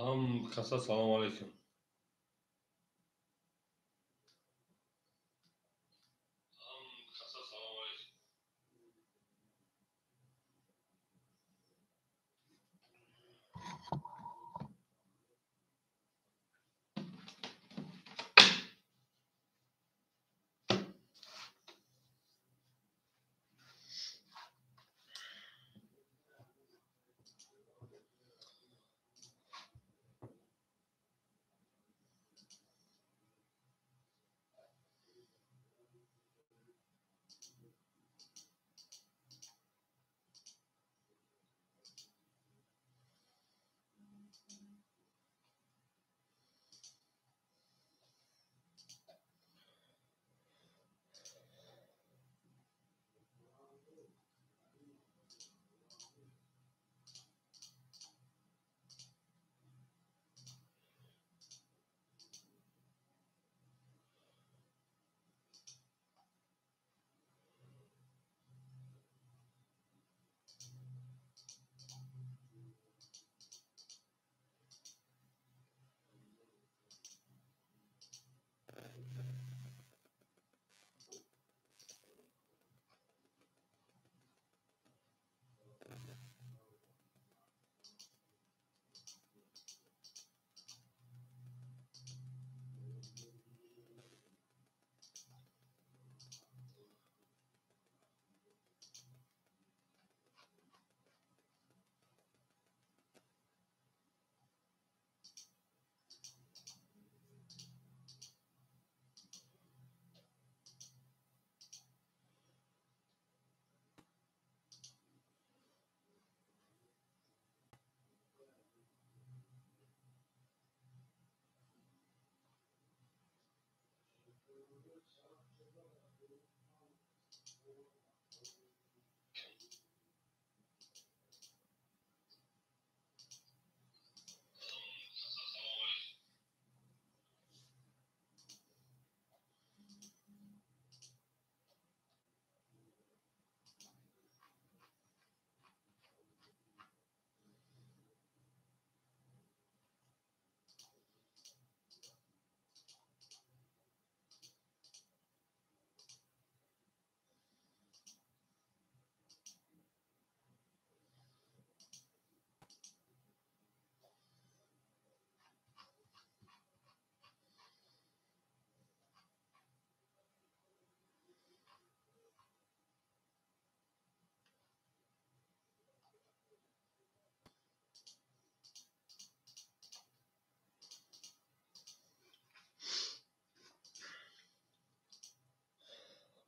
Ҳам каса салому алейкум.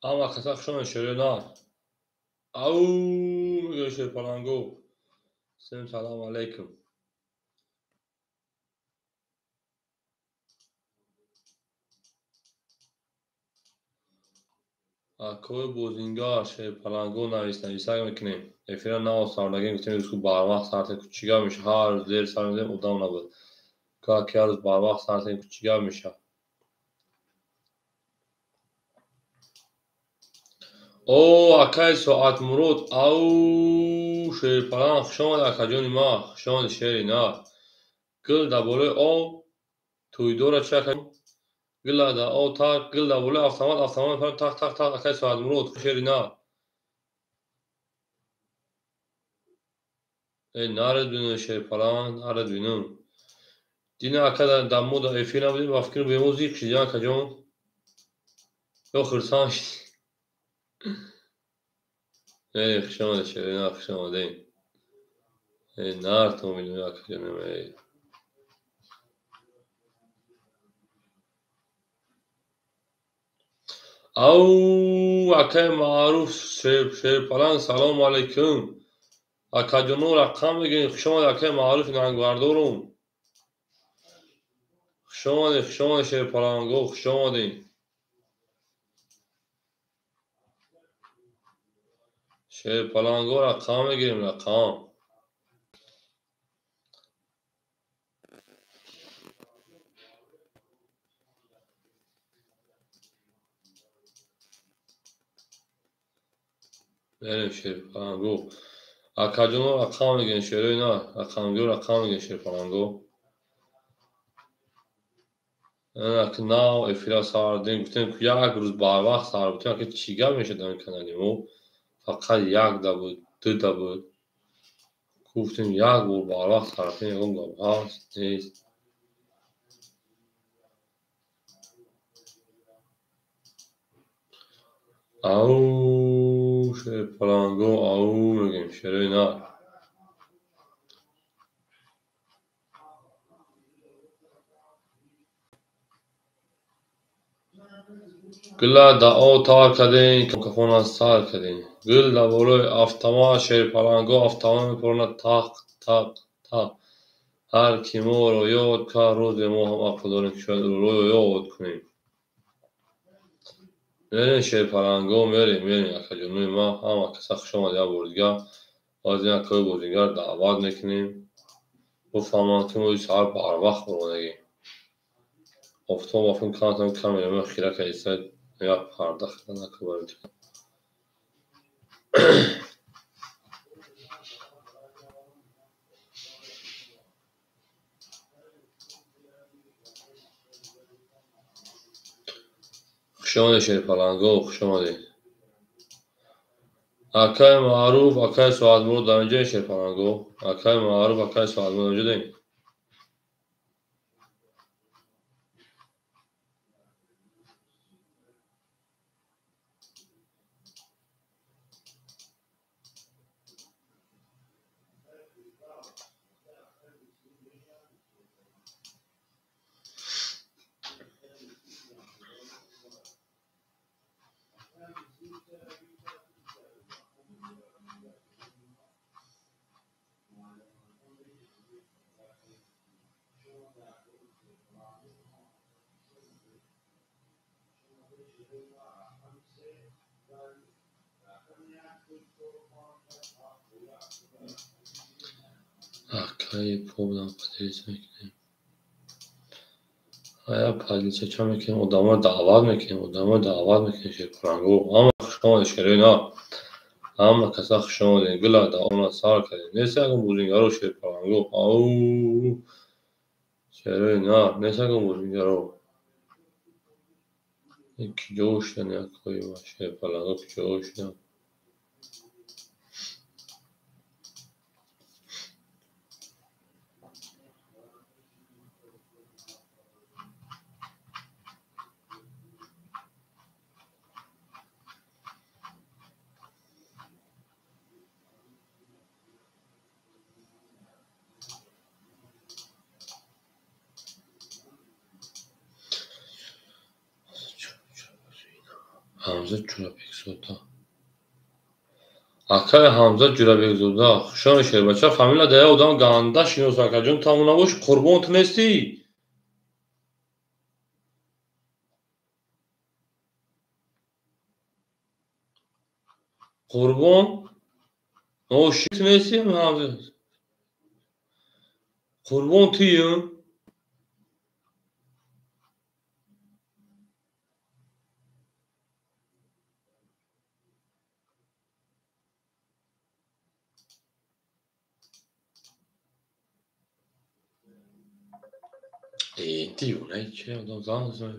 Ҳама каса хуш омадед, шерои нар. Ау, мегӯяд шерпаланго. Всем салому алейкум. Акои бозингар шерпаланго навис нависак мекунем. Эфира нав сардагем, гуфтем рӯз ку барвақт сар ку чӣ гап меша? Ҳар рӯз дер сар мезанем, одам набуд. Ка ки ҳар рӯз барвақт сар ку чӣ гап меша? О, акаи Соатмурод, ау, шерпаланг, хуш омадед, акаҷони ман, хуш омадед, шери нар. Гул дар болои об тӯйдора чи, ака? Гул дар об так, гул дар болои автомат, автомат так так так, акаи Соатмурод, шери нар. Э, наред бинем, шерпаланг, наред бинем. Дина ака дар мо дар эфир набудем, ба фикр бемо зиқ шидем, акаҷон. Ё хурсанд шидем. Эй, хуш омадед, шери нар, хуш омадед. Эй, нартон бинем, акаҷонем, эй. Ау, акаи Маъруф, шерпаланг, салому алейкум. Акаҷоно, рақам мегирем. Хуш омадед, акаи Маъруфи нангбардорум. Хуш омадед, хуш омадед, шерпаланго, хуш омадед. Шерпаланго, рақам мегирем, рақам. Берем, шерпаланго. Акаҷоно, рақам мегирем, шерои нар, рақамгиро рақам мегирем, шерпаланго. Нав эфира сар дем, гуфтем ки як рӯз барвақт сар бутем, ки чӣ гап мешад дар ин канали мо? Фақат якда буд, дута буд. Гуфтем як бор барвақт сар бутем, ягон гап ҳаст нест. Ау шерпаланго, ау мегем, шерои нар. Гула дао тар кардем, кафона сар кардем. Гул дар болои автомат, шерпаланго автомат мепоронад тақ тақ тақ. Ҳар ки моро ёд кард, рӯзе мо ҳам ақл дорем, ки шояд ӯро ёд кунем. Мерем шерпаланго, мерем, мерем, акаҷонои ман, ҳама каса хуш омад як бори дигар. Баъзе акаҳои бозингар даъват мекунем, бифаҳманд, ки мо ин саҳар барвақт баромадагем. Офтоб афун камтам камера ма хира кардиса, як парда хира накунем. Хуш омадед шерпаланго, хуш омадед. Акаи Маъруф, акаи Соатмурод дар инҷои шерпаланго. Акаи Маъруф, акаи Соатмурод дар инҷо дорем. Акаи побдам поделиться мекунем. Ая поделиться ча мекунем? Одамро даъват мекунем, одамро даъват мекунем шерпаланго. Ҳама хуш омадед шерои нар. Ҳама каса хуш омадед. Гула даъвона сар кардем. Нест ягон бозингаро шерпаланго. Ау шерои нар, нест ягон бозингаро. Киҷо шудан акои ма шерпаланго, киҷо шудан? Ҳамза Ҷурабекзода. Акаи Ҳамза Ҷурабекзода, хуш омадед шербача. Фамилия дар як одам ганда шинос, акаҷон, тамом набош, қурбон ту нестӣ? Қурбон ноши ту нестӣ, Ҳамза? Қурбон туӣ? Девона че одам зан.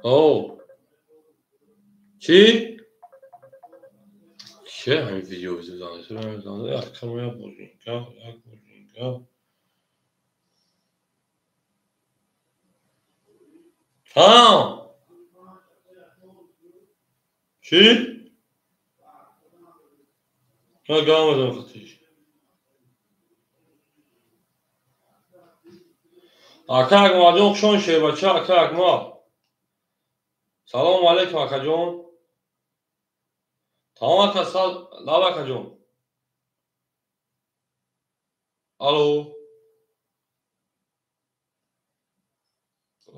О, чӣ? Че ҳамин видео зан? Як камера бозинга, як бозинга. Ҳа? Чӣ? Ман гамадам хатиш. Ака Акмалҷон, хуш омадед шербача, ака Акмал. Салому алайкум, акаҷон. Тамом ака, лаб акаҷон. Алло.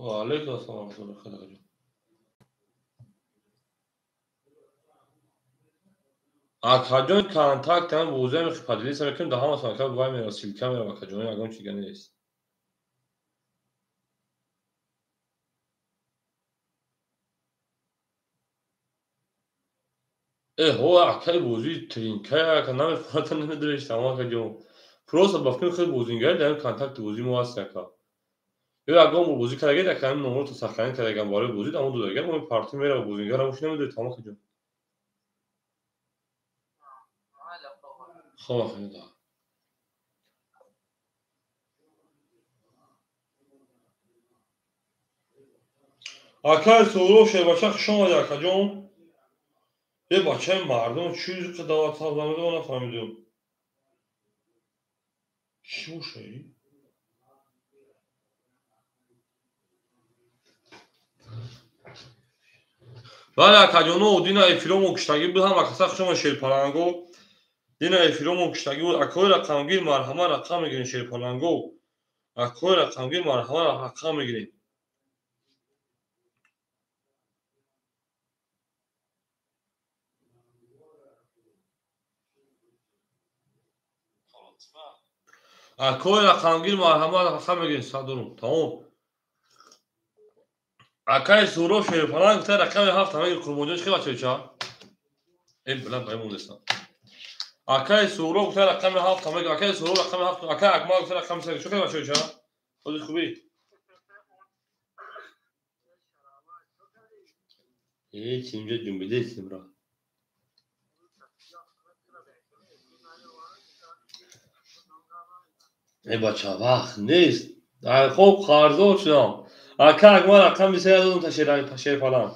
Ва алайкум ассалом ва раҳматуллоҳи ва баракатуҳ, акаҷон. Акаҷон, контактам бозиам поделиться мекунем, да ҳама ака вай мера, ссылка мера, акаҷон, ягон чига нест. Ҳо, акаи бозии тринкая, ака намефаҳмата, намедониш тамом, акаҷон. Просто ба фикри хеле бозингари дар контакти бозии мо ҳаст, ака. Ё ягон бор бозӣ кардагед, ака, ҳамин номрото сохранить кардагам барои бозӣ, дамо додагам, мо парти мерава бозингар, ҳамоши намедонед тамом, акаҷон. Хоб, акаҷон. Акаи Суҳроб Шербача, хуш омадед, акаҷон. Е, бачаи мардум чӣ даъват намедонам, нафаҳмидум. Чӣ боша ин? Бале, акаҷоно, дина эфиромо куштагӣ буд, ҳама каса хуш омад, шерпаланго. Дина эфиромо куштагӣ буд. Акои рақамгир, марҳамат, рақам мегирем, шерпаланго. Акои рақамгир, марҳамат, рақам мегирем. Акои рақамгир, марҳамат, рақам мегирем, садорум. Тамом. Акаи Суҳроб Шерпаланг гуфта рақами ҳафт мегир, Қурбонҷон, чӣ бачаёча? Э, билан баи мондестам. Акаи Суҳроб гуфта рақами ҳафт мегир, акаи Суҳроб рақами ҳафт, акаи Акмал гуфта рақами се. Чӣ бачаёча? Ходи хубӣ? Ҳеч инҷо ҷунбидестим ра. Э, бача, вақт нест. Хоб қарздор шудам. Ака Акмал рақами се додум та Шерпаланг.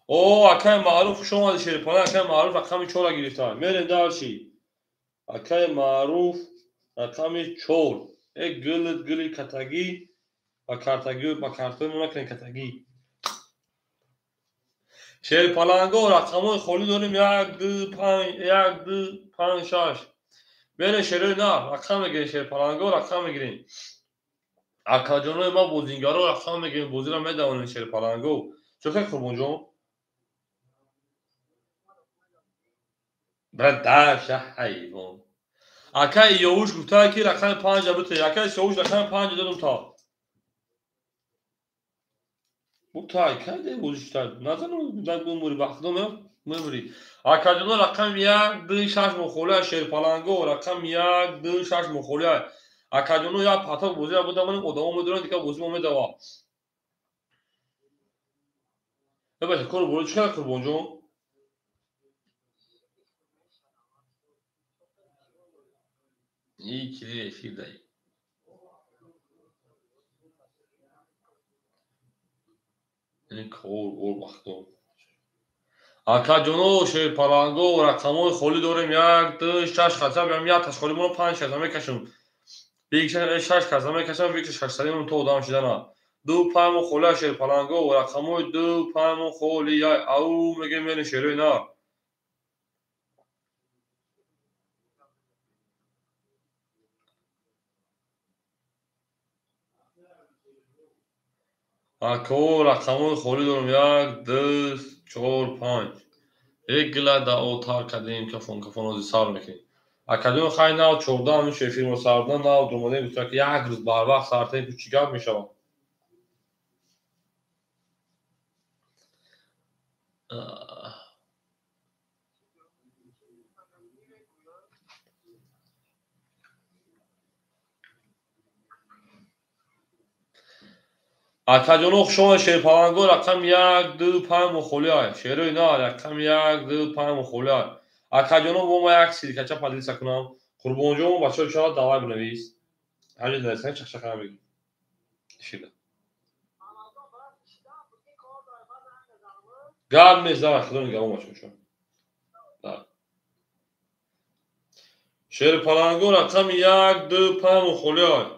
О, акаи Маъруф, хуш омадӣ, Шерпаланг. Акаи Маъруф рақами чора гирифта. Мерем дальше. Акаи Маъруф рақами чор. Э, гулит гули катагӣ ба картагӣ, ба картои мо накунем катагӣ. Шерпаланго, рақамҳои холӣ дорем: як, ду, панҷ, як, ду, панҷ, шаш. Берем, шерои нар, рақам мегирем, шерпаланго, рақам мегирем. Акаҷонои ма бозингаро рақам мегирем, бозиро медавонем, шерпаланго. Чӣ хел, Қурбонҷон? Бра даша ҳайвон. Акаи Ёвуш гуфта ки рақами панҷа бите. Акаи Сиёвуш рақами панҷа додум та. Бутай, кай де бозӣ шутай? Назану бимурӣ, ба худо мемурӣ. Акаҷоно, рақами як, ду, шаш мухолия, шерпаланго, рақами як, ду, шаш мухолия. Акаҷоно, як паток бозиро будамонем, одамо медонанд, дигар бозӣ мо медава. Э, бача, кору боро чӣ кар, Қурбонҷон? И чизи эфир даи. Ин кор бор бахто. Акаҷоно, шерпаланго, рақамҳои холӣ дорем: як, ду, шаш хаса, ям як таш холӣ моно, панҷ каса мекашем. Биг шаш каса мекашам, биг шашсадимон то одам шидана. Ду панҷ холия, шерпаланго, рақамҳои ду, панҷ холия. Ау мегем, мерем, шерои нар. Ако рақамҳои холӣ дорам: як, ду, чор, панҷ. Як гила да отар кардем, кафон кафон ози сар мекунем. Акаҷон, хай, нав 14 миша эфирмо сардан, нав домадем, гуфта ки як рӯз барвақт сартем, ку чӣ гап мешавад? Акаҷоно, хуш омадед, шерпаланго, рақами як, ду, панҷ мухолия. Шерои нар, рақами як, ду, панҷ мухолия. Акаҷоно, бо ма як силкача поделиться кунам. Қурбонҷон, бачаҳо, чаро давай бинавис. Ҳамҷо нависан, чақчақа намегирем. Шида. Гап нест, давай, худо нигаҳбон, бачаҳо. Шерпаланго, рақами як, ду, панҷ мухолия.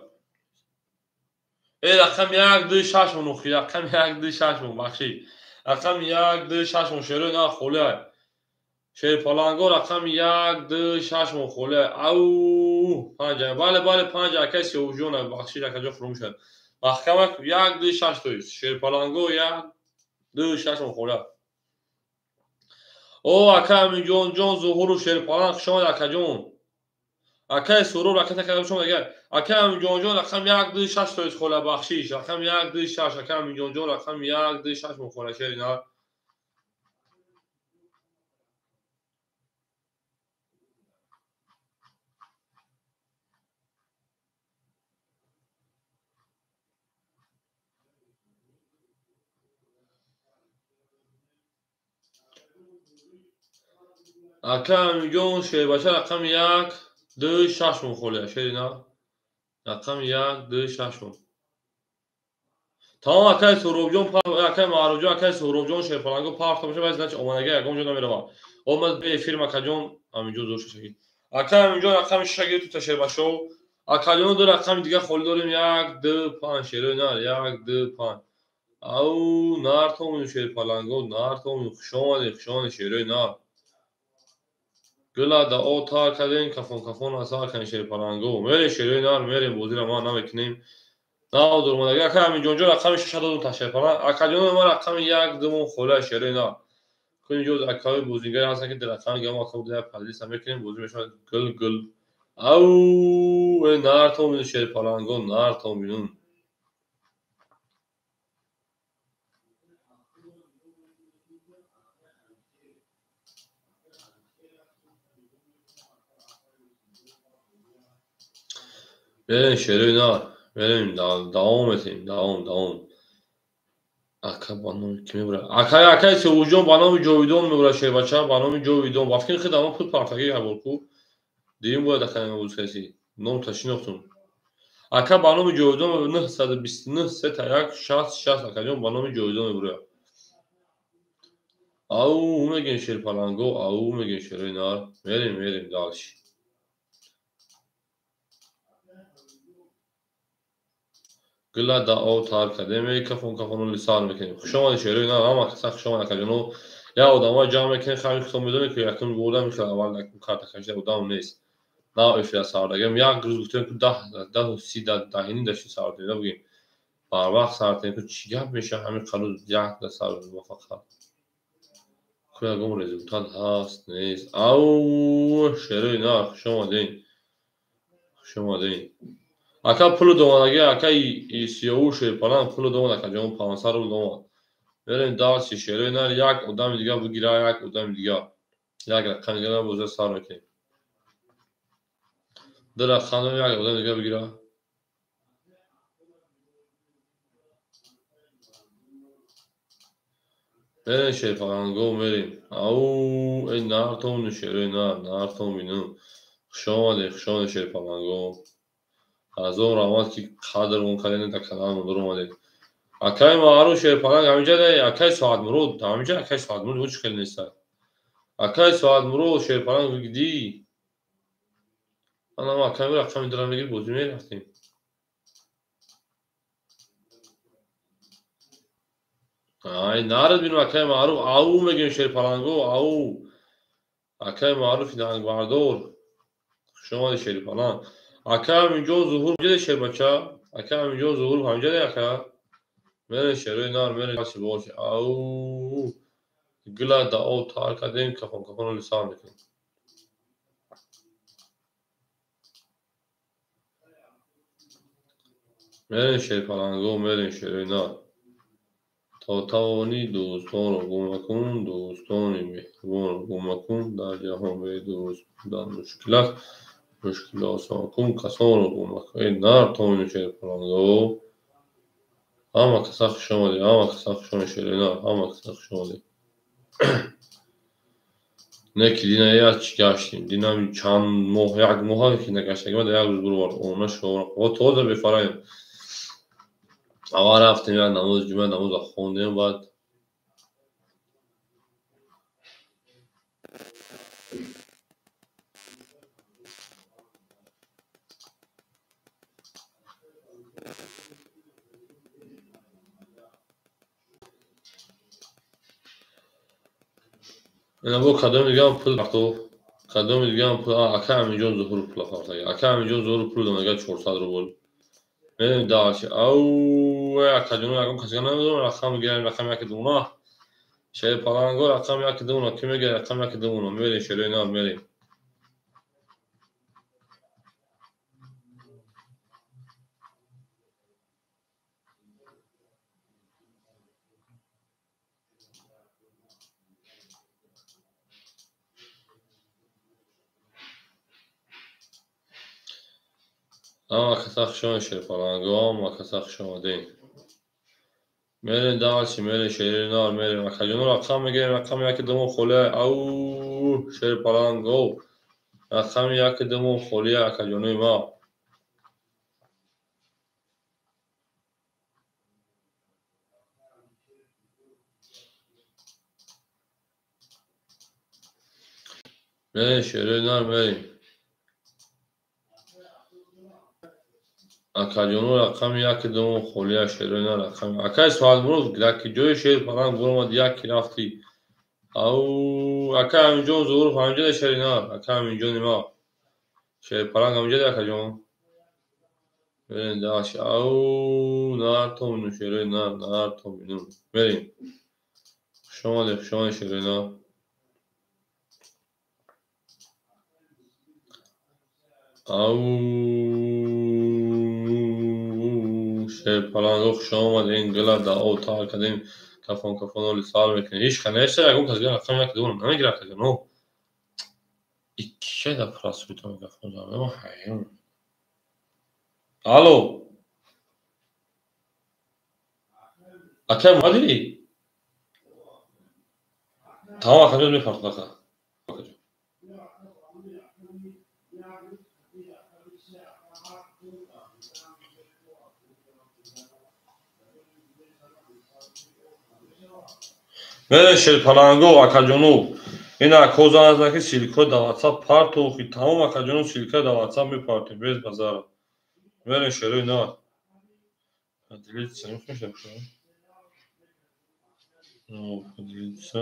Э, рақами як, ду, шаш мон, охи, рақами як, ду, шаш мон, бахшид. Рақами як, ду, шаш мон, шерои нар холия. Шерпаланго, рақами як, ду, шаш мон холия. Ау, панҷ. Бале, бале, панҷ, акаи Сиёвуҷон, бахшид, акаҷон, фуромӯш шуд. Маҳкама як, ду, шаш тоист. Шерпаланго, як, ду, шаш мон холия. О, ака Аминҷон ҷон Зуҳуру Шерпаланг, хуш омадед, акаҷон. Акаи Суҳроб ракета карда шумо дигар. Акаи Аминҷонҷон, рақами як, ду, шаш тоист холия, бахшиш. Рақами як, ду, шаш, акаи Аминҷонҷон, рақами як, ду, шаш мон холия, шери нар. Ака Аминҷон шербача рақами 1, 2, 6 мон холия шери нар. Рақами 1, 2, 6 мон. Тамом акай Суҳробҷон, акай Маъруфҷон, акай Суҳробҷон шерпаланго парта боша, вай значит омадага ягон ҷо намерава. Омад бе эфир акаҷон, Аминҷон зур шашаги. Акай Аминҷон рақами 6 гирифт тута шербачо. Акаҷон ду рақами дига холӣ дорем 1, 2, 5 шерои нар 1, 2, 5. Ау нар томин шерпаланго, нар томин хуш омадед, хуш омадед шерои нар. Гула да о тар кардем, кафон кафон асар кардем шерпаланго. Мерем шерои нар, мерем бозиро ма намекунем. Нав дурмадаги акай Аминҷонҷо рақами 6 додум та шерпаланг. Акаҷон ма рақами 1, 2 мон холия шерои нар. Кунҷо акаи бозигаре ҳастанд ки дар рақами гамо ака буда падиса мекунем, бозӣ мешавад гул гул. Ау нар томин шерпаланго, нар томинун. Мерем шерои нар, мерем давом метем, давом, давом. Ака ба номи ки мебурад? Акай, акай Севуҷон ба номи Ҷовидон мебурад шербача, ба номи Ҷовидон. Ба фикри худам мо пул партаги яборку. Дуюм бояд акай мабуз каси. Ном ташинохтум. Ака ба номи Ҷовидон 929 3 1 60 60 акаҷон ба номи Ҷовидон мебурад. Ау мегем шерпаланго, ау мегем шерои нар. Мерем, мерем дальше. Гула да об тар кардем, кафон кафон сар мекунем. Хуш омадед шерои нар, ҳама каса хуш омад акаҷоно. Як одамҳо ҷамъ мекунем, хами худтон медонед ки якум бурда мехел аввал якум карта кашида одам нест. Нав эфира сар дагем, як рӯз гуфтем ки 10 10 30 даҳини дашти сар додем, бигем. Барвақт сар додем ки чӣ гап мешавад ҳамин қалӯз як да сар муваффақат. Ку ягон результат ҳаст, нест. Ау шерои нар, хуш омадед. Хуш омадед. Ака пулу домадаги, ака Сиёву шерпаланг пулу домад, акаҷон 500 рубл домад. Мерем дальше шерои нар, як одами дига бигира, як одами дига. Як рақами дига боза сар мекунем. Ду рақам дорем, як одами дига бигира. Мерем шерпаланго, мерем. Ау, эй нар томину шерои нар, нар томину. Хуш омадед, хуш омадед шерпаланго. Ҳазор раҳмат ки қадр он кардед дар каналмон дуромадед. Акай Маъруф шерпаланг ҳаминҷа, акай Соатмурод ҳаминҷа, акай Соатмурод ҳеҷ хел нест. Акай Соатмурод шерпаланг бигидӣ. Анам акай рақами дора мегирӣ бозӣ мерафтем. Ай нарад бинам акай Маъруф, ау мегӯем шерпаланго, ау. Акай Маъруфи нангбардор. Хуш омадед шерпаланг. Ака Аминҷон Зуҳур ҷиде шербача? Ака Аминҷон Зуҳур ҳаминҷа ака? Мерем шерои нар, мерем бош. Ау гула да об тар кардем, кафон кафон сар мекунем. Мерем шерпаланго, мерем шерои нар. То тавонӣ дӯстонро гум макун, дӯстони меҳрубонро гум макун, дар ҷаҳон бедӯст будан мушкил аст. Мушкил осон кун, касонро гум макун. Эй нар томину шерпаланго. Ҳама каса хуш омадед, ҳама каса хуш омадед шерои нар, ҳама каса хуш омадед. Не ки дина як чӣ гаштем, динам чанд моҳ, як моҳ ки нагаштагӣ, дар як рӯз буровард, она шумо тоза бефараем. Аввал рафтем як намози ҷумъа, намозро хондем, баъд ина бо кадоми дигаам пул партов, кадоми дигаам пул, ака Аминҷон Зуҳур пула партага. Ака Аминҷон Зуҳур пул донага 400 рубл. Мерем дальше. Ау, акаҷон ягон касига намедонам, рақам мегирем, рақами яки дуна. Шерпаланго рақами яки дуна, ки мегирад рақами яки дуна. Мерем шерои нар, мерем. Ҳама каса хуш омадед шерпаланго, ҳама каса хуш омадед. Мерем дальше, мерем шери нар, мерем. Акаҷоно рақам мегирем, рақами яки думон холия. Ау, шерпаланг, о. Рақами яки думон холия, акаҷонои ма. Мерем шери нар, мерем. Акаҷоно рақами яки думон холия, шери нар, рақами. Акай Соатмурод, ки ҷои шерпаланг буромад, яки рафтӣ. Ау, акай Аминҷон Зуҳуров ҳаминҷода шери нар, акай Аминҷони ма. Шерпаланг ҳаминҷода, акаҷон. Мерем дальше. Ау, нар то бинум, шери нар, нар то бинум. Мерем. Хуш омадед, хуш омадед, шери нар. Ау, шерпаланго хуш омадед. Гила дао тар кардем, кафон кафон оли сар мекунем. Ҳеч ка неста, ягон кас гира рақами яки думон намегира, акаҷоно. Икки да просвита микрофон дорам. Ҳайрон. Алло. Акай омадӣ? Тамом, акаҷон, мепартод ака. Мерем шерпаланго, акаҷоно. Ин акҳо занг зад, ки ссылка дар WhatsApp партохи. Тамом, акаҷоно, ссылка дар WhatsApp мепартем, без базара. Мерем шерои нар. Поделиться мехоҳиш, поделиться.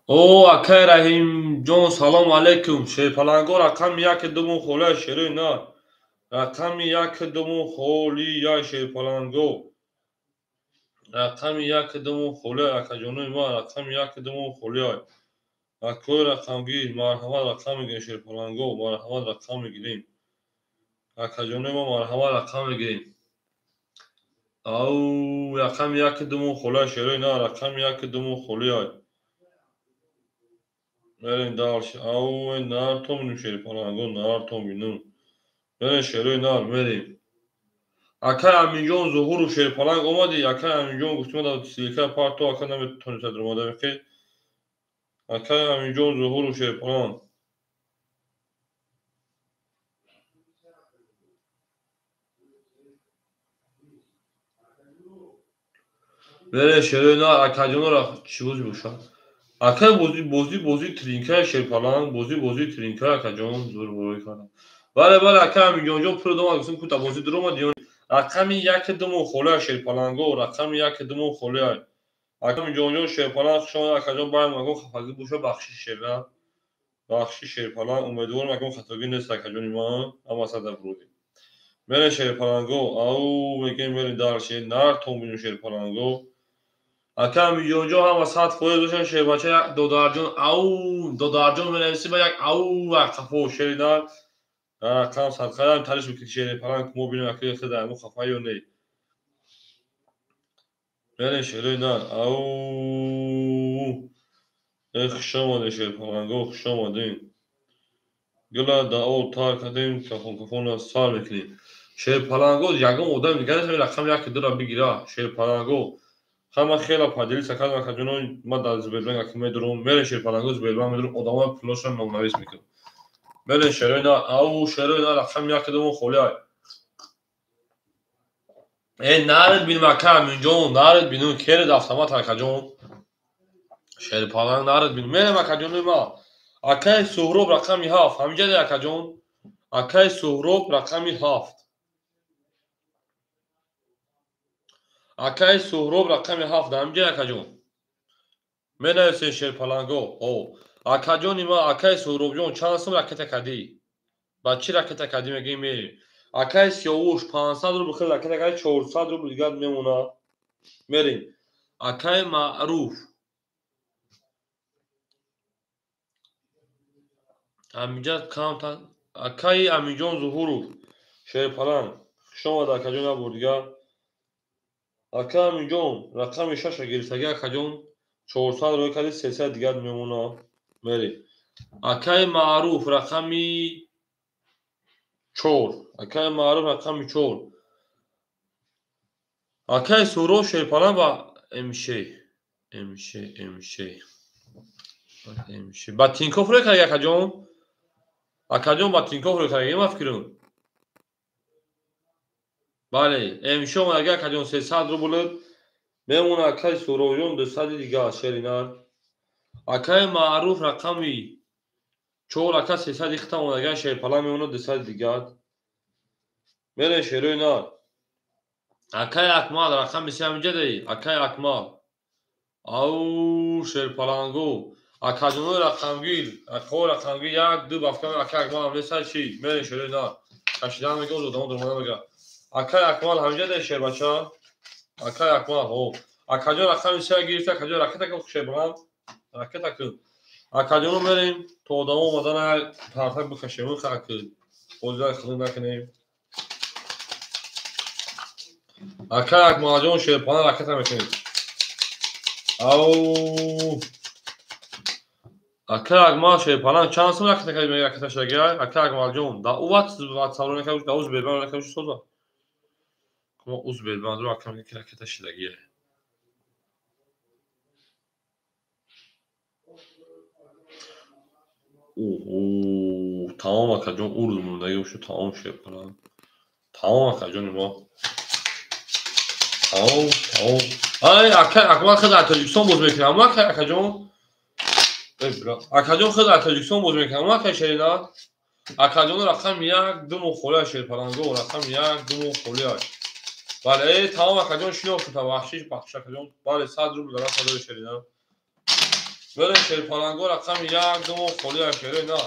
О, акай Раҳимҷон, салом алейкум. Шерпаланго рақами яки думон холия, шерои нар. Рақами яки думон холия, шерпаланго. Рақами яки думон холия, акаҷонои ма, рақами яки думон холия. Акои рақамгир, марҳамат, рақам мегирем, шерпаланго, марҳамат, рақам мегирем. Акаҷонои ма, марҳамат, рақам мегирем. Ау, рақами яки думон холия, шерои нар, рақами яки думон холия. Мерем дальше. Ау, нар то бинум, шерпаланго, нар то бинум. Мерем шерои нар, мерем. Акай Аминҷон Зуҳуров, шерпаланг омадӣ? Акай Аминҷон, гуфтим дар ссылка парто, ака наметонистад омада мехе. Акай Аминҷон Зуҳуров, шерпаланг. Мерем шерои нар, акаҷонора чӣ бозӣ бошад? Акай бозӣ, бозӣ, бозӣ тринкаи шерпаланг, бозӣ, бозӣ тринкаи, акаҷон, зур бозӣ кардам. Бале, бале, акай Аминҷонҷон, пул домад, гуфтем кута бозӣ дуромад ё рақами яки думон холия, шерпаланго, рақами яки думон холия. Акай Аминҷонҷон, шерпаланг, хуш омадед, акаҷон, байм ягон хафагӣ боша, бахшиш шерна. Бахшиш шерпаланг, умедворам ягон хатогӣ нест, акаҷони ман, ҳама сада буруди. Мерем шерпаланго, ау, мегем мерем дальше, нар то бинем шерпаланго. Ака Аминҷонҷон ҳама 100% бошад, шербача як додарҷон, ау, додарҷон менависӣ ба як ау, қафо шери нар. Рақам садқаям тариш бикунӣ шерпаланг, мо бинем ака хеда мо хафа ё не. Мерем шерои нар. Ау, э, хуш омадед, шерпаланго, хуш омадед. Гила дао тар кардем, кафон кафона сар мекунем. Шерпаланго, ягон одам дигар нест, рақам яки дура бигира. Шерпаланго. Ҳама хела поделиться кардам, акаҷоно, ма дар Сбербанк аки медурам, мерем шерпаланго, Сбербанк медурам, одамои пулошон номнавис мекунам. Мерем шерои нар, ау, шерои нар, рақами яки думон холия. Э, наред бинем, ака Аминҷон, наред бинем, керед автомат, акаҷон. Шерпаланг наред бинем. Мерем, акаҷонои ма. Акаи Суҳроб рақами 7, ҳаминҷаде, акаҷон. Акаи Суҳроб рақами 7. Акаи Суҳроб рақами 7, ҳаминҷа, акаҷон. Менависен шерпаланго. О, акаҷони ма, акаи Суҳробҷон, чанд сум ракета кардӣ? Ба чӣ ракета кардӣ, мегӯем, мерем. Акаи Сиёвуш 500 рубл хел ракета кардӣ, 400 рубл дигар мемонад. Мерем. Акаи Маъруф. Ҳаминҷа камтар. Акаи Аминҷон Зуҳуров, шерпаланг. Хуш омад, акаҷон, як бор дигар. Ака Аминҷон, рақами шаша гирифтагӣ, акаҷон, 400 рӯй кардӣ, 300 дигар мемона. Мерем. Акаи Маъруф, рақами 4. Акаи Маъруф, рақами 4. Акаи Суҳроб Шерпалан ба МШ. МШ, МШ. МШ. Ба Тинкоф рӯй кардӣ, акаҷон? Акаҷон, ба Тинкоф рӯй кардӣ, ма фикрум. Бале, МШ омадаги, акаҷон, 300 рубл мемона. Акаи Суҳробҷон, 200 дигар, шеринар. Акаи Маъруф, рақами 4, ака, 300 ихта омадаган, Шерпалан мемона, 200 дигар. Мерем, шерои нар. Акаи Акмал, рақами 3 ҳаминҷа даи. Акаи Акмал. Ау, Шерпаланго. Акаҷонои рақамгир, акаҳои рақамгир, як, ду бафкам, акаи Акмал ҳам нестай чӣ? Мерем, шерои нар. Кашидан мега, оз одамо даромада мега. Акаи Акмал ҳаминҷа даи, шербача? Акаи Акмал, ҳо. Акаҷон рақами 3 гирифта, акаҷон ракета кун, Шербаланд. Ракета кун. Акаҷоно, мерем, то одамо омадан тартак бикашем, хак бозида хизмат накунем. Акаи Акмалҷон, Шерпалан ракета мекунем. Ау. Акаи Акмал, Шерпалан чанд сум ракета кардӣ, мега ракета шудаги? Акаи Акмалҷон, да ӯ ватсапро накардӣ, да ӯ Сбербанк накардӣ, соза. Ма ӯ Сбербанк ро ака мега ракета шудагӣ. Оҳо, тамом, акаҷон, ӯ рӯз мондагӣ шуд, тамом, Шерпалан. Тамом, акаҷони мо. Тамом, тамом. Ай, акаи Акмал худ аз Тоҷикистон боз мекунад, ама акаи акаҷон? Эй, бра. Акаҷон худ аз Тоҷикистон боз мекунад, ама акаи Шерина? Акаҷоно, рақами як, ду моҳ холиа, Шерпаланго, рақами як, ду моҳ холиа. Бале, эй, тамом, акаҷон, шинохтам, бахшиш, бахшиш, акаҷон. Бале, 100 рубл дар даст дори, Шерина. Берем, Шерпаланго, рақами як, ду моҳ холиа, Шерина.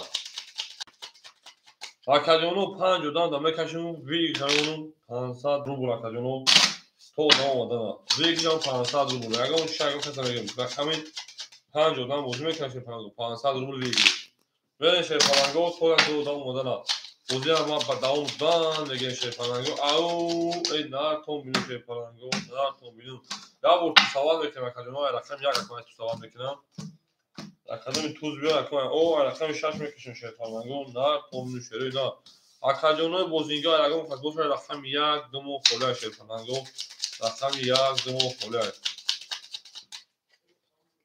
Акаҷоно, панҷ одам да мекашем, выигрыш 500 рубл, акаҷоно. То одам омадана. Выигрыш 500 рубл. Ягон шаг каса мегем. Рақами панҷ одам бозӣ мекунад, Шерпаланго. 500 рубл выигрыш. Берем, Шерпаланго, то як ду одам омадана. Бозиам ма ба давом дан мегем, Шерпаланго. Ау, эй, нартон бину, Шерпаланго, нартон бину. Як бор тусавал мекунем, акаҷоно, ай рақами як акмай тусавал мекунам. Рақами туз биёр, акмай. О, ай рақами шаш мекашем, Шерпаланго, нартон бину, шерои нар. Акаҷонои бозингар, ягон кас бошад, рақами як, ду моҳ холиа, Шерпаланго. Рақами як, ду моҳ холиа.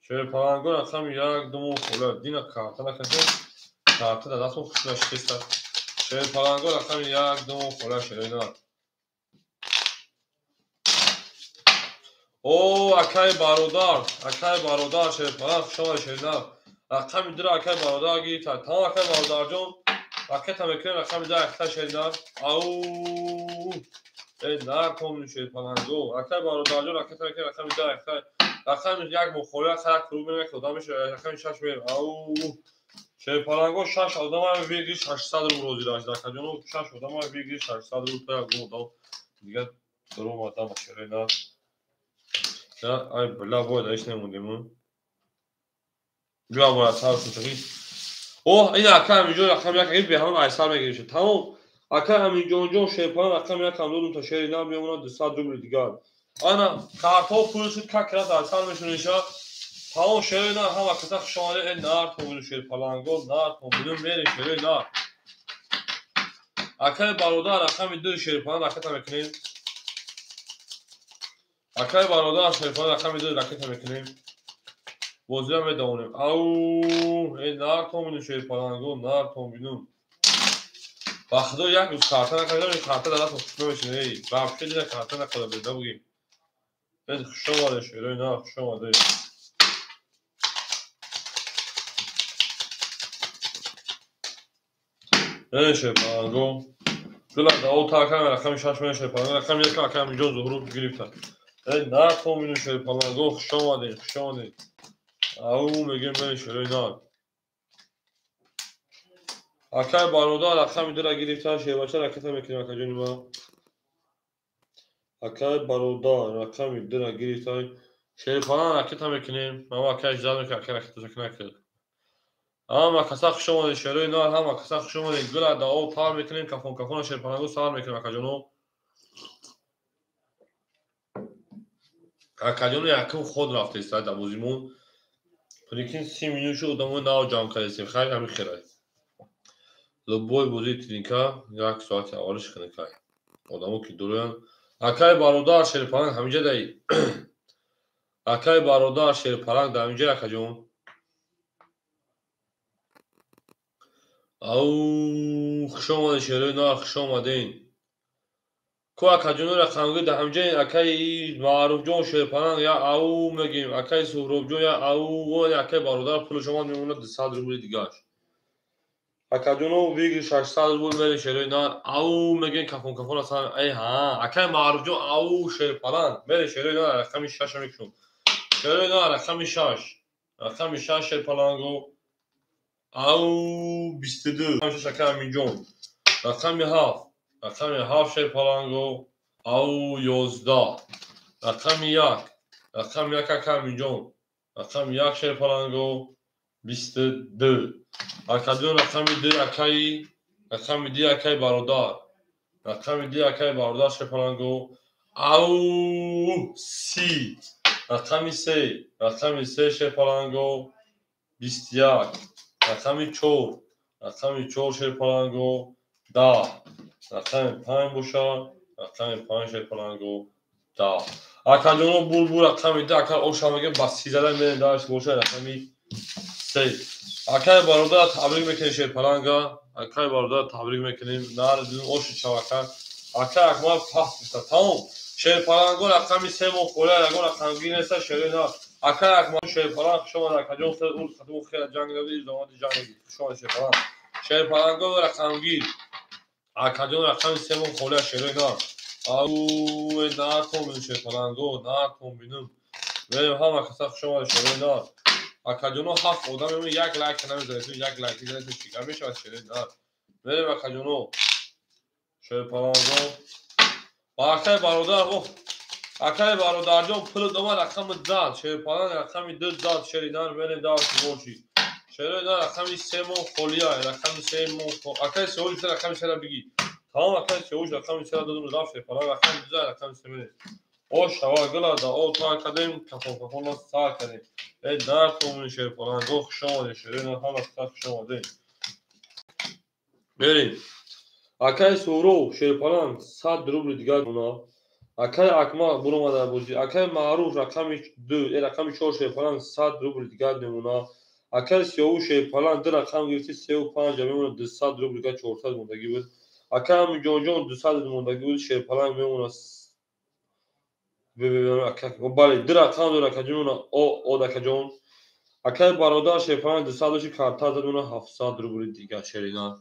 Шерпаланго, рақами як, ду моҳ холиа. Дина карта накашем. Карта дар дастмон хуш нашиста. Шерпаланго, рақами як, ду моҳ холиа, шерои нар. О, акаи бародар, акаи бародар, Шерпалан, хуш омадӣ, шеринар. Рақами дуро акаи бародар гирифта. Тамом, акаи бародарҷон, ракета мекунем, рақами ду ахта, шеринар. Ау, эй, нарком, Шерпаланго. Акаи бародарҷон, ракета мекунем, рақами ду ахта. Рақами як моҳ холиа, як круг мерем, як одам мешавад, рақами шаш мерем. Ау, Шерпаланго, шаш одам выигрыш 800 рубл розира. Акаҷоно, шаш одам выигрыш 800 рубл, то як одам дигар даромадам, шеринар. Ай, бля, бояд иш намондем. Бля, бояд сар шуд. О, ин ака Аминҷон рақами як ин беҳамам айсар мегирифт. Тамом. Ака Аминҷонҷон, Шерпалан рақами як ҳам додум, то шери нам мемонад 200 рубли дигар. Ана, картҳо пул шуд, как раз айсар мешуниша. Тамом, шери нар, ҳама каса хуш омадед. Эй, нар томбину, Шерпаланго, нар томбину, мерем, шери нар. Акаи бародар, рақами ду, Шерпалан ракета мекунем. Акаи бародар, Шерпалан, рақами ду ракета мекунем. Бозиам медавонем. Ау, эй, нар томбину, Шерпаланго, нар томбину. Ба худо, як рӯз карта накардам, карта дар дастам хуш намешавад. Эй, вообще дина карта накарда беда бугем. Эй, хуш омадед, шерои нар, хуш омадед. Эй, Шерпаланго. Дила дао такам рақами шаш мен, Шерпаланго, рақами як акаи Аминҷон Зуҳуров гирифта. Эй, нар томбину, Шерпаланго, хуш омадед, хуш омадед. Ау, мегем, мерем, шерои нар. Акаи бародар рақами дура гирифта, шербача ракета мекунем, акаҷони ман. Акаи бародар рақами дура гирифта, Шерпалан ракета мекунем. Мама акаи ждал мекунам, акаи ракета накард. Ҳама каса хуш омадед, шерои нар, ҳама каса хуш омадед. Гула дао пар мекунем, кафон кафона, Шерпаланго, сар мекунем, акаҷоно. Акаҷону якум ход рафтеста дар бозимон. Прикинь, 30 минут шуд, одамои нав ҷамъ кардестем. Хайр, ҳамин хелай. Любой бозии тринка як соати аввалиш хунукай. Одамо ки дуроянд. Акай бародар Шерпаланг ҳаминҷа даи. Акай бародар Шерпаланг дар ҳаминҷа, акаҷон. Ау, хуш омадед, шерои нар, хуш омаден. Ку акаҷоно рақамгир дар ҳаминҷа, акаи Маъруфҷон Шерпаланг я ау мегем, акаи Суҳробҷон я ау, акаи бародар пулаш омад мемонад 200 рубли дигааш. Акаҷоно выигрыш 600 рубл мерем, шерои нар, ау мегем, кафон кафон асан. Эй ҳа, акаи Маъруфҷон ау Шерпаланг мерем, шерои нар, рақами 6 мекушем. Шерои нар, рақами 6. Рақами 6 Шерпаланго. Ау 22. Рақами 6 акаи Аминҷон. Рақами 7. Рақами 7 Шерпаланго. Ау 11. Рақами 1. Рақами 1 акаи Аминҷон. Рақами 1 Шерпаланго 22. Акаҷон рақами 2 акаи, рақами 2 акаи бародар. Рақами 2 акаи бародар Шерпаланго. Ау 30. Рақами 3. Рақами 3 Шерпаланго 21. Рақами 4. Рақами 4 Шерпаланго 10. Рақами 5 боша. Рақами 5 Шерпаланго 10. Акаҷоно булбул рақами 2 ака оша мегем ба 30 зада мерем дарш боша рақами 3. Акай бародар табрик мекунем Шерпаланга. Акай бародар табрик мекунем. Нар оши чавака. Акай Акмал пас биста. Тамом. Шерпаланго рақами 3 мо холя ягон рақамгир неста шерои нар. Акай Акмал Шерпаланг хуш омад акаҷон, ур хатму хела ҷанг давид, замони ҷанг хуш омад Шерпаланг. Шерпаланго рақамгир. Акаҷон рақами 3 мо холя шерои нар. Ау нартон бинум Шерпаланго, нартон бинум. Мерем ҳама каса хуш омад шерои нар. Акаҷоно 7 одам мемон як лайк намезанед, як лайк мезанед, чикар мешавад шерои нар. Мерем акаҷоно Шерпаланго. Акай бародар, ох, акай бародарҷон пул омад рақами 10, Шерпаланг рақами 2 зад шери нар, мерем дарш боши. Шерои нар рақами 3 мо холия, рақами 3 мо акай сеуш рақами 3 ра бигӣ. Тамом акай сеуш рақами 3 ра додум рафт Шерпаланг рақами 2 рақами 3 мерем. О шава гила да о та кадем кафон кафон сар кадем. Эй нар томун Шерпаланг, хуш омадед шерои нар, ҳама хуш омадед. Мерем. Акай Суҳроб Шерпаланг 100 рубли дигар мона. Акай Акмал буромада бозӣ. Акай Маъруф рақами 2, рақами 4 Шерпаланг 100 рубли дигар мемона. Акай Сиёвуш Шерпаланг 2 рақам гирифти 3 5 мемона 200 рубли дигар 400 мондагӣ буд. Акай Аминҷонҷон 200 мондагӣ буд Шерпаланг мемона. Бале, 2 рақам дор акаҷон мемона. О, о акаҷон. Акай бародар Шерпаланг 200 дошти карта зад мемона 700 рубли дигар шерина.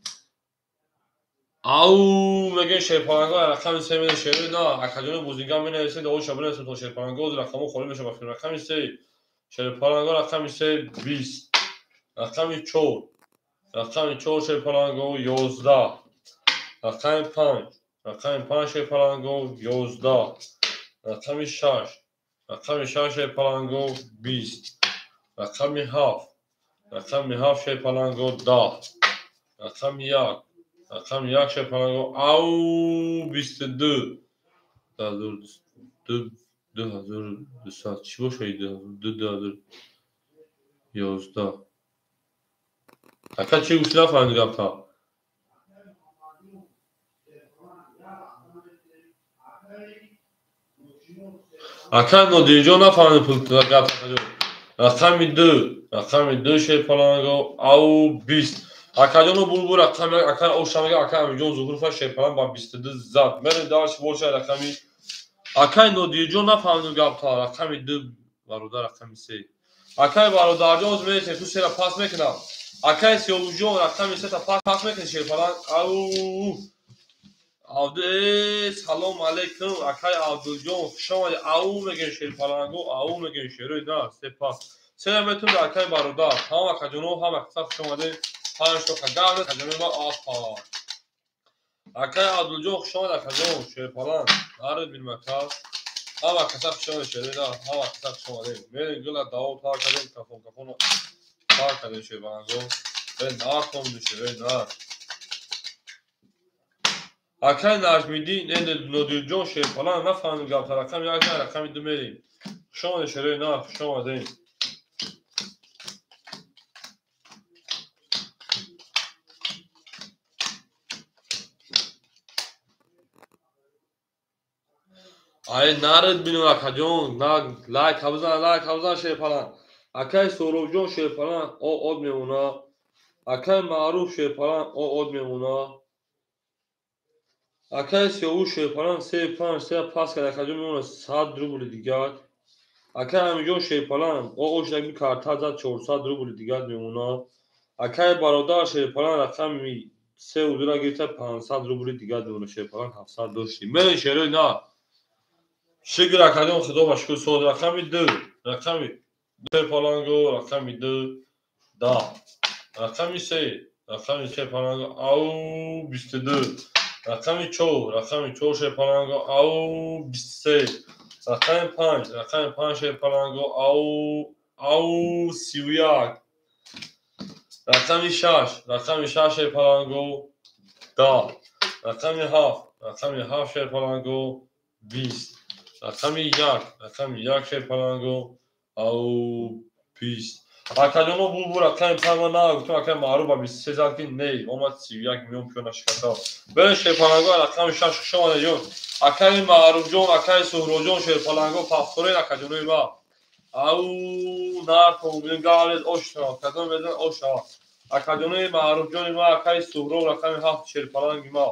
Ау мегӯем Шерпаланго рақами 3 мене шерои на. Акаҷоно бозингар менависед, оша бинависед то Шерпаланго рақамо холӣ мешавад. Рақами 3 Шерпаланго рақами 3 20. Рақами 4. Рақами 4 Шерпаланго 11. Рақами 5. Рақами 5 Шерпаланго 11. Рақами 6. Рақами 6 Шерпаланго 20. Рақами 7. Рақами 7 Шерпаланго 10. Рақами 1. Рақами 1 Шерпаланго ау 22. 2200 чӣ бошад? 2011. Ака чӣ гуфти нафаҳмидӣ гапта? Ака Нодирҷон нафаҳмид пул гапта. Рақами 2. Рақами 2 Шерпаланго ау 20. Акаҷону булбул рақами ака оша мега ака Аминҷон Зуҳуров Шерпаланг ба 22 зад. Мерем дарш боша рақами акай Нодирҷон нафаҳмидим гапта. Рақами 2 бародар рақами 3. Акай бародарҷон оз мересем ту сера пас мекунам. Акай Сиёвушҷон рақами 3 та пас мекунӣ Шерпаланг. Ау Авду салом алейкум акай Абдулҷон хуш омадӣ. Ау мегӯем Шерпаланго, ау мегӯем шерои на се пас. Сера метунда акай бародар. Тамом акаҷоно ҳама каса хуш омадед. 5 тока гап акаҷоно ма апа. Акай Абдулҷон хуш омад акаҷон Шерпаланг. Нарид бинем ака. Ҳама каса хуш омадед шерои на, ҳама каса хуш омадед. Мерем гила даво та кардем кафон кафон та кардем Шерпаланго. Э нартон шерои на. Акай Наҷмиддин Нодирҷон шерпаланг нафаҳмидем гапта рақами як на рақами ду мерем. Хуш омадед шерои нар, хуш омадед. Ай нарид бинем акаҷон, лайк бизан, лайк бизан шерпаланг. Акай Соҳробҷон шерпаланг од мемона. Акай Маъруф шерпаланг од мемона. Акай Сиёвуш шерпаланг 3-5 се пас кард акаҷон мемона 100 рубли дигар. Акай Амиҷон шерпаланг ошдаги карта зад 400 рубли дигар мемона. Акай Бародар шерпаланг рақами 3 гирифта 500 рубли дигар мемона шерпаланг 700 дошти. Мерем шерои нар. Шукр акаҷон худо ба шукр соз рақами 2 рақами шерпаланго рақами 2 10 рақами 3 рақами шерпаланго ау 22 рақами 4 рақами 4 шерпаланго ау 23 рақами 5 рақами 5 шерпаланго ау 31 рақами 6 рақами 6 шерпаланго 10 рақами 7 рақами 7 шерпаланго 20 рақами 1 рақами 1 шерпаланго ау 20. Акаҷоно булбул рақами 5 ман нагуфтам акай Маъруф ба 23 зад ки не омад 31 миён пиёна шикаста. Берем шерпаланго рақами 6 хуш омадед ҷон. Акаи Маъруфҷон, акаи Суҳроҷон шерпаланго пафторен акаҷонои ма. Ау нартон миён галез ош шава, кадом мезан ош шава. Акаҷонои Маъруфҷони ма, акаи Суҳроб рақами 7 шерпаланги ма.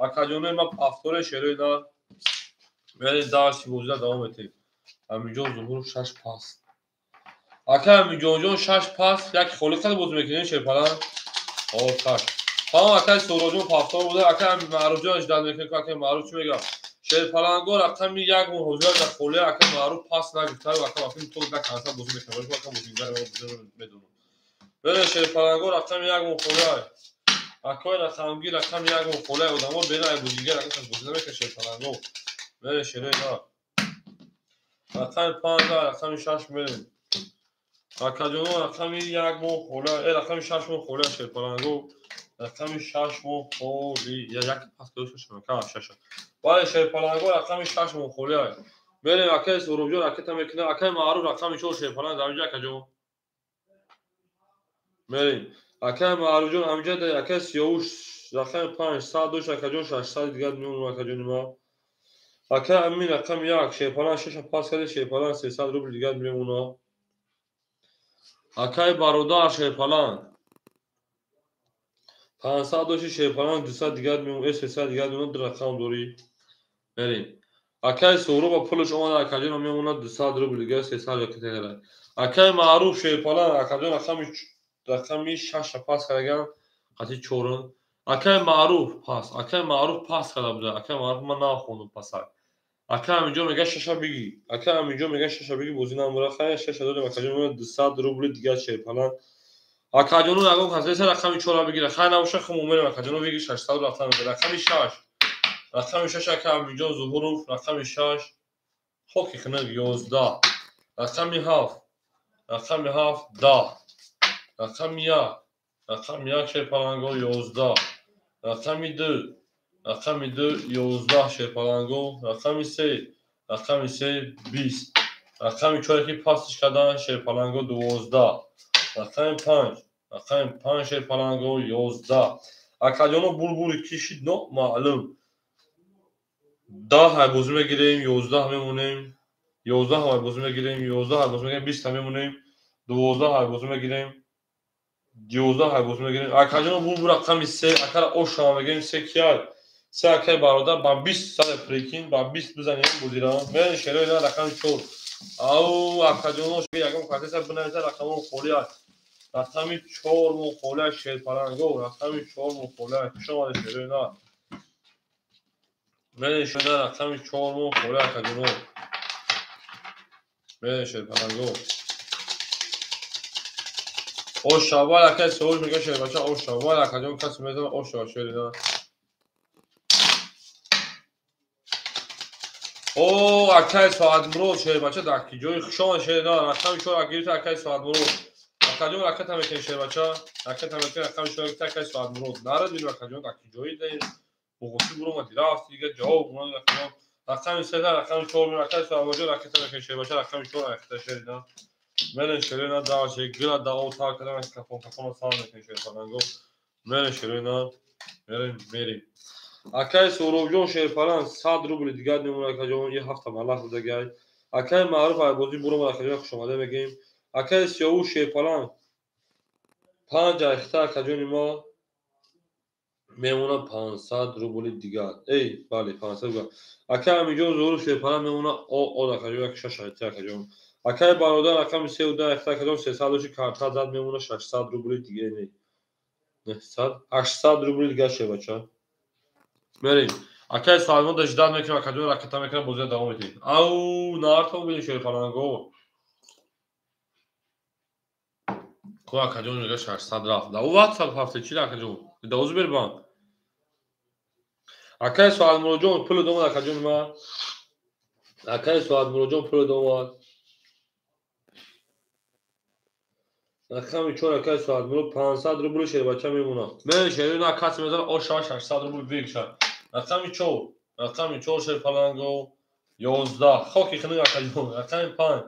Акаҷонои ма пафторен шерои нар. Берем дарси бозида давом метем. Амиҷон Зуҳуров 6 пас. Акай Амиҷонҷон 6 пас, як холӣ қад бозӣ мекунем шерпаланг. О, так. Ҳам акай Суҳроҷон пафтор буда, акай Маъруфҷон ждат мекунем, акай Маъруф чӣ мегӯяд? Шерпаланго рақами 1 ҳозира дар холӣ акай Маъруф пас нагуфта, акай вақти то да канса бозӣ мекунад, акай бозингар медонам. Берем шерпаланго рақами 1 холӣ. Акай рақамгир рақами 1 холӣ, одамо берем ай бозингар акай бозӣ намекунад шерпаланго. Берем шерои нар. Рақами 5 рақами 6 мерем. Акаҷоно рақами 1 моҳ холӣ, рақами 6 моҳ холӣ шерпаланго. Рақами 6 моҳ холӣ. Як пас кардо 6 моҳ, 6. Бале шерпаланго рақами 6 моҳ холӣ. Берем акай Суҳробҷон ракета мекунад, акай Маъруф рақами 4 шерпаланг дар инҷа акаҷон. Мерем. Акай Маъруфҷон ҳаминҷа акай Сиёвуш рақами 5 100 дошт акаҷон 600 дигар меомад акаҷони ма. Акай Амин рақами 1 шерпаланг 6 пас кард шерпаланг 300 рубл дигар мемонад. Акай Бародар шерпаланг 500 дошти шерпаланг 200 дигар мемонад, 300 дигар мемонад, ду рақам дорӣ. Мерем. Акай Суҳроб ба пулаш омада акаҷон мемонад 200 рубл дигар 300 ракета кард. Акай Маъруф шерпаланг акаҷон рақами 6 пас кардаган қати 4. Акай Маъруф пас, акай Маъруф пас карда буда. Акай Маъруф ман нахондам пасак. Акай Амиҷон мегӯяд 6 бигӣ. Акай Амиҷон мегӯяд 6 бигӣ бозӣ намура. Хайр 6 додем акаҷон мемонад 200 рубли дигар шерпаланг. Акаҷоно ягон кас нест рақами 4 бигира. Хайр набоша хум умерем акаҷоно бигир 600 рафтан мекунад. Рақами 6. Рақами 6 акай Амиҷон Зуҳуров рақами 6. Хоки хунук 11. Рақами 7. Рақами 7 10. Рақами 1. Рақами 1 шерпаланго 11. Рақами 2. Рақами 2 11 шерпаланго. Рақами 3. Рақами 3 20. Рақами 4 ки пасиш кардан шерпаланго 12. Рақами 5. Рақами 5 шерпаланго 11. Акаҷоно булбули кишид номаълум. 10 ҳай бозӣ мегирем, 11 мемонем. 11 ҳай бозӣ мегирем, 11 ҳай бозӣ мегирем, 20 мемонем. 12 ҳай бозӣ мегирем. 11 ҳай бозӣ мегирем. Акаҷоно булбул рақами 3, акара ошама мегирем 3 кияй. 3 акай бародар ба 20 саде прикин, ба 20 бизанем бозира. Мерем шерои на рақами 4. Ау акаҷоно ягон касеса бинависа рақамон холӣ аст. Рақами 4 мо холӣ аст шерпаланго, рақами 4 мо холӣ аст. Хуш омадед шерои на. Мерем шерои на рақами 4 мо холӣ акаҷоно. Мерем шерпаланго. Ошавал акай Сиёвуш мегӯяд шербача ошавал акаҷон касе мезанад ошава шери на. О акай Соатмурод шербача дар ки ҷои хуш омад шери на. Рақами 4 гирифта акай Соатмурод. Акаҷон ракета мекунем шербача. Ракета мекунем рақами 4 гирифта акай Соатмурод. Нарад бинем акаҷон дар ки ҷои даем. Буғусӣ буромади рафт дига ҷавоб монад акаҷон. Рақами се рақами чор акай Суҳробҷон ракета мекунем шербача рақами чор ракета шерина. Мерен шерина даши гила дао тар кардам кафон кафона сар мекунем шерпаланго. Мерен шерина мерен мерем. Акай Суҳробҷон шерпаланг 100 рубли дигар мемонад акаҷон, ин ҳафта маблағ додагай. Акай Маъруф Айбозӣ буромад акаҷон, хушомада мегӯем. Акай Сиёвуш шерпаланг 5 айхта акаҷони мо мемонад 500 рубли дигар. Эй, бале, 500 рубл. Акай Амиҷон Зуҳур шерпаланг мемонад о акаҷон, як 6 айхта акаҷон. Акай бародар рақами 3 2 айхта акаҷон 300 доши карта зад мемонад 600 рубли дигар. Не, 900, 800 рубли дигар шербача. Мерем. Акай Салмон да ждат мекунем акаҷон ракета мекунам бозия давом медиҳем. Ау, нартон бидем шерпаланго. Ко акаҷон мега 600 рафт. Да WhatsApp ҳафта чи акаҷон? Да Узбербанк. Акай Суалмуроҷон пул домад акаҷон ма. Акай Суалмуроҷон пул домад. Рақами 4 акай Суалмурод 500 рубл шербача мемонад. Мен шерина каси мезанам о 600 рубл бигша. Рақами 4, рақами 4 шерпаланго 11. Хоки хинук акаҷон. Рақами 5,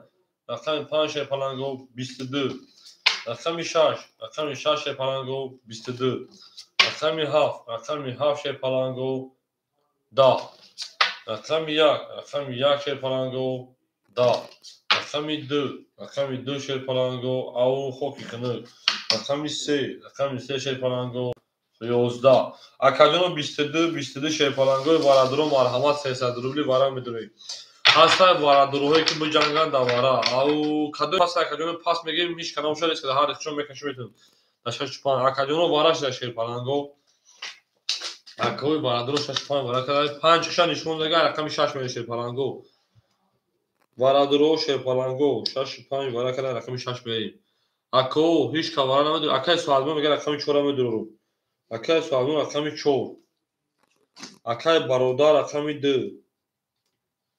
рақами 5 шерпаланго 22. Рақами 6, рақами 6 шерпаланго 22. Рақами 7, рақами 7 шерпаланго 10. Рақами 1, рақами 1 шерпаланго 10. Рақами 2, рақами 2 шерпаланго ау хоки хинук. Рақами 3, рақами 3 шерпаланго 11. Акаҷоно 22, 22 шерпалангои варадуро марҳамат 300 рубли вара медурем. Ҳастанд варадуроҳое ки биҷанганд дар вара. Ау кадом пас акаҷоно пас мегирем ҳеҷ кадом шуд нест, ҳар чон мекашем метавонем. Дар 65 акаҷоно вара шуда шерпаланго. Акаҳои варадуро 65 вара карда 5 киша нишон дага рақами 6 меояд шерпаланго. Варадуро шерпаланго 65 вара карда рақами 6 меояд. Акаҳо ҳеҷ ка вара намедурад. Акаи Суалмон мега рақами 4 медурам. Акай Суалмон рақами 4. Акай бародар рақами 2.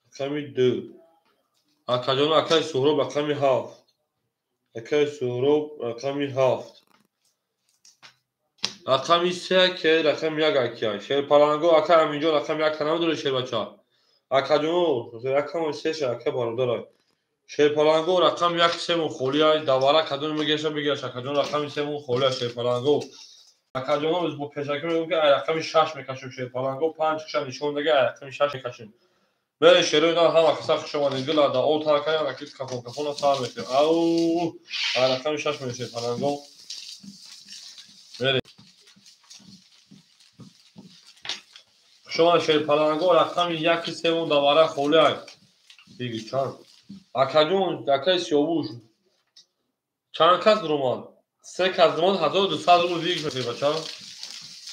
Рақами 2. Акаҷон акай Суҳроб рақами 7. Акай Суҳроб рақами 7. Рақами 3 ки рақами 1 акай. Шерпаланго акай Аминҷон рақами 1 та намедурад шербача. Акаҷоно рақами 3 ша акай бародар. Шерпаланго рақами 1 семон холӣ ай. Давара кадом мегеша бигираш акаҷон рақами 3 холӣ ай шерпаланго. Акаҷоно biz бо пешакӣ мегӯем ки ай рақами 6 мекашем шерпаланго 5 киша нишон дага ай рақами 6 мекашем. Мере шерои на ҳама каса хуш омадед гила да о тар кардем ракет кафон кафона сар мекунем. Ау ай рақами 6 мекашем шерпаланго. Мере хуш омадед шерпаланго рақами 1 3 давара холӣ ай. Биги чанд. Акаҷон акаи Сиёвуш чанд кас дуромад? 3 кас дуромад 1200 рубл выигрыш мешавад бача.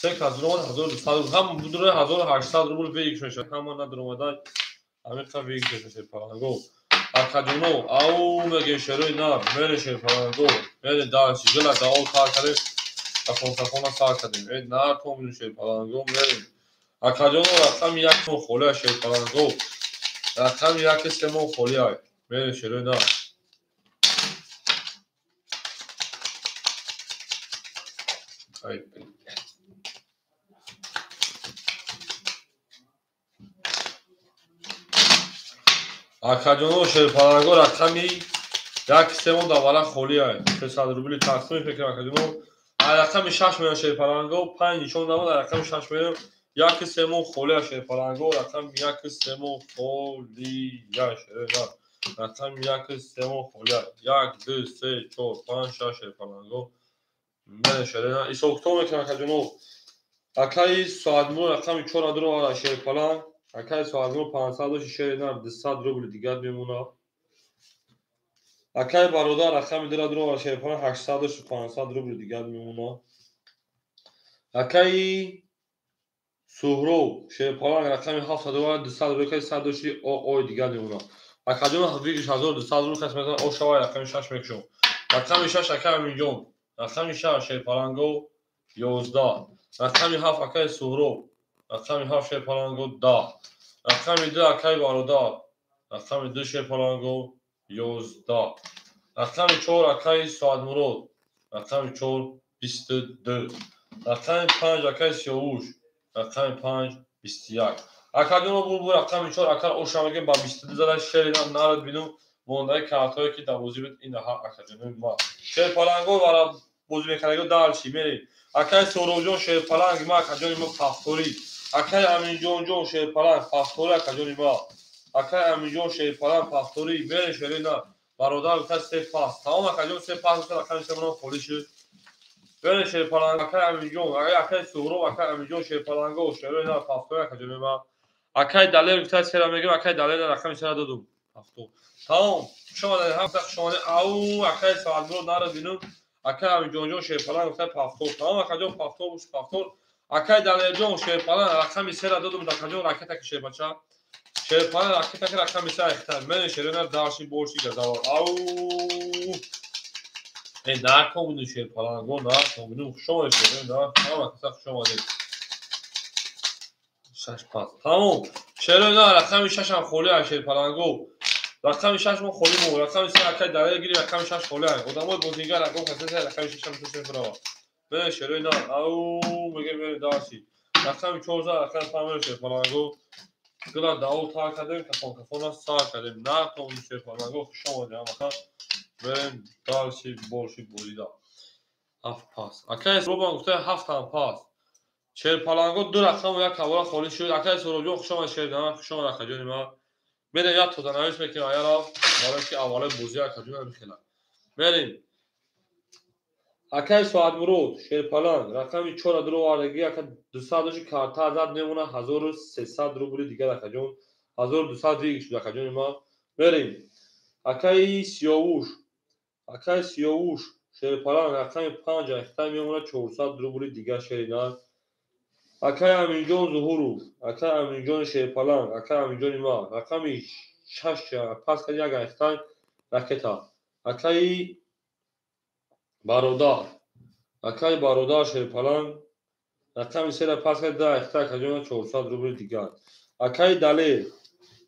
3 кас дуромад 1200 рубл. Ҳам будура 1800 рубл выигрыш мешавад. Ҳама надуромада ҳамин қадр выигрыш мешавад паланго. Акаҷоно ау мегем шерои нар мере шерпаланго. Мере даши гила дао тар кардем. Кафон кафона сар кардем. Э нар томин шерпаланго мерем. Акаҷоно рақами 1 холӣ ай шерпаланго. Рақами 1 3 холӣ ай. Мере шерои нар. Ай, акаҷоно шерпаланго рақами 1 3 давара холӣ ай. 300 рубли тақсим мекунем акаҷоно. Ай рақами 6 меояд шерпаланго, 5 нишон дамад, ай рақами 6 меояд. 1 3 холӣ ай шерпаланго, рақами 1 3 холӣ ай шерпаланго. Рақами 1 3 холӣ ай. 1 2 3 4 5 6 шерпаланго. Мере шерина ҳисоб китоб мекунам акаҷоно. Акаи Соатмур рақами 4 дуровара шерпаланг. Акаи Соатмур 500 доши шерина 200 рубли дигар мемонад. Акаи бародар рақами 2 дуровара шерпаланг 800 доши 500 рубли дигар мемонад. Акаи Суҳроб шерпаланг рақами 7 дуровара 200 рубли 100 доши ой дигар мемонад. Акаҷоно выигрыш 1200 рубл кас мезанад о шавай рақами 6 мекушам. Рақами 6 акаи Аминҷон. Рақами 6 шерпаланго 11. Рақами 7 акаи Суҳроб. Рақами 7 шерпаланго 10. Рақами 2 акаи бародар. Рақами 2 шерпаланго 11. Рақами 4 акаи Соатмурод. Рақами 4 22. Рақами 5 акаи Сиёвуш. Рақами 5 21. Акаҷоно булбул рақами 4 ака оша мегем ба 22 зада шери нарад бинум мондаи картҳое ки дар бозӣ буд инаҳа акаҷонои ма. Шерпаланго вара бозӣ мекардаго дальше мерем. Акаи Соробҷон шерпаланг ма акаҷони ма пафторӣ. Акаи Аминҷонҷон шерпаланг пафторӣ акаҷони ма. Акаи Аминҷон шерпаланг пафторӣ мерем шери на. Бародар гуфта се пас. Тамом акаҷон се пас гуфта рақами се монам холӣ шуд. Бере шерпаланг акаи Аминҷон, акаи Суҳроб, акаи Аминҷон шерпаланго шерои на пафторӣ акаҷони ма. Акаи Далер гуфта сера мегирам, акаи Далер рақами сера додум. Пафтор. Тамом. Хуш омадед, ҳамса хуш омадед. Ау, акаи Соатмурод нарад бинум. Акаи Аминҷонҷон шерпаланг гуфта пафтор. Тамом акаҷон пафтор буш пафтор. Акаи Далерҷон шерпаланг рақами сера додум, акаҷон ракета ки шербача. Шерпаланг ракета ки рақами сера ихтар. Мен шерона дарши борши газавор. Ау. Э накомину шерпаланго, накомину. Хуш омадед шерона. Ҳама каса хуш омадед. 6 пас. Тамом. Шерона рақами 6 ҳам холӣ ай шерпаланго. Рақами 6 мо холӣ мо. Рақами 3 акаи Далер гири рақами 6 холӣ ай. Одамои бозингар акон каса рақами 6 ҳам шуд брава. Бере шерона. Ау, мегем бере дарси. Рақами 14 рақами 5 шерпаланго. Гула дао тар кардем, кафон кафона сар кардем. Наком шерпаланго хуш омадед ҳамака. Берем дарси борши бозида. 7 пас. Акаи Суробам гуфта 7 ҳам пас. Шерпаланго ду рақаму як ҳавола холӣ шуд. Акаи Суробҷон хуш омад шердана, хуш омад акаҷони ман. Мерем як тозанавис мекунем аяра барои ки аввалои бозӣ акаҷон бихела. Мерем. Акаи Соатмурод шерпаланг рақами 4 дуро овардагӣ ака 200 доши карта зад мемона 1300 рубли дигар акаҷон. 1200 диг шуд акаҷони ман. Мерем. Акаи Сиёвуш, акаи Сиёвуш шерпаланг рақами 5 айхтай мемона 400 рубли дигар шерина. Акаи Аминҷон Зуҳуров, акаи Аминҷони шерпаланг, акаи Аминҷони ма рақами 6 пас кард як айхтай ракета. Акаи Бародар, акаи Бародар шерпаланг рақами 3 пас кард 2 айхтай акаҷон 400 рубли дигар. Акаи Далер,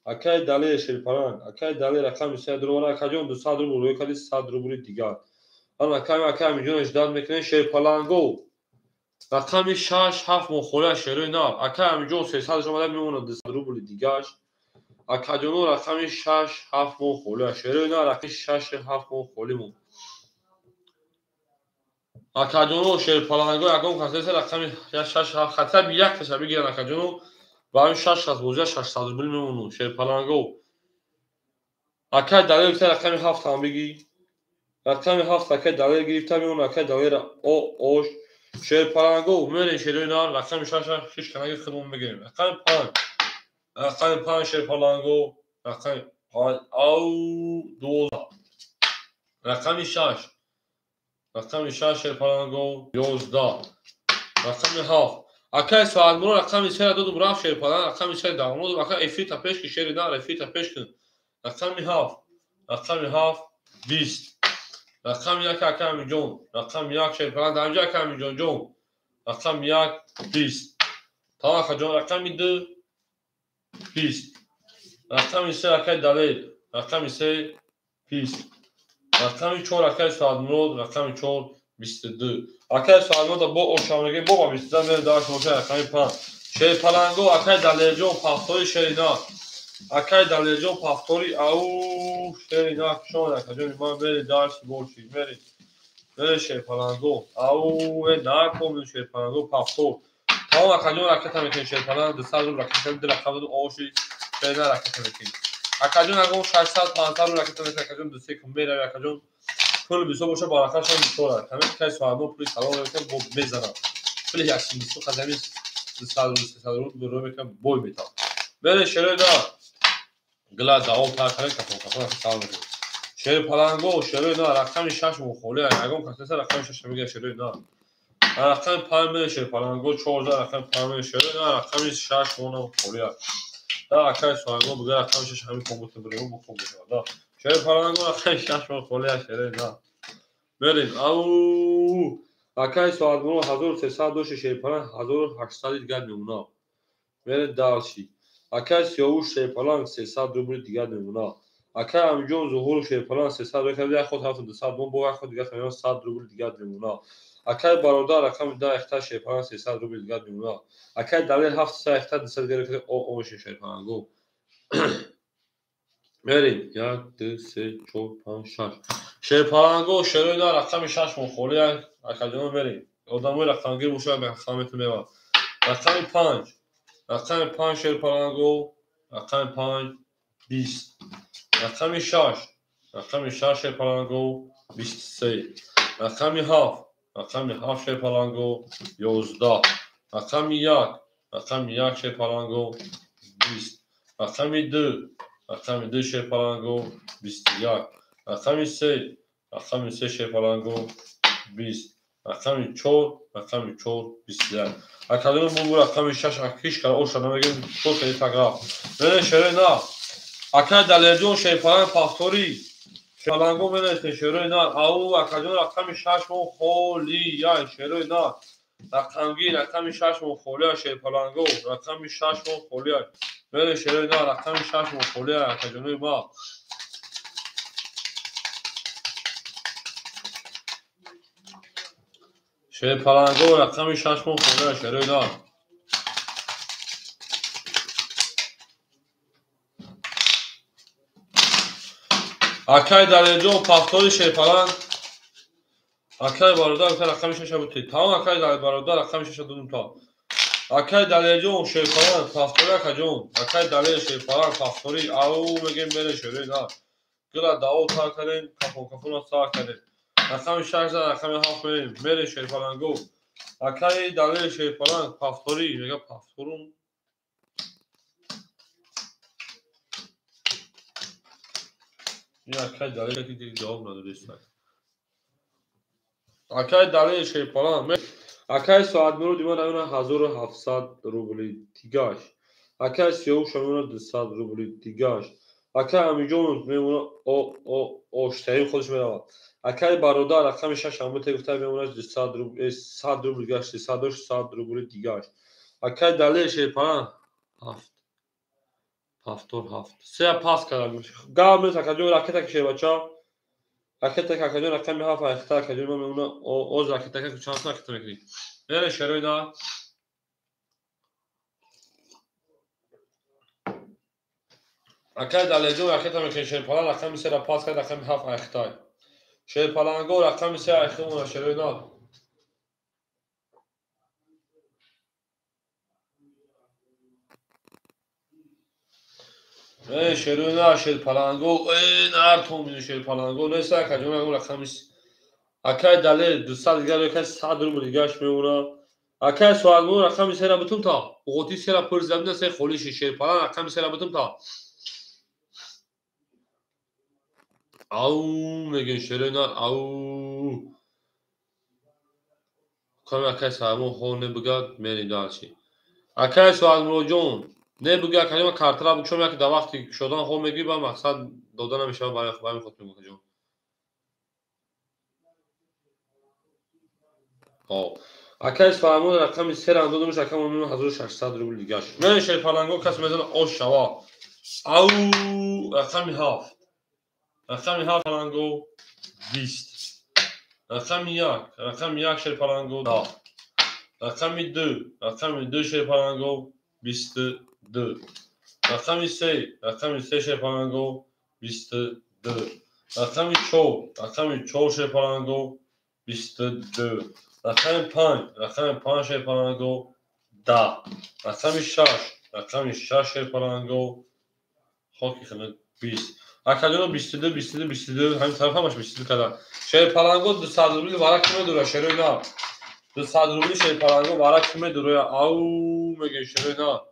акаи Далер шерпаланг, акаи Далер рақами 3 дуровара акаҷон 200 рубл рӯй карди 100 рубли дигар. Ҳам акаи Аминҷон ждат мекунем шерпаланго. Рақами 6 7 мо холӣ шерои нар. Акаи Аминҷон 300 омада мемонад 200 рубли дигаш. Акаҷоно рақами 6 7 мо холӣ шерои нар рақами 6 7 мо холӣ мо. Акаҷоно шерпаланго ягон кас нест рақами 6 7 хатар як таша бигиран акаҷоно. Ба ҳамин 6 кас бозия 600 рубл мемонад шерпаланго. Акаи Далер гуфта рақами 7 ҳам бигӣ. Рақами 7 акаи Далер гирифта мемонад акаи Далер о ош. Шерпаланго мерем шерои нар рақами 6 6 канаги худмон мегирем. Рақами 5 рақами 5 шерпаланго рақами 5 ау 12 рақами 6 рақами 6 шерпаланго 11 рақами 7 акаи Соатмурод рақами 3 додум рафт шерпаланг рақами 3 давом додум ака эфирта пеш ки шери нар эфирта пеш кун. Рақами 7 рақами 7 20 рақами 1 акаи Аминҷон рақами 1 шерпаланг дар инҷо акаи Аминҷонҷон рақами 1 20 тамом акаҷон рақами 2 20 рақами 3 акаи Далер рақами 3 20 рақами 4 акаи Соатмурод рақами 4 22 акаи Соатмурод бо ошам мегем бо ба 22 мерем дар шумо рақами 5 шерпаланго акаи Далерҷон пафтори шерина. Акаи Далерҷон пафтори ау шерина хуш омад акаҷони ман мерем дарси борши мерем. Мерем шерпаланго ау э накомин шерпаланго пафтор. Тамом акаҷон ракета мекунем шерпаланг 200 рубл ракета ду рақам додум оши шерина ракета мекунем. Акаҷон агон 600 500 рубл ракета мекунем акаҷон 2 кун меравем акаҷон пул бисёр боша баракашам бисёр аст. Ҳамин кай Соатмурод пули калон мекунем бо мезанам. Пули 120 қадами 200 рубл 300 рубл рӯй мекунам бой метавам. Бере шерои на гла давом тар кардем кафон кафон салом мекунем. Шерпаланго шерои на рақами 6 мо холӣ ягон кас нест рақами 6 мегирад шерои на. Рақами 5 мере шерпаланго 14 рақами 5 мере шерои на рақами 6 монам холӣ аст. Да акаи Соатмурод бигӯяд рақами 6 ҳамин компютер бирем бо хуб мешавад. Да шерпаланго рақами 6 мо холӣ аст шерои на. Мерем. Ау акаи Соатмурод 1300 доши шерпаланг 1800 дигар мемонад. Мерем дарси. Акаи Сиёвуш шерпаланг 300 рубли дигар мемонад. Акаи Аминҷон Зуҳуров шерпаланг 300 рубл як ход 7 200 бо як ход дигар 100 рубли дигар мемонад. Акай бародар рақами 10 эхта шерпаланг 300 рубли дигар мемонад. Акай Далер 7 са эхта 200 дигар о мешин шерпалангу. Мерим 1 2 3 4 5 6. Шерпаланго шерои на рақами 6 мон холия акаҷон мерим. Одамои рақамгир бошад рақаметон мева. Рақами 5. Рақами 5 шерпаланго, рақами 5 20. Рақами 6. Рақами 6 шерпаланго 23. Рақами 7. Рақами 7 шерпаланго 11. Рақами 1. Рақами 1 шерпаланго 20. Рақами 2. Рақами 2 шерпаланго 21. Рақами 3. Рақами 3 шерпаланго 20. Рақами 4. Рақами 4 21. Академия бу рақами 6 ҳеч кара оша намегем, чор кади так рафт. Мене шерои на. Акай Далерҷон шерпаланг пахторӣ. Шерпаланго менависем шерои на. Ау акаҷон рақами 6 мон холия шерои на. Рақамгир рақами 6 мон холия шерпаланго. Рақами 6 мон холия. Мене шерои на рақами 6 мон холия акаҷонои ма. Шерпаланго рақами 6 мон холия шерои на. Акай Далерҷон пахтори шерпаланг. Акай бародар рақами 6 буд. Тамом акай бародар рақами 6 додум то. Акай Далерҷон шерпаланг пахтори акаҷон. Акай Далер шерпаланг пахтори ау мегем бере шерои на. Гила дао та кардем, кафон кафона са кардем. Рақами 6 рақами 7 мерем. Мере шерпаланго. Акай Далер шерпаланг пахтори мега пахторум. Ин акай Далер ки ҷавоб надодест. Акай Далер шерпаланг. Акай Соатмурод иман района 1700 рубли дигаш. Акай Сиёвуш мемонад 200 рубли дигаш. Акай Амиҷон мемонад оштарин худаш меравад. Акай бародар рақами 6 амбуте гуфта мемонад 200 рубли 100 рубли дигаш, 300 рубли дигаш. Акай Далер шерпаланг 7 Пафтор 7. Се пас кардам. Гап нест акаҷон ракета кишед бача. Ракета акаҷон рақами 7 ахта акаҷон ма мемона оз ракета ка чанд ракета мекунӣ. Мере шерои на. Акай Далерҷон ракета мекунӣ шерпаланг рақами 3 ра пас кард рақами 7 ахтай. Шерпаланго рақами 3 ахта мона шерои на. Шерои на шерпаланго, нартон мину шерпаланго, нест акаҷон ягон рақами акай Далер 200 дигар акай 100 рубл дигаш мемона. Акай Соатмурод рақами 3 ра бутум та. Уғоти 3 ра пур замина се холиши шерпаланг рақами 3 ра бутум та. Ау мегӯем шерои на ау. Каме акай Соатмурод хо небугад мерем дальше. Акай Соатмуродҷон небуга акаҷон картара букшом яке дар вақти кушодан хо мегирӣ ба мақсад дода намешавад барои ҳамин хотир мегӯям акаҷон. Хоб. Акай Соатмурод рақами 3 ра додумш акам 1600 рубл дигаш. Мен шерпаланго кас мезана ош шава. Ау рақами 7. Рақами 7 паланго 20. Рақами 1, рақами 1 шерпаланго 10. Рақами 2, рақами 2 шерпаланго 22. Рақами 3, рақами 3 шерпаланго 22. Рақами 4, рақами 4 шерпаланго 22. Рақами 5, рақами 5 шерпаланго 10. Рақами 6, рақами 6 шерпаланго хоки хина 20. Акаҷоно 22, 22, 22 ҳамин тараф ҳамаш 22 кардам. Шерпаланго 200 рубли вара ки медура шерои на. 200 рубли шерпаланго вара ки медура. Ау мегӯем шерои на.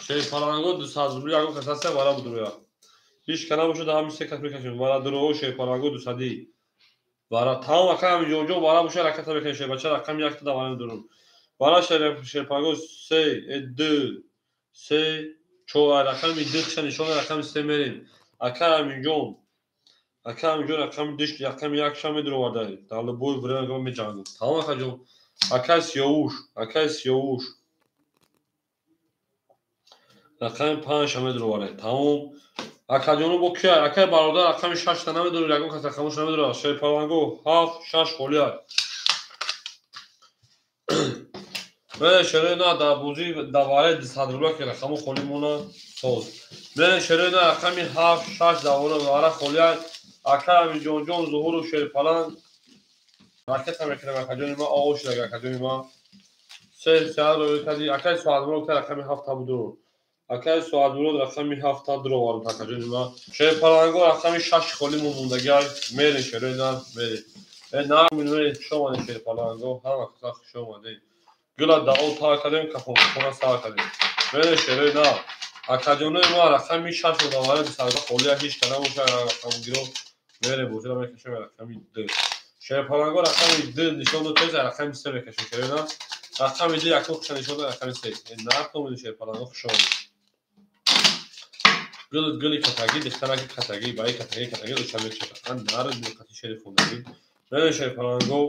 Шерпаланго 200 рубли ягон кас ҳаста вара будуроя. Ҳеч ка набошад ҳамин се кас мекашем. Вара дуроҳо шерпаланго 200. Вара тамом акай Амиҷонҷон вара боша ракета мекунем шербача рақами 1 та вара медурам. Вара шерпаланго 3 2 3 4 рақами 2 киша нишон рақами 3 мерем. Акай Амиҷон акай Амиҷон рақами 2 рақами 1 ша медуроварда. Дар любой время меҷангам. Тамом акаҷон. Акай Сиёвуш, акай Сиёвуш рақами 5 ша медуроварда. Тамом. Акаҷону бо кия? Акай бародар рақами шашта намедонӣ, ягон кас рақамош намедонад. Шерпаланго ҳафт шаш холиай. Мене шерои на дар бозӣ дар вараи 200 рубла ки рақамо холӣ мона соз. Мене шерои на рақами ҳафт шаш дар вара холиай. Акай Амиҷонҷон Зуҳуру Шерпаланг ракета мекунам акаҷони ман оғоз шудаг акаҷони ман. Се сеат роӣ кардӣ. Акай Соатмурод рақами ҳафта будур. Акай Соатмурод рақами ҳафта дуровард акаҷони ман. Шерпаланго рақами шаш холӣ мондагиай. Мерем шерои нар мерем. Э нар мерем, хуш омадед шерпаланго, ҳама каса хуш омадед. Гула дао тар кардем, кафонкафона сар кардем. Мерем шерои нар. Акаҷонои ман рақами шаш одамаи 200 холия ҳеҷ ка набошад рақамгиро. Мерем бозиро мекашем рақами ду. Шерпаланго рақами ду нишон дод, тез рақами се мекашем шерои нар. Рақами ду якум хуша нишон дод рақами се. Нар томиди шерпаланго хуш омадед. Гул гули катагӣ, дихтараки катагӣ, баи катагӣ катагӣ дуча мекашад. Ан нар муқати шери хондагӣ. Мерем шерпаланго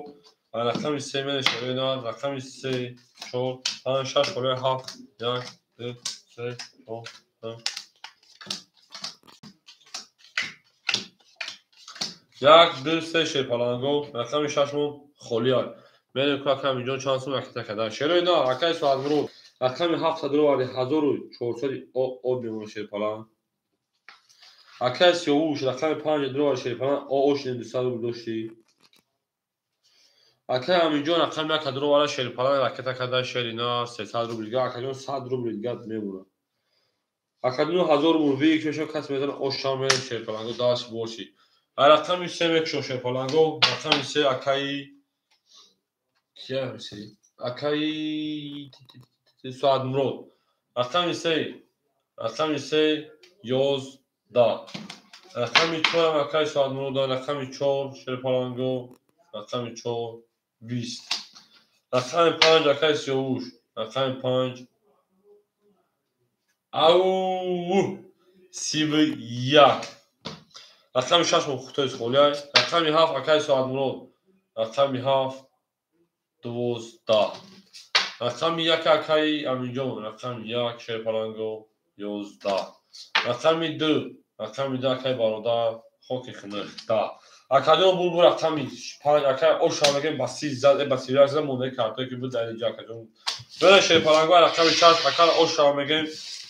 рақами се мерем шерои нар рақами се чор панҷ шаш холия ҳафт як ду се чор панҷ як ду се шерпаланго рақами шашмон холиай. Мерем ку акай Амиҷон чанд сум ракета карда. Шерои нар акай Соатмурод рақами ҳафта дуроварди 1400 об мемонад шерпаланг. Акай Сиёвуш рақами панҷ дуроварди шерпаланг оо шудем 200 рубл доштӣ. Акай Амиҷон рақами як дуроварда шерпаланг ракета карда шери нар 300 рубл дига акаҷон 100 рубл дига мемонад. Акаҷон 1000 рубл вик мешавад кас метавонад ошам мерем шерпаланго даст бошӣ. Рақами се мекушам шерпаланго рақами се акаи кия се акаи Соатмурод рақами се 11 рақами чорам акаи Соатмурод рақами чор шерпаланго рақами чор 20 рақами панҷ акаи Сиёвуш рақами панҷ ау 31 рақами шаш хутои холиай рақами ҳафт акаи Соатмурод рақами ҳафт 12 рақами як акаи Амиҷон рақами як шерпаланго 11 рақами ду акаи бародар хоки хунук 10 акаҷон булбул рақами панҷ акаи оша мегем ба 30 зад ба 31 зад мондаи картое ки буд дар инҷа акаҷон. Берем шерпаланго рақами шаш акаи оша мегем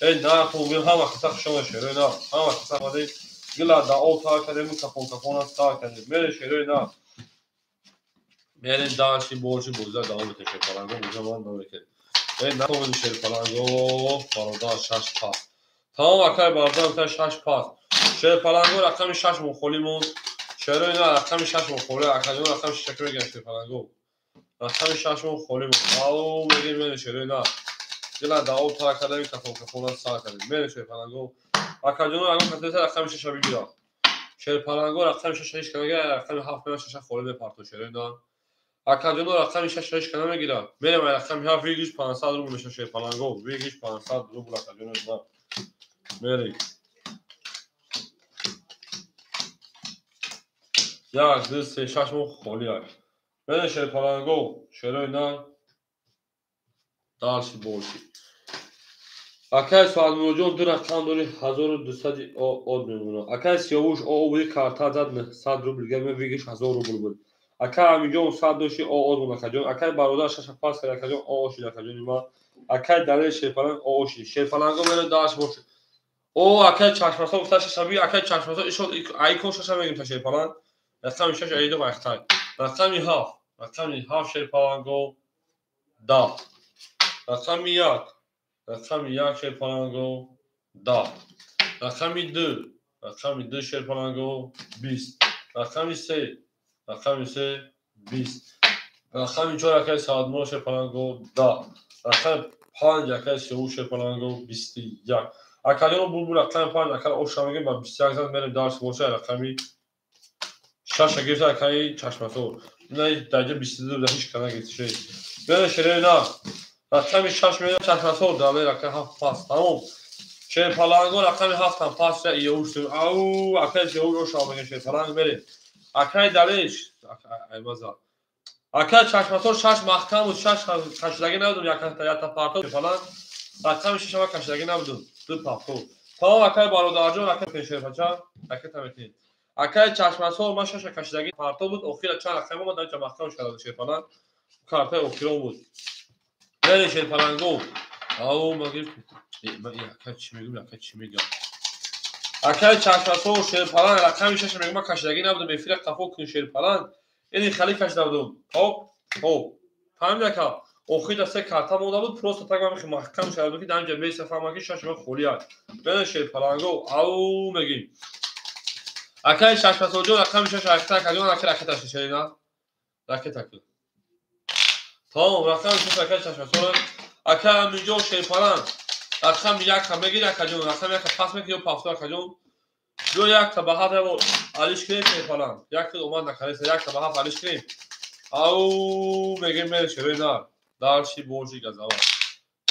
э нарху ҳама каса хуш омадед шерои нар ҳама каса омадед. Гула дао тар кардем кафонкафона сар кардем. Мерем шерои нар мерем дарси борчи бозида давом метем шерпаланго бозида ман намекунем. Э натомиди шерпаланго бародар шаш пас. Тамом акаи бародар гуфта шаш пас. Шерпаланго рақами шаш мон холӣ монд. Шерои нар рақами шаш мон холӣ акаҷон рақами шашаки мегирам шерпаланго. Рақами шаш мон холӣ монд. Ау мегем мерем шерои нар. Гула дао тар кардем кафонкафона сар кардем. Мерем шерпаланго. Акаҷоно ягон кас нест рақами шаша бигирад. Шерпаланго рақами шаша ҳеҷ ка нагирад, рақами ҳафт мера шаша холӣ мепартод шерои нар. Акаҷоно рақами шаша ҳеҷ ка намегирад. Мерем ай рақами ҳафт выигрыш 500 рубл мешавад шерпаланго. Выигрыш 500 рубл акаҷоно нар. Мерем. Як, ду, се, шаш мон холӣ ай. Мерем шерпаланго, шерои нар. Дарси борчи. Акай Соатмуроджон ду рақам дори 1200 од мемонад. Акай Сиёвуш о буди карта зад 900 рубл дига ме выигрыш 1000 рубл буд. Акай Амиҷон 100 дошти о од монд акаҷон. Акай бародар шаша пас кард акаҷон о шуд акаҷони ман. Акай Далер шерпаланг о шуд. Шерпаланго меро дарс бошад. О акай Чашмасо гуфта шаша би акай Чашмасо ишод айкон шаша мегим та шерпаланг. Рақами шаш айдо айхтай. Рақами ҳафт шерпаланго 10. Рақами як рақами як шерпаланго 10. Рақами ду шерпаланго 20. Рақами се 20. Рақами чор акаи Соатмурод шерпаланго 10. Рақами панҷ акаи Сиёвуш шерпаланго 21. Акаҷоно булбул рақами панҷ акаи оша мегем ба 21 зад мерем дарс боша рақами шаша гирифта акаи Чашмасо. Ина даҷа 22 буда ҳеҷ ка нагирифта шед. Берем шерои нар. Рақами шаш мерем Чашмасо дале рақами ҳафт пас. Тамом. Шерпаланго рақами ҳафтам пас Сиёвуш. Ау акаи Сиёвуш оша мегем шерпаланг мерем. Акаи Далеш аймаза. Акаи Чашмасо шаш маҳкам буд, шаш кашидагӣ набудум, якта парто шерпаланг. Рақами шашама кашидагӣ набудум, ду парто. Тамом акай бародарҷон, акай шерпача, ракета метин. Акай чашмасор ман шаша кашидаги парто буд, охира чанд рақам омад, дар маҳкам шуда шерпаланг. Картаи охирон буд. Бери шерпаланго. Ау маги акай чӣ мегӯм, акай чӣ мегӯм. Акай чашмасор шерпаланг рақами шаша мегӯм, ман кашидаги набудам, эфира қафо кун шерпаланг. Ини хали кашида будум. Хоп, хоп. Фаҳмид ака? Охир се карта монда буд, просто так ман маҳкам шуда буд, ки дар инҷа беса фаҳмам, ки шаш ман холӣ аст. Бери шерпаланго, ау мегим. Акай чашмасорҷон рақами шаш ракета акаҷон, ака ракета шишерина. Ракета кун. Тамом, рақами шаш акай чашмасор. Акай Аминҷон шерпаланг. Рақами якка мегир акаҷон, рақами якка пас мекунӣ ё пафто акаҷон. Ё якта ба ҳафт яво алиш кунем шерпаланг. Якта омад накареса, якта ба ҳафт алиш кунем. Ау мегем мери шерои нар. Дарши боши газава.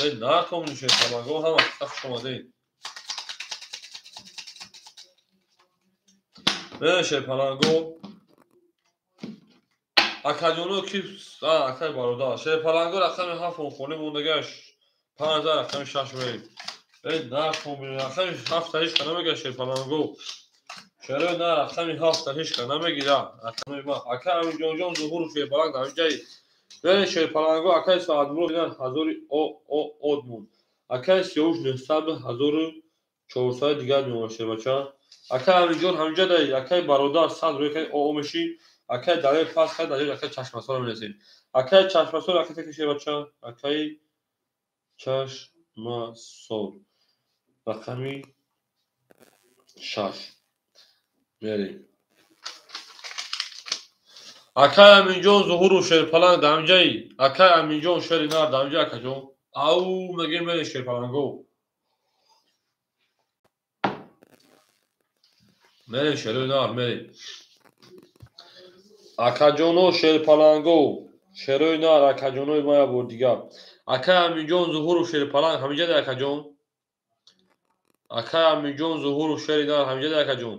Э нар комни шерпаланго ҳама хуш омадед. Мери шерпаланго. Акаҷоно ки акай бародар. Шерпаланго рақами ҳафт он холӣ мондагаш. 5 рақами шаш мерем. Э нар комни рақами ҳафт ҳеч ка намегира шерпаланго. Шерои нар рақами ҳафт ҳеч ка намегира. Рақами ма. Акай Аминҷонҷон Зуҳуров шерпаланг дар ҷаи. Бери шерпаланго акай Саадмурод инан ҳазори од монд. Акай Сиёвуш 900 1400 дигар меомад шербача. Акай Аминҷон ҳаминҷа дай, акай бародар 100 рӯй акай о меши, акай дарои пас кай дарои акай чашмасора мерасем. Акай чашмасор акай таки шербача, акай чашмасор. Рақами 6. Мерем. Акай Аминҷон Зуҳуров шерпаланг дар ҳаминҷаи. Акай Аминҷон шери нар дар ҳаминҷа акаҷон. Ау мегем мерем шерпаланго. Мерем шерои нар, мерем. Акаҷоно шерпаланго, шерои нар, акаҷонои ма як бор дигар. Акай Аминҷон Зуҳуров шерпаланг ҳаминҷа дай акаҷон. Акай Аминҷон Зуҳуров шери нар ҳаминҷа дай акаҷон.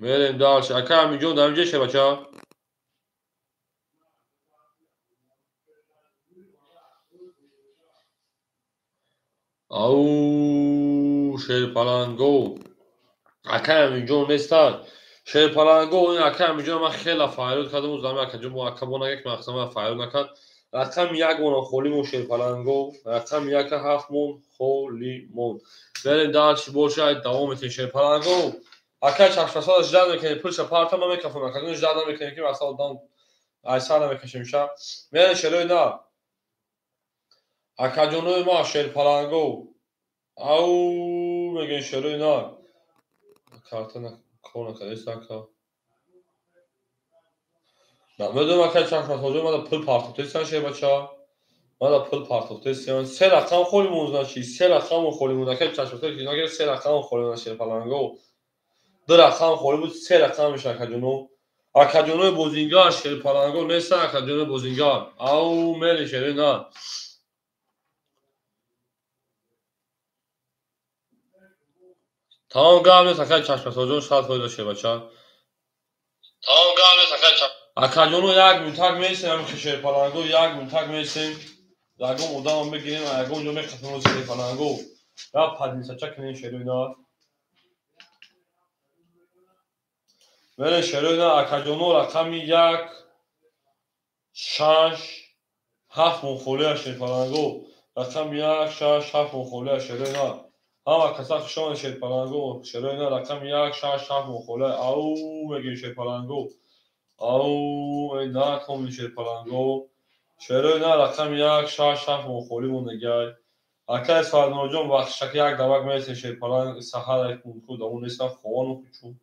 Мерем дальше. Акай Аминҷон дар ҳаминҷа шербача. Ау шерпаланго. Акай Аминҷон нестанд. Шерпаланго ин акай Аминҷон ман хеле файрод кардам, ӯ зами акаҷон бо ака бо нагак мақсад ман файрод накард. Рақами як мон холӣ мон шерпаланго. Рақами як ҳафт мон холӣ мон. Мерем дальше боша, давом метем шерпаланго. Акай чашмасора ждат мекунем, пулша парта ма мекафонам. Акаҷон ждат намекунем, ки масалан одам айсар намекашем ша. Мерем шерои нар. Акаҷонои ма шерпаланго. Ау мегем шерои нар. Карта кор накардаист ака. Намедонам акай чашмасоҷон мада пул партофтаистан шербача. Мада пул партофтаистан. Се рақам холӣ монд, значит, се рақам холӣ монд. Акай чашмасоҷон ки нагирифт, се рақам холӣ монд шерпаланго. Ду рақам холӣ буд, се рақам меша акаҷоно. Акаҷонои бозингар шерпаланго нестан, акаҷонои бозингар. Ау мери шерои нар. Тамом гап нест акай чашмасоҷон 100% шербача. Тамом гап нест акай чашмасоҷон. Акаҷоно як минутак месем, ҳамин шерпаланго як минутак месем. Ягон одамам мегирем, ягон ҷо мехафем шерпаланго. Я паднисача кунем шерои нар. Мерем шерои нар акаҷоно рақами 1 6 7 мон холия шерпаланго. Рақами 1 6 7 мон холия шерои нар. Ҳама каса хушомад шерпаланго. Шерои нар рақами 1 6 7 мон холия. Ау мегем шерпаланго. Ау эй накомни шерпаланго. Шерои нар рақами 1 6 7 мон холӣ мондагиай. Акай Саадмуродҷон бахшаки як давак мерасем шерпаланг саҳар як мунку дамон нестам ховану хучу.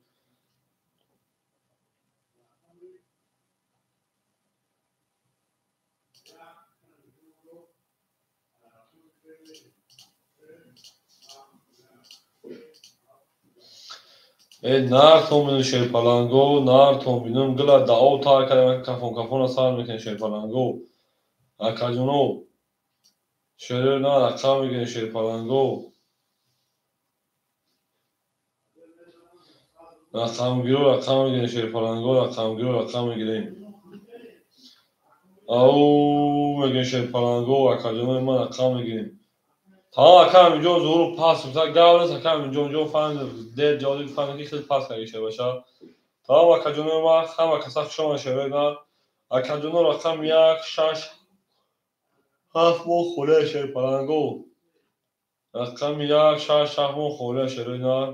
Э нартон бинам шерпаланго, нартон бинам гила дао тар кардам, кафон кафона сар мекунем шерпаланго. Акаҷоно шерои нар рақам мегирем шерпаланго. Рақамгиро рақам мегирем шерпаланго, рақамгиро рақам мегирем. Ау мегӯем шерпаланго, акаҷонои ман рақам мегирем. Тамом ака Аминҷон зуҳуру пас гуфта гап нест ака Аминҷон ҷон фаҳмид дер ҷавоби фаҳмид ки хеле пас карди шербача. Тамом акаҷонои ман ҳама каса хуш омадед шерои нар. Акаҷоно рақами 1, 6, 7 мо холия шерпаланго. Рақами 1, 6, 7 мо холия шерои нар.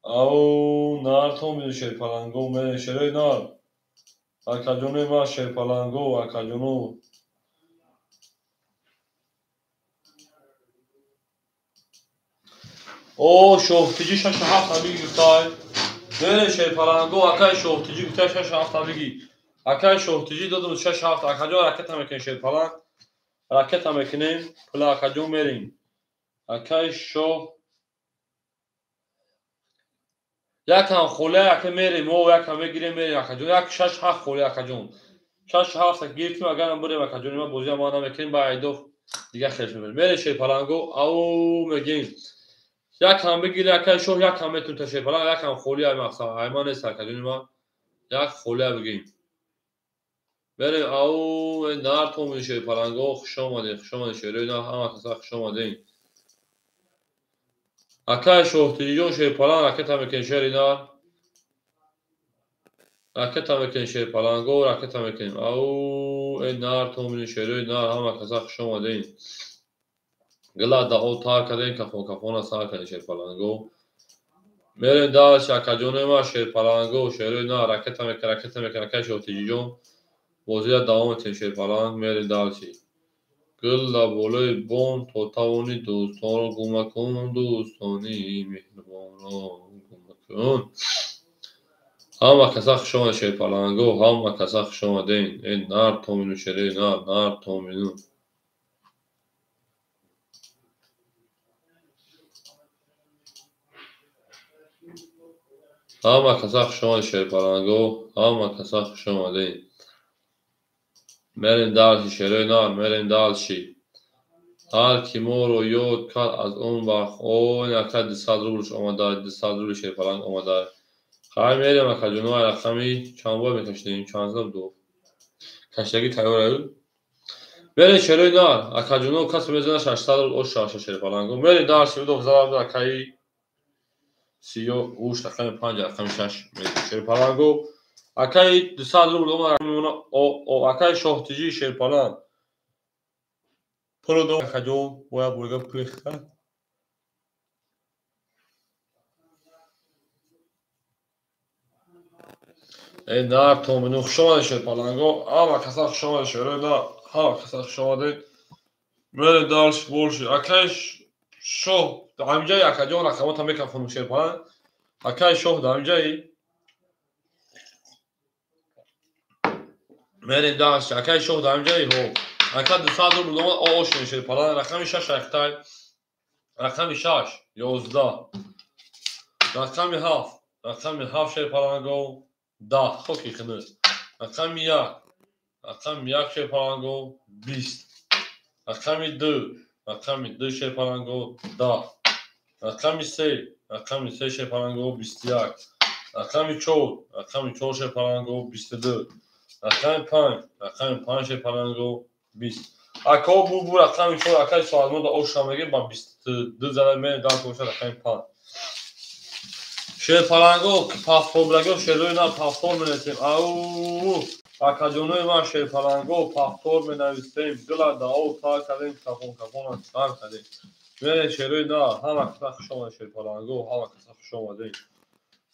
Ау нартон биду шерпаланго мерем шерои нар. Акаҷонои ман шерпаланго, акаҷоно. О шоҳтиҷӣ 6 7 табиги гуфтай. Мерем шерпаланго, акаи шоҳтиҷӣ гуфтай 6 7 табиги. Акаи шоҳтиҷӣ додум 6 7. Акаҷон ракета мекунем шерпаланг. Ракета мекунем, пула акаҷон мерем. Акаи шоҳ якам холия яка мерем, о якам мегирем мерем акаҷон. 1 6 7 холия акаҷон. 6 7 гирифтем агарам бурем акаҷон, ма бозиам ма намекунем ба айдоф дига хелш мебарем. Мерем шерпаланго, ау мегем. Якам бигире акаи шоҳ, якам метун та шерпаланг, якам холия мақсад. Айман нест акаҷони ма. Як холия бигирем. Мерем ау нартон шерпаланго, хуш омадед, хуш омадед шерои нар, ҳама каса хуш омадед. Акаи шоҳтиҷиҷон шерпаланг ракета мекунем шери нар. Ракета мекунем шерпаланго, ракета мекунем. Ау нартон шерои нар, ҳама каса хуш омадед. Гила дао тар кардем, кафон кафона сар кардем шерпаланго. Мерем дальше акаҷонои ман шерпаланго, шерои нар, ракета мекунем, ракета мекунем акаи шоҳтиҷиҷон. Бозиро давом метиҳем шерпаланг, мерем дальше. Гул дар болои бом то тавонӣ дӯстонро гум макун, дӯстони меҳрубонро гум макун. Ҳама каса хуш омадед шерпаланго, ҳама каса хуш омадед. Э нар томину шерои нар, нар томину. Ҳама каса хуш омадед шерпаланго, ҳама каса хуш омадед. Мерем дальше шерои нар, мерем дальше. Ҳар ки моро ёд кард аз он вақт, о ин ака 200 рублш омада, 200 рубли шерпаланг омада. Хай мерем акаҷоно, ай рақами чанд бор мекашидем? Чанд ду. Кашидагӣ тайёр аю. Мерем шерои нар, акаҷоно касе мезана 600 рубл ош шаша шерпаланго. Мерем дальше, бидо зараб акаи сиё уш рақами 5, рақами 6 шерпаланго. Акаи 200 рубл омад, о акаи шоҳтиҷӣ шерпаланг. Пуло дом акаҷон, бояд бурга пулихта. Э нар томину хуш омадед шерпаланго, ҳама каса хуш омадед шерои нар, ҳама каса хуш омадед. Мерем дальше больше. Акаи шоҳ дар ҳаминҷаи акаҷон рақамота мекафонем шерпаланг. Акаи шоҳ дар ҳаминҷаи. Мерем дальше. Акаи шоҳ дар ҳаминҷаи ҳо. Ака 200 рубл омад, о ошин шерпаланг. Рақами 6 айхтай. Рақами 6 11. Рақами 7, рақами 7 шерпаланго 10. Хоки хинус. Рақами 1, рақами 1 шерпаланго 20. Рақами 2, рақами 2 шерпаланго 10. Рақами 3, рақами 3 шерпаланго 21. Рақами 4, рақами 4 шерпаланго 22. Рақами 5, рақами 5 шерпаланго 20. Ако бу рақами 4 акаи соатмо да оша мегем ба 22 зада мерем дар боша рақами 5. Шерпаланго пафтор шерои нар пафтор менависем. Ау акаҷонои ман шерпаланго пафтор менависем. Гила дао тар кардем, кафон кафона сар кардем. Мерем шерои нар, ҳама каса хуш омадед шерпаланго, ҳама каса хуш омадед.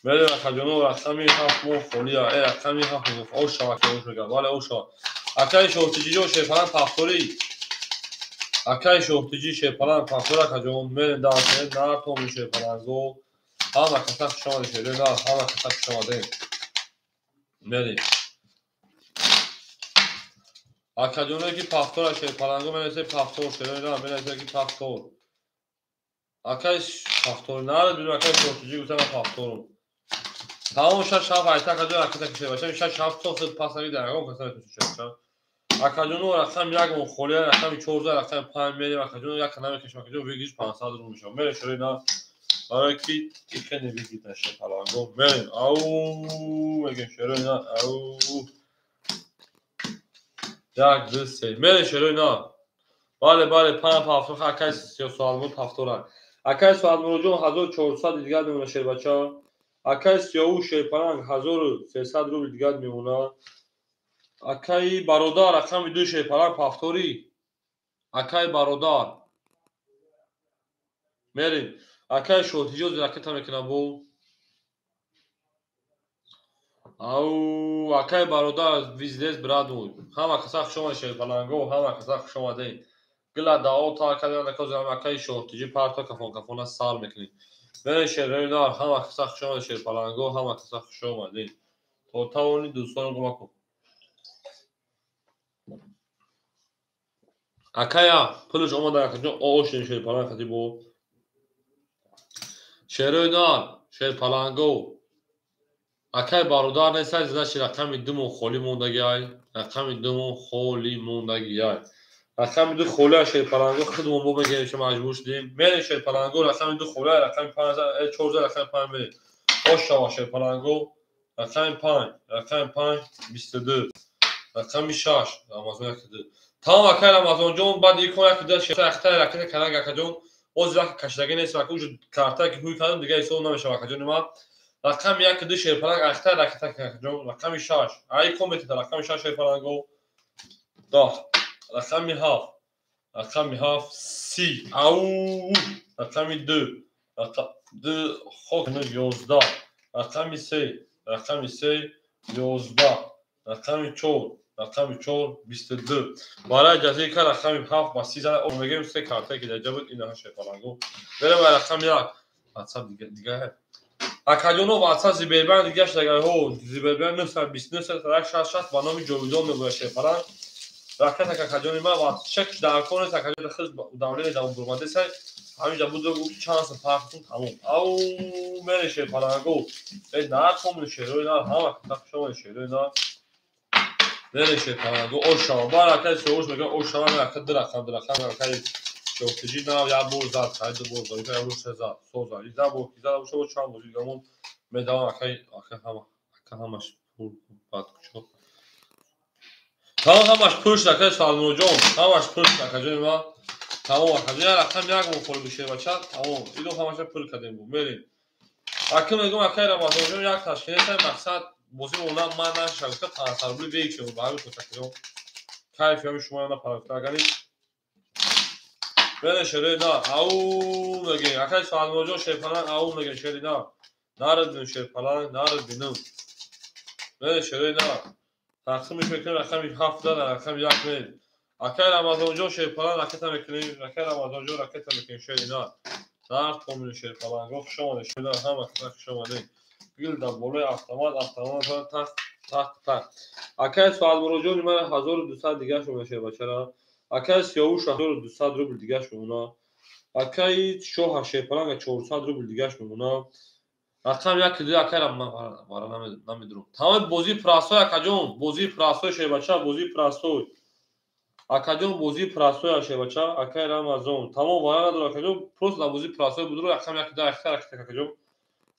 Мерем акаҷоно рақами 7 мо холия, э рақами 7 оша ака ош мегам, бале оша. Акаи шоҳтиҷиҷон шерпаланг пафторӣ. Акаи шоҳтиҷӣ шерпаланг пафтор акаҷон, мерем дальше, нартон шерпаланго. Ҳама каса хуш омадед шерои нар, ҳама каса хуш омадед. Мерем. Акаҷоное ки пафтора шерпаланго менависед пафтор, шерои нар менависед ки пафтор. Акаи пафтор нарад бинем акаи шоҳтиҷӣ гуфта ман пафторум. Тамом 6 7 айта акаҷон ракета кашида бошам, 6 7 то худ пас навида, ягон каса метавонад шерпаланг. Акаҷоно рақами 1 мон холия, рақами 14, рақами 5 мерем акаҷоно як намекашем акаҷон вигиш 500 рубл мешавад. Мерем шерои нар. Барои ки ихе невигида шерпаланго. Мерем ау мегем шерои нар, ау. 1 2 3. Мере шерои на. Бале, бале, 5 повтор, акай Соатмурод повтора. Акай Соатмуродҷон 1400 дигар мемона шербача. Акай Сиёвуш шерпаланг 1300 рубл дигар мемона. Акай бародар рақами 2 шерпаланг повтори. Акай бародар. Мерем. Акай Шотиҷо ракета мекунам бо. Ау, акай бародар виздес брат мой. Ҳама каса хуш омадед шерпаланго, ҳама каса хуш омадед. Гила дао та кадан наказам акай Шотиҷи парто кафон кафона сар мекунем. Мерем шерои нар, ҳама каса хуш омадед шерпаланго, ҳама каса хуш омадед. То тавони дӯстонро кӯмак кун. Акая, пулш омада акаҷон, оошен шерпаланг хати бо. Шерои нар, шерпаланго. Акай бародар несай, значит рақами 2 холӣ мондагиай. Рақами 2 холӣ мондагиай. Рақами 2 холӣ шерпаланго худмон бо мегирем, ки маҷбур шудем. Мерем шерпаланго, рақами 2 холӣ, рақами 5, 4, рақами 5 мерем. Ош шава шерпаланго, рақами 5, рақами 5, 22, рақами 6, Рамазон 1 2. Тамом акай Рамазонҷон, баъд икон 1 2 шерпаланг ракета кардан акаҷон. Оз вақт кашидагӣ нест, вақт уж карта ки ҳуй кардам, дигар ҳисоб намешава акаҷони ман. Рақами 1 2 шерпаланг ахта ракета акаҷон, рақами 6. Ай ком метида рақами 6 шерпаланго. 10. Рақами 7. Рақами 7 30. Ау! Рақами 2. Рақами 2 хок 11. Рақами 3. Рақами 3 11. Рақами 4. Рақами 4 22. Барои ҷазирка рақами 7 ба 30 зада мегирем се карта ки дар ҷа буд инаҳа шерпаланго. Берем ба рақами 1. WhatsApp дигар. Акаҷоно WhatsApp Зибербанк дигар шдагаҳо Зибербанк 929 166 ба номи Ҷовидон мебояд шерпаланг. Ракета акаҷони ман ва чек дар кор нест акаҷон хиз давление дар бурмадесай. Ҳаминҷа буд гуфт чанд сум пахтун тамом. Ау мере шерпаланго. Э на ком шерои на ҳама шумо шерои на. Мере шерпаланго ошава. Бар акай сеуш мегӯяд ошава ака ду рақам ду рақам акай Шоҳтиҷи нав як бор зад, хай ду бор зад, як бор се зад, со зад. Иза бор ки зада боша, чанд бор дигамон медавам акай ака ҳама ака ҳамаш пул бад кучо. Тамом ҳамаш пул шуд акай Салмонҷон, ҳамаш пул шуд акаҷони ман. Тамом акаҷон, як рақам як бор холӣ бишер бача, тамом. Ино ҳамаша пул кардем бу. Мерем. Ака мегӯям акай Рамазонҷон як ташкил мақсад бозӣ монам ман наша гуфта 500 рубли вейче ба ҳамин хотир акаҷон. Кайф ҳами шумо напарохта агани. Бере шерои на, ау мегӯем. Акай Салмонҷон шерпаланг ау мегӯем шери на. Нарабинам шерпаланг, нарабинам. Бере шерои на. Тақсимш мекунем рақами 7 дар рақами 1 мерем. Акай Рамазонҷон шерпаланг ракета мекунем, акай Рамазонҷон ракета мекунем шери на. Нар томин шерпаланго хуш омадед, шери на ҳама каса хуш омадед. Гил дар болои автомат, автомат тақ тақ тақ. Акай Соатмуродҷони ман 1200 дигар шумо шербачара. Акай Сиёвуш 1200 рубл дигар мемона. Акай Шоҳа шерпаланга 400 рубл дигар мемона. Рақам 1 2 акай мара намедурам. Тамоми бозии простой акаҷон, бозии простой шербача, бозии простой. Акаҷон бозии простой шербача, акай Рамазон. Тамом вара надорам акаҷон, просто дар бозии простой будро рақам 1 2 акай акаҷон.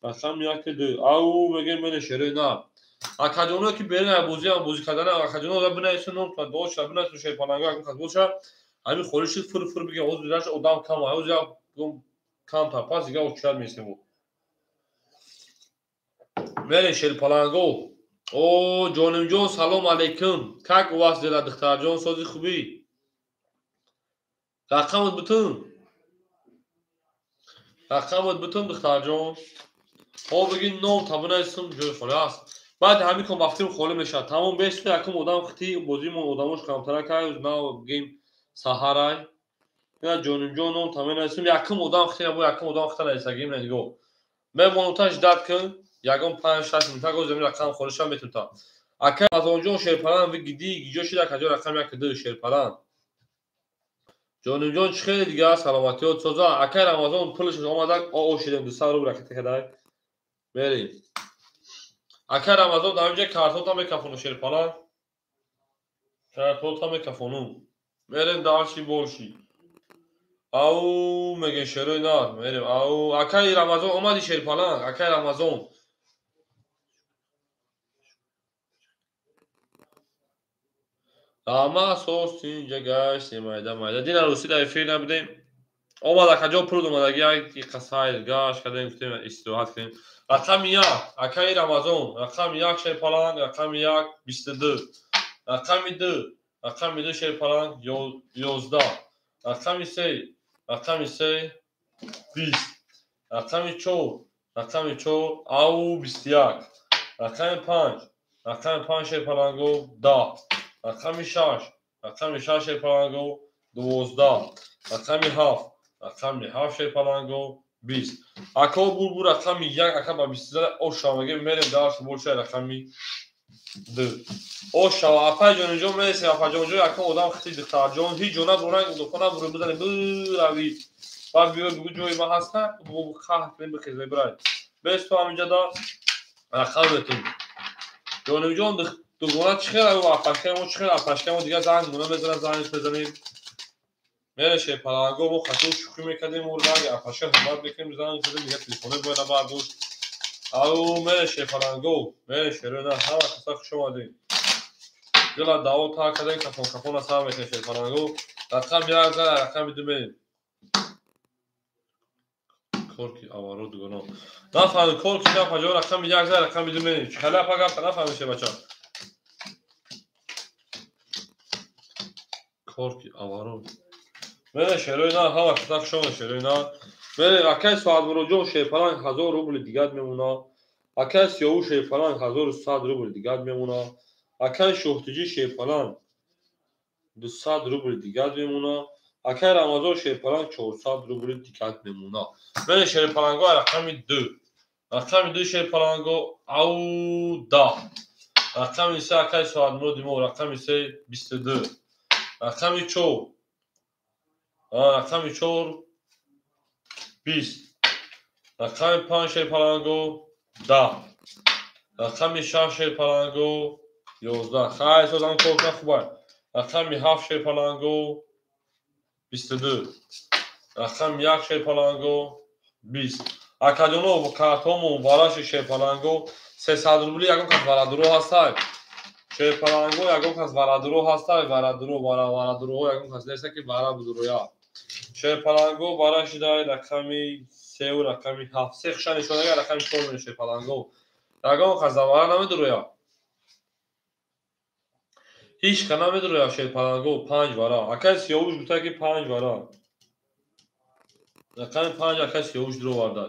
Рақам 1 2. Ау мегӯем мене шерои на. Акаҷоно ки берин аз бозӣ ҳам бозӣ кардан, акаҷоно бинависен ном доша, бинависен шерпаланго акун кас боша. Ҳамин холӣ шуд фур фур бигем, ҳозир дигар одам кам, ҳозир як камтар пас дигар очират месем. Мерем шерпаланго. О, ҷонимҷон, салом алейкум. Как у вас дела, духтарҷон, сози хубӣ? Рақамат бутун. Рақамат бутун, духтарҷон. Хоб бигин ном табинависем, ҷои холӣ аст. Баъд ҳамин кон вақтим холӣ мешавад. Тамом бесу якум одам хити бозимон одамош камтара кай, нав бигем саҳарай. Ина ҷонимҷон ном табинависем, якум одам хити, бо якум одам хита нависагим, нигоҳ. Мемонам та ждат кун. Ягон 5-6 минута гоз замин рақам холӣ шава метунта. Акай Рамазонҷон шерпаланг гиди гиҷо шида акаҷон рақам 1 2 шерпаланг. Ҷонимҷон чӣ хеле дигар саломатиёт соза. Акай Рамазон пулаш омада оо шидем 200 рубл ракета кадай. Мерем. Акай Рамазон дар инҷа картонта мекафону шерпаланг. Картонта мекафону. Мерем дарши борши. Ау мегем шерои нар. Мерем. Ау акай Рамазон омади шерпаланг. Акай Рамазон. Ама сос инҷа гаштем, майда майда. Дина рӯсӣ дар эфир набудем. Омад акаҷон, пул омадаги, як қасайр гашт кардем, гуфтем истироҳат кунем. Рақами як, акаи Рамазон, рақами як шерпаланг, рақами як 22, рақами ду, рақами ду шерпаланг 11, рақами се, рақами се 20, рақами чор, рақами чор ау 21, рақами панҷ, рақами панҷ шерпаланго 10, рақами шаш, рақами шаш шерпаланго 12, рақами ҳафт, рақами ҳафт шерпаланго 20. Ако булбу рақами як, ака ба 22 ошава, мерем дарс больше рақами ду. Ошава, апай ҷонҷон мересем, апай ҷонҷон, ака одам хити духтарҷон, ҳеҷ ҷо набуранг, дукона буру бизани, бирави. Баъд биё бигӯ ҷои ман ҳаста, бо қаҳр кунем бихезем, бирай. Бес то ҳаминҷа да рақам метем. Ҷонҷон дугона чӣ хел апашка мо чӣ хел апашка мо дигар занг мезанем, занг мезанем. Мереше паланго мо хату шӯхӣ мекардем, мо занг апашка ҳурмат мекунем, занг мезанем, дигар телефоне бояд набардошт. Ау мереше паланго, мереше рӯна, ҳама каса хуш омадед. Дила даво та кардем, кафон кафона сар мекунем паланго. Рақам як зан, рақами ду мерем. Корки аваро дугона. Нафаҳмид корки шафа ҷо рақами як зан, рақами ду мерем. Чӣ хеле апа гапта нафаҳмид бача. Корки аваро. Мере шерои на, ҳама каса хуш омадед шерои на. Мере акай Соатмуроҷон шерпаланг 1000 рубли дигар мемона. Акай Сиёву шерпаланг 1100 рубли дигар мемона. Акай Шоҳтиҷӣ шерпаланг 200 рубли дигар мемона. Акай Рамазон шерпаланг 400 рубли дигар мемона. Мере шерпаланго рақами ду. Рақами ду шерпаланго ау 10. Рақами се акай Соатмуроди мо, рақами се 22. Рақами чор, рақами чор 20, рақами панҷ шерпаланго 10, рақами шаш шерпаланго 11. Хай созам кор хубай. Рақами ҳафт шерпаланго 22, рақами як шерпаланго 20. Акаҷоно картҳомо вараши шерпаланго 300 рубли ягон кас варадуро ҳастай. Шерпаланго ягон кас варадуро ҳастай, варадуро, варадуроҳо ягон кас неста ки вара будуроя. Шерпаланго варашидай рақами сеу рақами ҳафт. Се хуша нишонага рақами чор меша шерпаланго. Ягон кас вара намедуроя. Ҳеҷ ка намедуроя шерпаланго панҷ вара. Акай Сиёвуш гуфта ки панҷ вара. Рақами панҷ акай Сиёвуш дуроварда.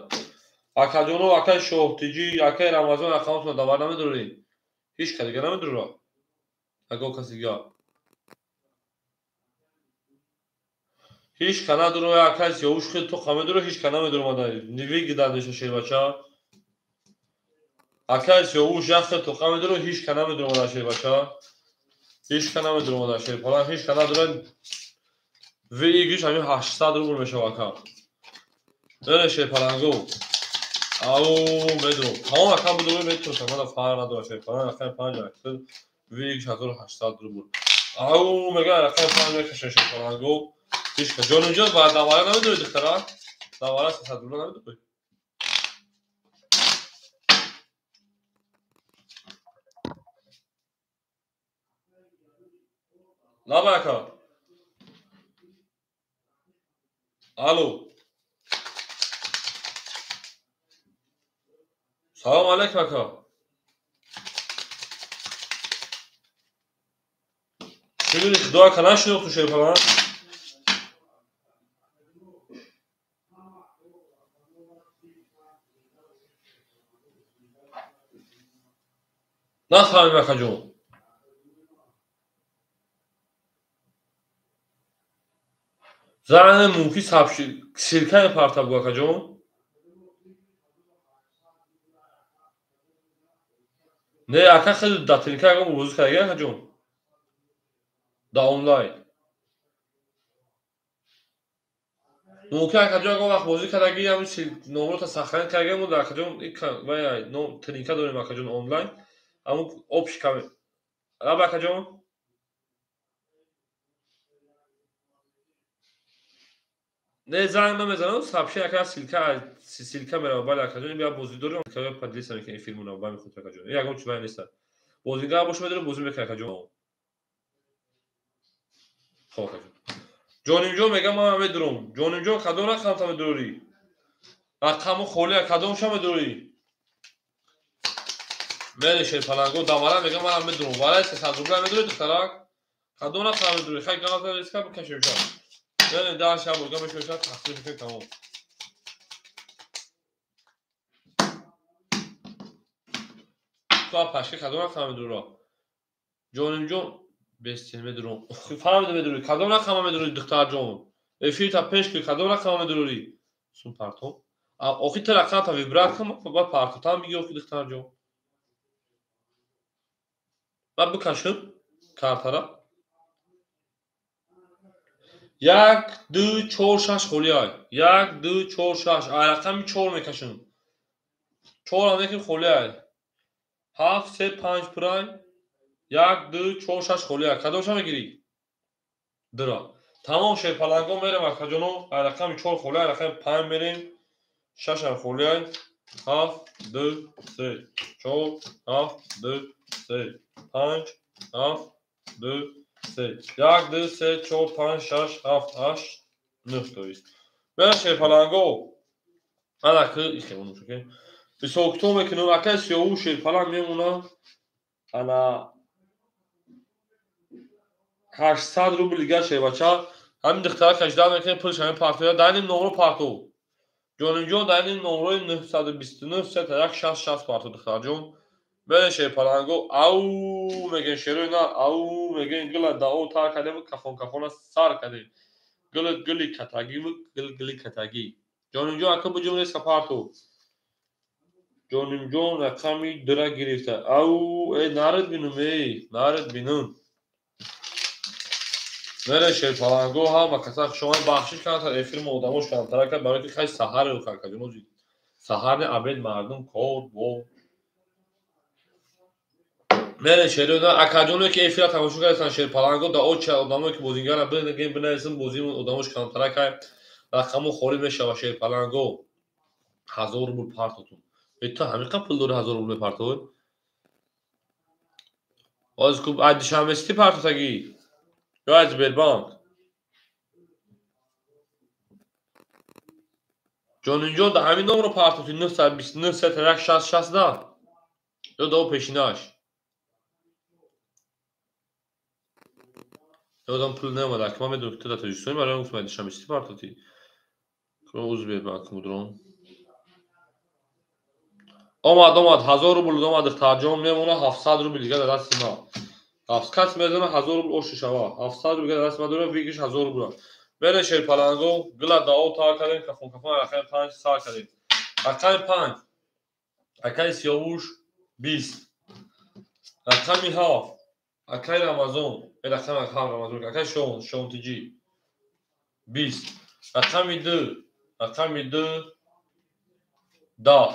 Акаҷоно, акай Шоҳтиҷӣ, акай Рамазон рақаматон давар намедуроред. Ҳеҷ ка дига намедурора. Ягон кас дига. Ҳеҷ ка надуроя, акай Сиёвуш хел тоқа медуро, ҳеҷ ка намедуромада. Нивигида деша шербача. Акай Сиёвуш як хел тоқа медуро, ҳеҷ ка намедуромада шербача. Ҳеҷ ка намедуромада шерпаланг, ҳеҷ ка надура. ВИГ-ш ҳамин 800 рубл мешава ака. Мере шерпаланго. Ау медуром. Тамом ака будуро метурсам, мана фарқ надора шерпаланг, рақами панҷ аксел ВИГ-ш 1800 рубл. Ау мега рақами панҷ мекашем шерпаланго. Ҳеҷ ка ҷонҷон ба давара намедури духтара? Давара 300 рубл намедури? Лаба ака. Алло. Салом алейкум ака. Шукри Худо ака нашинохту шерпаланг? Нафаҳмем акаҷон. Зане мумкин силка мепарта бу акаҷон. Не ака хеле да телека ягон бозӣ кардаги акаҷон. Да онлайн. Мумкин акаҷон ягон вақт бозӣ кардаги ҳамин номрота сахран кардаги мо дар акаҷон вай тренинка дорем акаҷон онлайн. Ҳамун общий каме. Раба акаҷон. Не занг намезанам, сообщение ака ссылка мерава. Бале акаҷон, я бозӣ дорем, ака поделиться мекунем филмуна, ба мехоҳад акаҷон. Ягон чиз вай нест. Бозингар боша медорем, бозӣ мекунем акаҷон. Хоб, Ҷонимҷон мегам ман медурам. Ҷонимҷон, кадом рақамта медурӣ? Рақаму холия, кадомша медурӣ? Мере шерпаланго, дамара мегам ман медурам. Варай 300 рубля медурӣ, духтарак? Кадом рақам медурӣ? Хай галата риска бикашем ша. Мере даҳ ша бурга мешоша тақсим мекунем, тамом. Ту пашки кадом рақам медурӣ? Ҷонимҷон бестен медурам. Фаҳмида медурӣ? Кадом рақама медурӣ, духтарҷон? Эфирта пеш кӣ, кадом рақама медурӣ? Сум партом. Охи ту рақамта вибрат кун, баъд партотам биги охи духтарҷон. Баъд бикашам картара. 1 2 4 6 холиай. 1 2 4 6. Ай рақами 4 мекашам. 4 ам неким холиай. 7 3 5 пурай. 1 2 4 6 холиай. Кадомша мегирӣ? Дра. Тамом шерпаланго мерем акаҷоно. Ай рақами 4 холиай, рақами 5 мерем. 6 ам холиай. 7 2 3 4 7 2 3 5 7 2 3 1 2 3 4 5 6 7 8 9 то есть. Мерем шерпаланго. Ана ки ихемон шуке. Бисокто мекунем акай сиёву шерпаланг мемона. Ана 800 рубл дига шербача. Ҳамин духтара кашида мекунем, пулш ҳамин партоя. Дар ин номро парто. Ҷонимҷон, дар ин номрои 929 31 60 60 парто, духтарҷон. Мере шерпаланго, ау мегӯем шерои на, ау мегӯем гила дао тар кардем, кафон кафона сар кардем. Гил гили катагӣ, гил гили катагӣ. Ҷонимҷон, ака буҷум реска парто. Ҷонимҷон рақами дира гирифта. Ау, э наред бинум, эй, наред бинум. Мере шерпаланго, ҳама каса хушомад, бахшиш карданд, эфир мо одамош камтара кард, барои ки хай саҳаре акаҷон, саҳар абед мардум кор бо. Мере шерои акаҷоне ки эфира тамошо карданд шерпаланго, да оча одамое ки бозингара бинагем бинависем, бозим одамош камтара кард, рақаму холӣ мешава шерпаланго. 1000 рубл партотун. Ту ҳамин қад пул дори 1000 рубл мепартоӣ? Оз ку ай Душанбе Сити партотагӣ? Ё аз Сбербанк? Ҷонимҷон, да ҳамин номро партоти 929 31 60 60 да? Ё да о пешинаш? Ёдам пул наомада, аки ман медонам ки ту дар Тоҷикистони, барои он гуфтам ай Душанбе Сити партоти. Узбербанк мудрон. Омад, омад, 1000 рубл омад, духтарҷон, мемона 700 рубл дига дар дасти ман. Кас мезана 1000 рубл оши шава. 700 рубл дига дар дасти ман дорам, вигиш 1000 рубл. Мере шерпаланго, гила дао тар кардем, кафон кафон рақами 5 сар кардем. Рақами 5. Акаи Сиёвуш 20. Рақами 7. Акаи Рамазон, рақами 7 Рамазон, акаи Шон, Шонтиҷи 20. Рақами 2, рақами 2 10.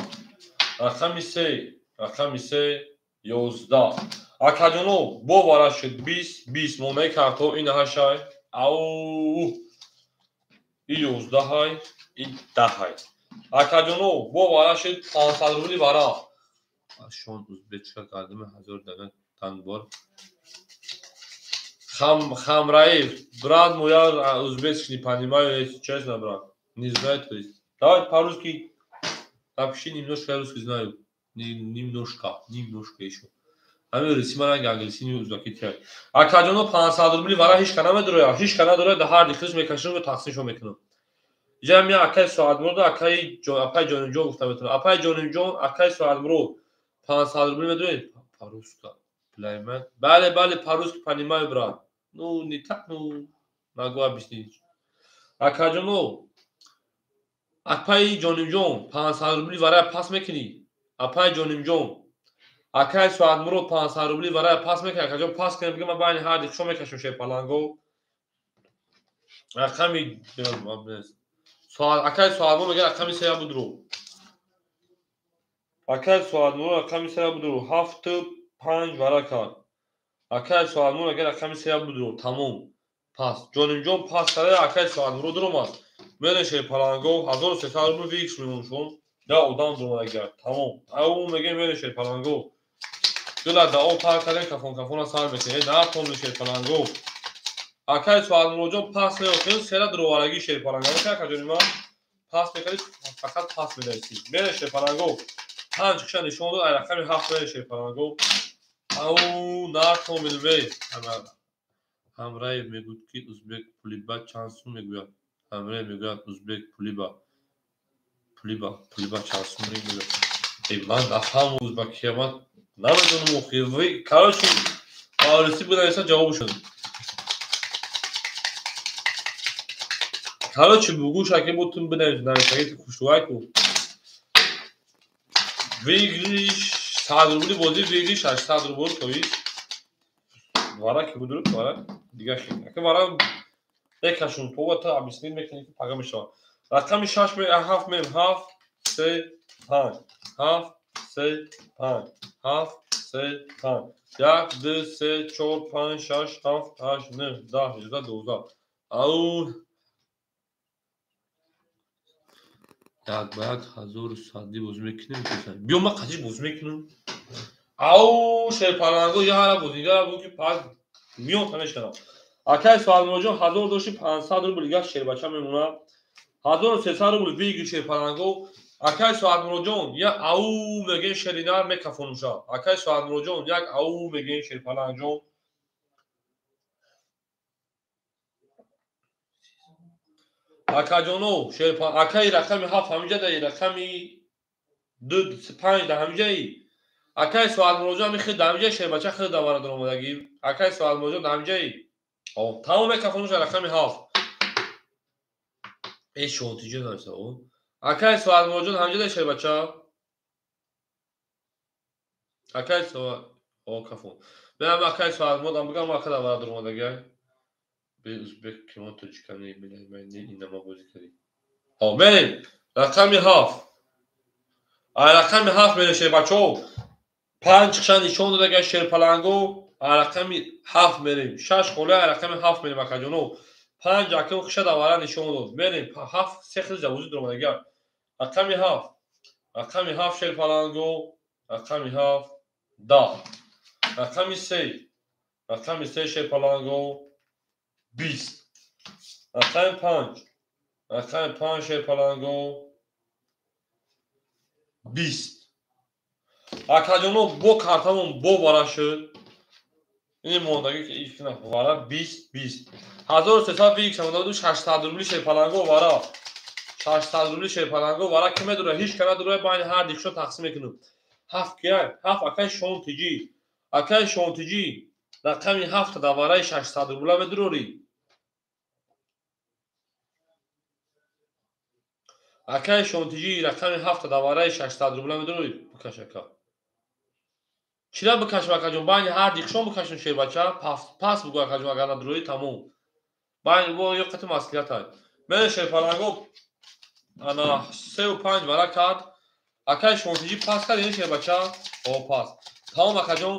Рақами 3, рақами 3 11. Акаҷоно, бо вара шуд 20, 20 монаи карто ин ҳашай. Ау! И 11-ай, и 10-ай. Акаҷоно, бо вара шуд 500 рубли вара. Шон узбечка кардем 1000 дана танбор. Хамраев, брат мой, я узбекский не понимаю, если честно, брат. Не знаю, то есть. Давай по-русски напиши, немножко я русский знаю. Немножко, немножко еще. Ҳамин русӣ ман ранги англисӣ ни узбакӣ тиҳад. Акаҷоно, 500 рубли вара ҳеч ка намедуроя, ҳеч ка надорад, дар ҳар дихиш мекашам ва тақсимшо мекунам. Иҷа мия акаи Соатмурод, акаи апаи Ҷонимҷон гуфта метавонам. Апаи Ҷонимҷон, акаи Соатмурод 500 рубли медуред? По-русски. Бале, бале, по-русски понимаю, брат. Ну, не так, ну, могу объяснить. Акаҷоно, апаи Ҷонимҷон 500 рубли вара пас мекунӣ? Апаи Ҷонимҷон, акаи Соатмурод 500 рубли вара пас мекунӣ? Акаҷон, пас кунем, бигам ман байни ҳар дихшо мекашам шерпаланго. Рақами акаи Соатмурод мегӯяд рақами 3 будро. Акаи Соатмурод рақами 3 будро. 7 5 вара кард. Акаи Соатмурод мегӯяд рақами 3 будро. Тамом. Пас. Ҷонимҷон пас карда, акаи Соатмурод омад. Мере шерпаланго 1300 рубл викс мемоншон. Я одам дуромад агар. Тамом. Ау мегӯем мере шерпаланго. Гила дао тар кардем, кафон кафона сар мекунем. Э, натонли шерпаланго. Акай Соатмуроджон пас меохӯ, сера дуроварагӣ шерпаланг. Акаҷони ман пас мекардӣ, фақат пас менависӣ. Мере шерпаланго. 5 хиша нишон дод, ай рақами 7 мере шерпаланго. Ау нархо милве. Ҳамраев мегӯяд ки узбек пулиба чанд сум мегӯяд. Ҳамраев мегӯяд узбек пулиба. Пулиба, пулиба чанд сум мегӯяд. Эй ман нафаҳмам узбакия, ман намедонам охир. Короче, ба русӣ бинависа ҷавоб шуд. Короче, бугӯш аке бо тун бинавис, нависаги ту хушрӯай ку. Выигрыш 100 рубли бозӣ, выигрыш 800 рубл, то есть вара ки будуруд, вара дигар шид. Аке вара мекашун, пова та объяснить мекунӣ ки пага мешавад. Рақами 6 7 мем 7 3 5 7 3 5 7 3 5 1 2 3 4 5 6 7 8 9 10 11 12. Ау як ба як ҳазору садӣ бозӣ мекунем. Биё ман қатиш бозӣ мекунам. Ау шерпаланго яра бозигара буд ки пас миён тамешкардам. Акай Соатмуроджон 1000 дошти 500 рубл дигар шербача мемонад. 1300 рубл выигрыш шерпаланго. Акай Соатмуроджон як ау мегӯем шеринар мекафонуша. Акай Соатмуроджон як ау мегӯем шерпалангҷон. Акаҷоно, акаи рақами 7 ҳамиҷа даи, рақами 2 5 да ҳамиҷаи. Акаи Соатмуроджон ҳами хид ҳамиҷаи шербача хид давара даромадагӣ. Акаи Соатмуроджон ҳамиҷаи. Тамом мекафонуша рақами 7. Эй шонтиҷо нависа о. Акаи Соатмуроджон ҳамиҷа даи шербача. Акаи Соат о кафон. Менам акаи Соатмурод бигам ака давара даромадагӣ. Бе узбек кимо тоҷика не не инама бозӣ кардӣ. Ҳо мерем рақами 7. Ай рақами 7 мерем шербачаҳо. 5 хиша нишон додага шерпаланго. Ай рақами 7 мерем. 6 холе ай рақами 7 мерем акаҷоно. 5 акм хиша давара нишон дод. Мерем 7 се хил ҷавозӣ даромадага. Рақами 7. Рақами 7 шерпаланго. Рақами 7 10. Рақами 3. Рақами 3 шерпаланго. 20. Рақами 5. Рақами 5 шерпаланго 20. Акаҷоно бо картамон бо вара шуд. Ин мондагӣ ки икна вара 20 20. 1300 выигрыш монда 600 рубли шерпаланго вара. 600 рубли шерпаланго вара ки медура ҳеч ка надура байни ҳар дихшо тақсим мекунем. 7 кия? 7 акай Шонтиҷӣ. Акай Шонтиҷӣ рақами 7 да вараи 600 рубла медурорӣ. Акай Шонтиҷӣ рақами 7 да вараи 600 рубла медурорӣ. Бикаш ака. Чира бикашм акаҷон? Байни ҳар дихшон бикашм шербача. Пас бугӯ акаҷон агар надурорӣ тамом. Байни бо ё қати маслиҳат ай. Мене шерпаланго ана 3 5 вара кард. Акай Шонтиҷӣ пас кард ин шербача. О пас. Тамом акаҷон.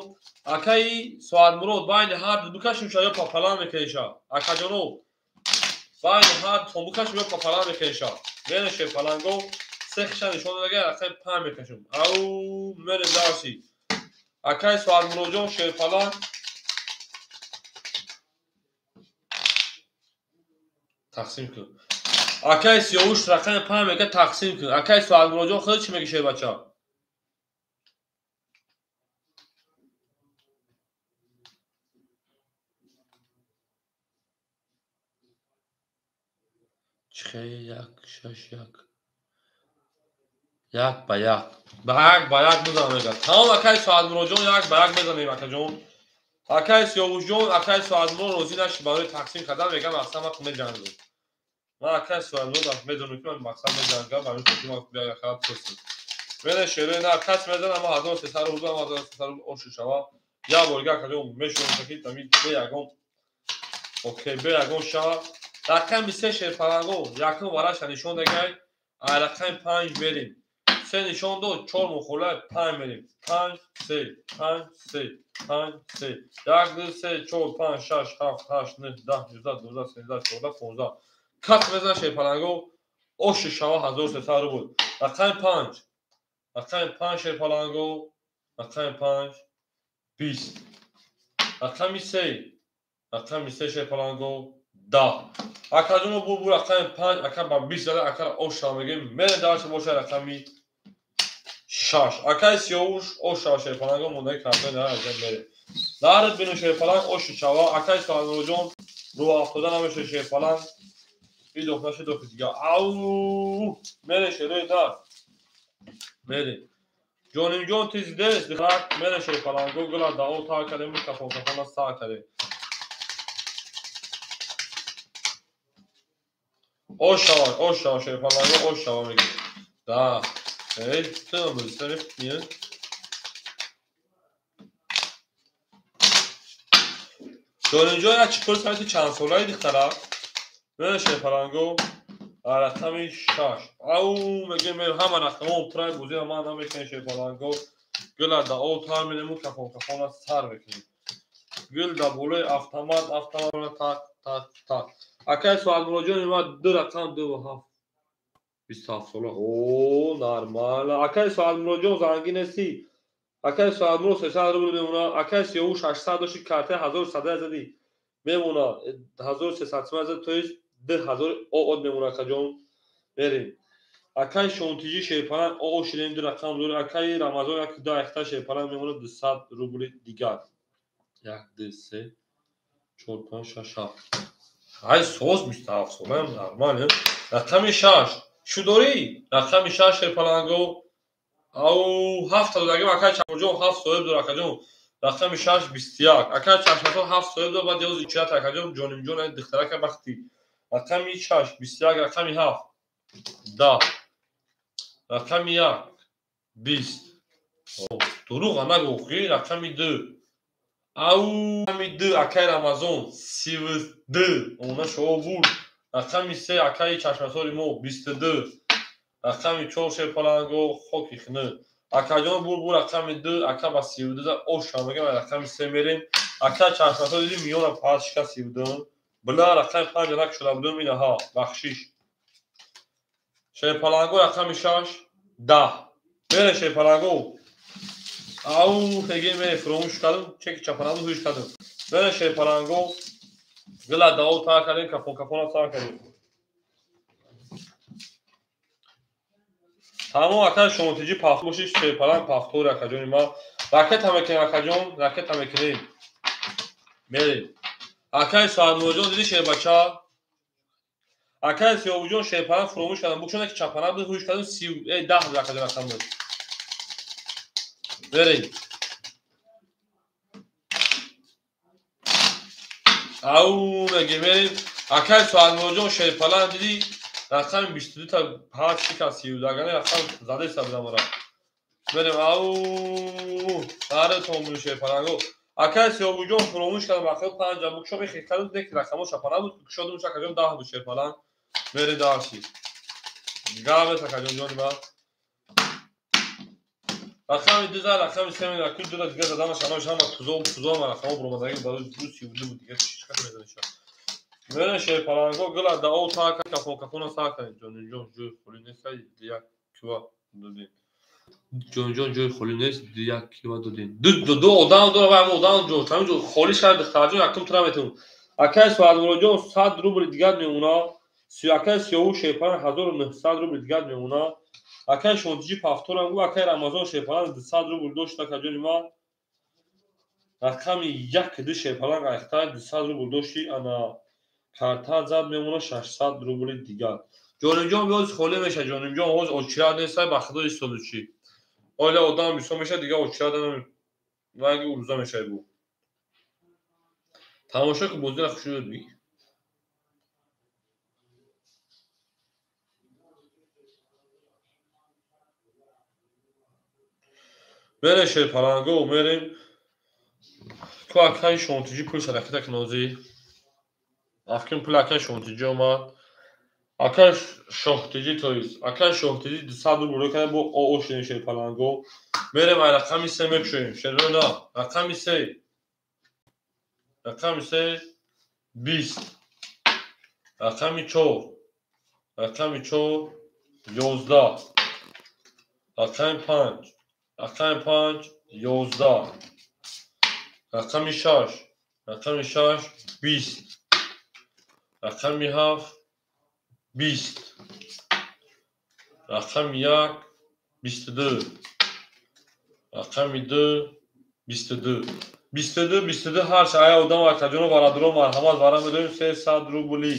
Акаи Соатмурод байни ҳар ду бикашм ша ё папалан мекунеша. Акаҷоно байни ҳар тон бикашм ё папалан мекунеша. Мене шерпаланго се хиша нишон додага рақами 5 мекашам. Ау мене дарси. Акаи Соатмуроджон шерпалан тақсим кун. Акаи Сиёвуш рақами 5 мега тақсим кун. Акаи Соатмуроджон худ чӣ меги шербача? Чихе 1 6 1 1 ба 1 ба 1 ба 1 мезанам мега. Тамом акаи Соатмуроджон 1 ба 1 мезанем акаҷон. Акаи Сиёвушҷон, акаи Соатмурод розӣ нашид барои тақсим кардан, мегам мақсад ман меҷангам. Ман акаи Соатмурод медонам ки ман мақсад меҷангам, барои хотир ман бия якара пурсам. Мене шерои на кас мезанам, ама 1300 рубл, ама 1300 рубл ошу шава. Як бор дигар акаҷон мешунам ки тами бе ягон окей, бе ягон шава. Рақами 3 шерпаланго якум вараша нишон дагай. Ай рақами 5 мерем. 3 нишон дод, 4 мухола 5 мерем. 5 3 5 3 5 3 1 2 3 4 5 6 7 8 9 10 11 12 13 14 15. Кас мезана шерпаланго оши шава 1300 рубл. Рақами 5. Рақами 5 шерпаланго. Рақами 5 20. Рақами 3. Рақами се шерпаланго 10. Акаҷоно бу рақами 5, ака ба 20 зада, ака оша мегем. Мере дальше боша рақами 6. Акаи Сиёвуш оша шерпаланго мондаи картои нараза мере. Нард бину шерпаланг оши чава. Акаи Соатмуродҷон рӯ афтода намеша шерпаланг. Идох наша дохи дига. Ау! Мере шерои нар. Мере. Ҷонимҷон тез дест, дихак мере шерпаланго гула дао тар кардем, кафон кафона сар кардем. Ош шава, ош шава, шерпаланго ош шава мегӯ. Да. Эй, ту мӯзисари Ҷонимҷон як чӣ пурсам, ту чанд солаи духтара? Мере шерпаланго рақами 6. Ау мегӯем ҳама рақамҳо пурай бозиро ман намекунем шерпаланго. Гула дао тар мерему кафон кафона сар мекунем. Гул да болои автомат, автомат так так так. Акаи Соатмуродҷон ма 2 рақам 2 ва 7. 27 сола. О, нормально. Акаи Соатмуродҷон зангӣ нестӣ. Акаи Соатмурод 300 рубл мемона. Акаи Сиёвуш 800 дошти, картаи 1100 задӣ. Мемона 1300 сомон зад, то есть 2000 оод мемона акаҷон. Мерем. Акаи Шонтиҷӣ шерпаланг оо ширем 2 рақам дори. Акаи Рамазон 1 2 якта шерпаланг мемона 200 рубли дигар. 1 2 3 4 5 6 7. Ай соз 27 солаем, нормально. Рақами 6. Шу дорӣ? Рақами 6 шерпаланго. Ау 7 додагим акаи Чашмаҷон 7 соҳиб дор акаҷон. Рақами 6 21. Акаи Чашмаҷон 7 соҳиб дор, баъд ёзи чият акаҷон ҷонимҷон ай духтарака бахти. Рақами 6 21, рақами 7 10. Рақами 1 20. Дурӯғ нагӯ, рақами 2. Ау рақами 2 акаи Рамазон 32. Она шово буд. Рақами 3 акаи Чашмасори мо 22. Рақами 4 шерпаланго хоки хина. Акаҷон бур бур рақами 2, ака ба 32 за оша мегам рақами 3 мерем. Ака Чашмасор диди миёна пас шика 32. Била рақами 5 рак шуда будум инаҳа бахшиш. Шерпаланго рақами 6 10. Мере шерпаланго. Ау хеге мере фуромӯш кардам, чеки чапанаду ҳуш кардам. Мере шерпаланго гула дао тар кардем, кафон кафона сар кардем. Тамом акаи Шонтиҷӣ пафт боши, шерпаланг пафтори акаҷони ма. Ракета мекунем акаҷон, ракета мекунем. Мерем. Акаи Соатмуродҷон диди шербача? Акаи Сиёвуҷон шерпаланг фуромӯш кардам. Букшона ки чапана буд ҳуш кардам 10 буд акаҷон рақам буд. Мерем. Ау мегем мерем. Акаи Соатмуродҷон шерпаланг диди рақами 22 та ҳар шика 32 агане рақам задеса будам ора. Мерем ау наретон буд шерпаланго. Акаи Сиёвуҷон фуромӯш кардам рақами 5 букшо мехе кардам, не ки рақамҳо чапана буд, кушодум акаҷон 10 буд шерпаланг. Мере дарси. Гавес акаҷон ҷони ман. Рақами 2 за рақами 3 мере ку дура дига заданаш анош ҳама тузо тузо ма рақамҳо буромадаги барои 2 32 буд дига чӣ кар мезаниш. Мере шерпаланго гула дао тар кафон кафона сар кардем. Ҷонимҷон ҷои холӣ нест, як кива додем. Ҷонимҷон ҷои холӣ нест, як кива додем. Ду одам дора ва одам ҷо, ҳамин ҷо холӣ шуд духтарҷон якум тура метавон. Акаи Соатмуродҷон 100 рубл дигар мемона. Акаи Сиёвуш шерпаланг 1900 рубл дигар мемона. Акаи Шонтиҷӣ пафторам гу, акаи Рамазон шерпаланг 200 рубл дошт акаҷони ман. Рақами 1 2 шерпаланг айхта 200 рубл дошти, ана карта зад мемона 600 рубли дигар. Ҷонимҷон биёз холӣ меша, Ҷонимҷон ҳоз очират нест, ба худо истоду чӣ. Оила одам бисёр меша, дигар очират ранги уруза мешавӣ бу. Тамошо ки бозиро хушрӯ би. Мерем шерпаланго, мерем. Ку акаи Шонтиҷӣ пул садақата кинозӣ. Афкин пул акаи Шонтиҷӣ омад. Акаи Шоҳтиҷӣ то есть. Акаи Шоҳтиҷӣ 200 рубл рӯй карда бо оо шидем шерпаланго. Мерем ай рақами 3 мекушоем. Шерро на. Рақами 3. Рақами 3 20. Рақами 4. Рақами 4 11. Рақами 5. Рақами 5 11. Рақами 6. Рақами 6 20. Рақами 7 20. Рақами 1 22. Рақами 2 22. 22 22 ҳар шая одам акаҷоно барадуро марҳамат вара медорем 300 рубли.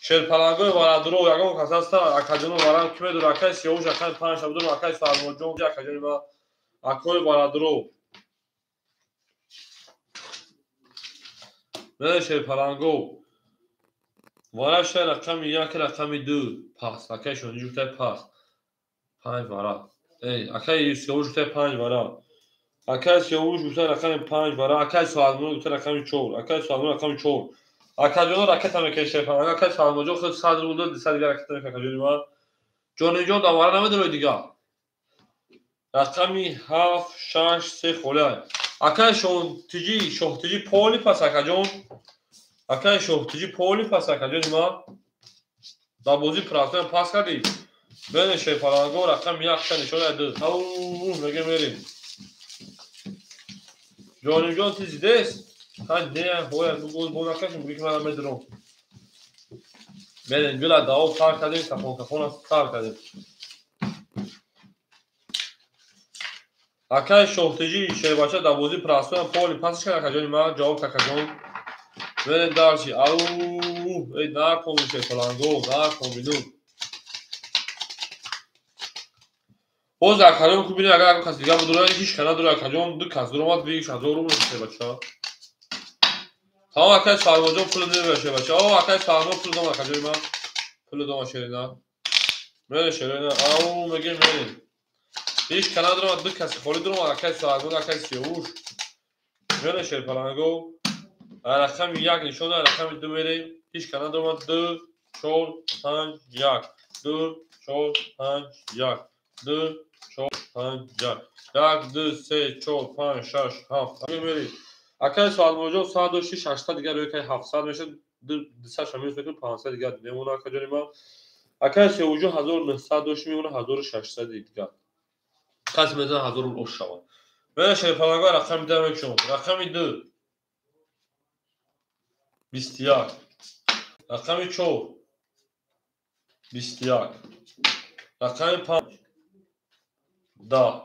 Шерпалангои барадуро ягон кас ҳаста акаҷоно варам ки медора акаи Сиёвуш акаи 5 та бидорам акаи Сармоҷон акаҷони ма акои барадуро. Мена шерпаланго. Вара шай рақами 1 рақами 2 пас акаи Шони ҷуфтай пас. 5 вара. Эй акаи Сиёвуш ҷуфтай 5 вара. Акаи Сиёвуш гуфта рақами 5 вара, акаи Соатмурод гуфта рақами 4, акаи Соатмурод рақами 4. Акаҷоно ракета мекашед шерпаланг, акаи Соатмуродҷон худ 100 рубл дод, 200 дигар ракета мекашад акаҷони ман. Ҷонибҷон дар вара намедоред дигар. Рақами 7 6 3 холия. Акаи Шоҳтиҷӣ, Шоҳтиҷӣ поли пас акаҷон. Акаи Шоҳтиҷӣ поли пас акаҷони ман. Дар бозӣ простой пас кардӣ. Бене шерпаланго рақами 1 ша нишона 2. Ау, меге мерем. Ҷонибҷон ти зидест? Ҳа не, ҳоя бугоз бо накашем, буги ки ман медурам. Мерем гула дао сар кардем, кафон кафона сар кардем. Акаи Шоҳтиҷӣ шербача дар бозӣ простой поли пасш кард акаҷони ман, ҷавоб какаҷон. Мерем дарчи. Ау, эй накоми шерпаланго, накомину. Боз акаҷон ку бинед агар кас дигар будура ҳеч ка надора акаҷон, ду кас дуромад бигиш 1000 рубл шербача. Тамом акаи Сармоҷон пул намебарад шербача. О акаи Сармо пул дом акаҷони ман. Пул дома шерина. Мере шерина. Ау мегем мерем. Ҳеч ка надорам ду каси холӣ дуромад акаи Сармод акаи Сиёвуш. Мере шерпаланго. Рақами 1 нишона рақами 2 мерем. Ҳеч ка надорам 2 4 5 1 2 4 5 1 2 4 5 1 1 2 3 4 5 6 7 мерем. Акаи Соатмуродҷон 106 800 дигар рӯи кай 700 мешавад, 200 ша минус мекунем 500 дигар мемонад акаҷони ман. Акаи Сиёвуҷон 1900 дошт мемонад 1600 дигар. Касе мезанад 1000 рубл ош шавад. Мена шерпаланго рақами 2 мекушам. Рақами 2 21. Рақами 4 21. Рақами 5 10.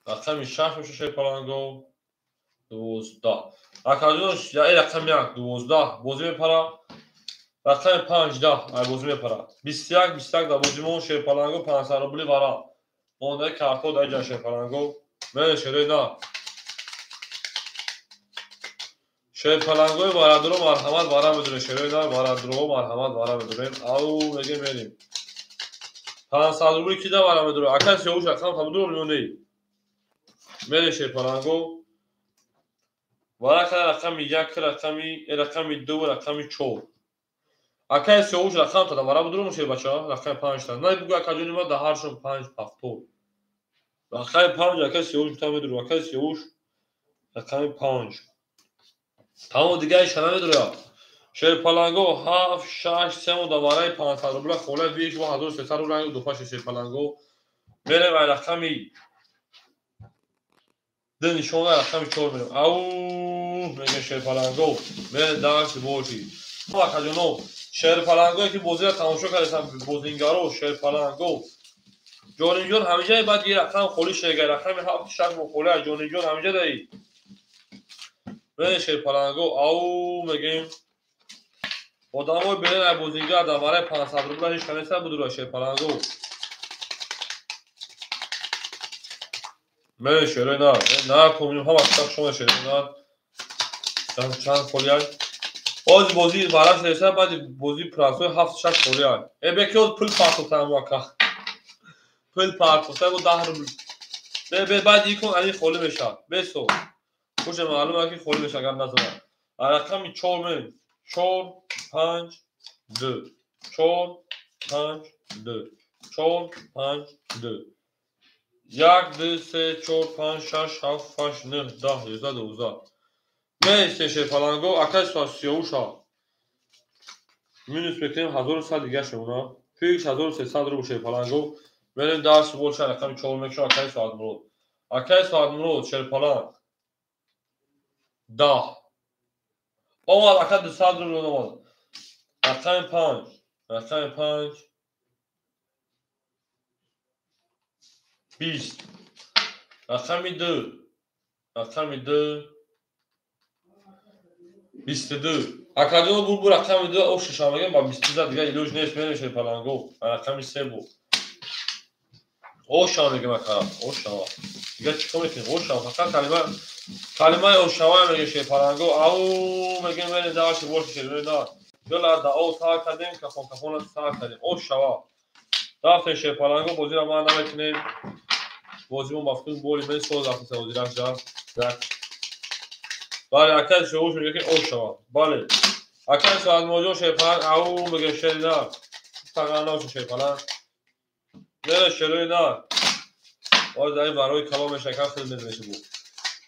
Рақами 6 мешавад шерпаланго 12. Акаҷон я рақами 1 12 бозӣ мепара. Рақами 5 10 ай бозӣ мепара. 21 21 дар бозӣ мон шерпаланго 500 рубли вара. Мондаи картҳо дар ҷа шерпаланго. Мене шерои на. Шерпалангои барадуро марҳамат вара медорем. Шерои на барадуро марҳамат вара медорем. Ау меге мерем. 500 рубли ки да вара медорем? Акаи Сиёвуш рақам та бидор ё не? Мере шерпаланго. Вара када рақами 1 рақами 2 рақами 4. Акаи Сиёвуш рақам та да вара бидорум шербача? Рақами 5 та. Най бугӯ акаҷони ман да ҳаршон 5 пафтор. Рақами 5 акаи Сиёвуш гуфта медорум. Акаи Сиёвуш рақами 5. Тамом дигари ша намедорам. Шерпаланго 7 6 3 монда вараи 500 рубла хола биш бо 1300 рубл ранги дуфаши шерпаланго. Мерем ай рақами 2 нишона рақами 4 мерем. Ау меге шерпаланго. Мерем дарси боши. Акаҷоно шерпалангое ки бозиро тамошо кардесам бозингаро шерпаланго. Ҷонибҷон ҳамиҷа баъд и рақам холӣ шега рақами 7 6 мо холӣ ҷонибҷон ҳамиҷа даи. Мерем шерпаланго. Ау мегем. Одамои берен ай бозингар дар вараи 500 рубла ҳеч ка неста будура шерпаланго. Мерем шерои на. Накоминем ҳама китоб шумо шерои на. Чанд холиай? Боз бозӣ вараш неста баъди бозӣ простой 7 6 холиай. Э беки оз пул партофтам ака. Пул партофтам 10 рубл. Бе баъди икон ани холӣ мешавад. Бесо. Хуша маълум аст ки холӣ мешавад агар назанад. Рақами 4 мерем. 4 5 2 4 5 2 4 5 2 1 2 3 4 5 6 7 8 9 10 11 12. Мерем шерпаланго акаи Сиёвуша. Минус мекунем 1100 дигар шемона. Фикс 1300 рубл шерпаланго. Мерем дарси болша рақами 4 мекушам акаи Соатмурод. Акаи Соатмурод шерпаланг 10. Омад ака 200 рубл омад. Рақами 5, рақами 5 20. Рақами 2, рақами 2 22. Акаҷон бу рақами 2 о шаша мегем ба 22 дигар илоҷ нест мерем шерпаланго. Рақами 3 бу. Оша мегем ака, оша. Дигар чӣ кор мекунем? Оша фақат калимаи ошава мегем шерпаланго. Ау мегем мерем даши бош шер да. Гала да о сар кардем, кафон кафона сар кардем. Ошава. Рафтем шерпаланго бозиро ма намекунем. Бозимон ба фикр боли мен соз рафтем бозираш да. Бале, акай шоуш меге ки ошава. Бале. Акай соатмоҷон шерпаланг ау меге шери на. Тағар наоша шерпаланг. Мере шерои на. Оз дар ин варҳои калон мешакар хел мезанеша бу.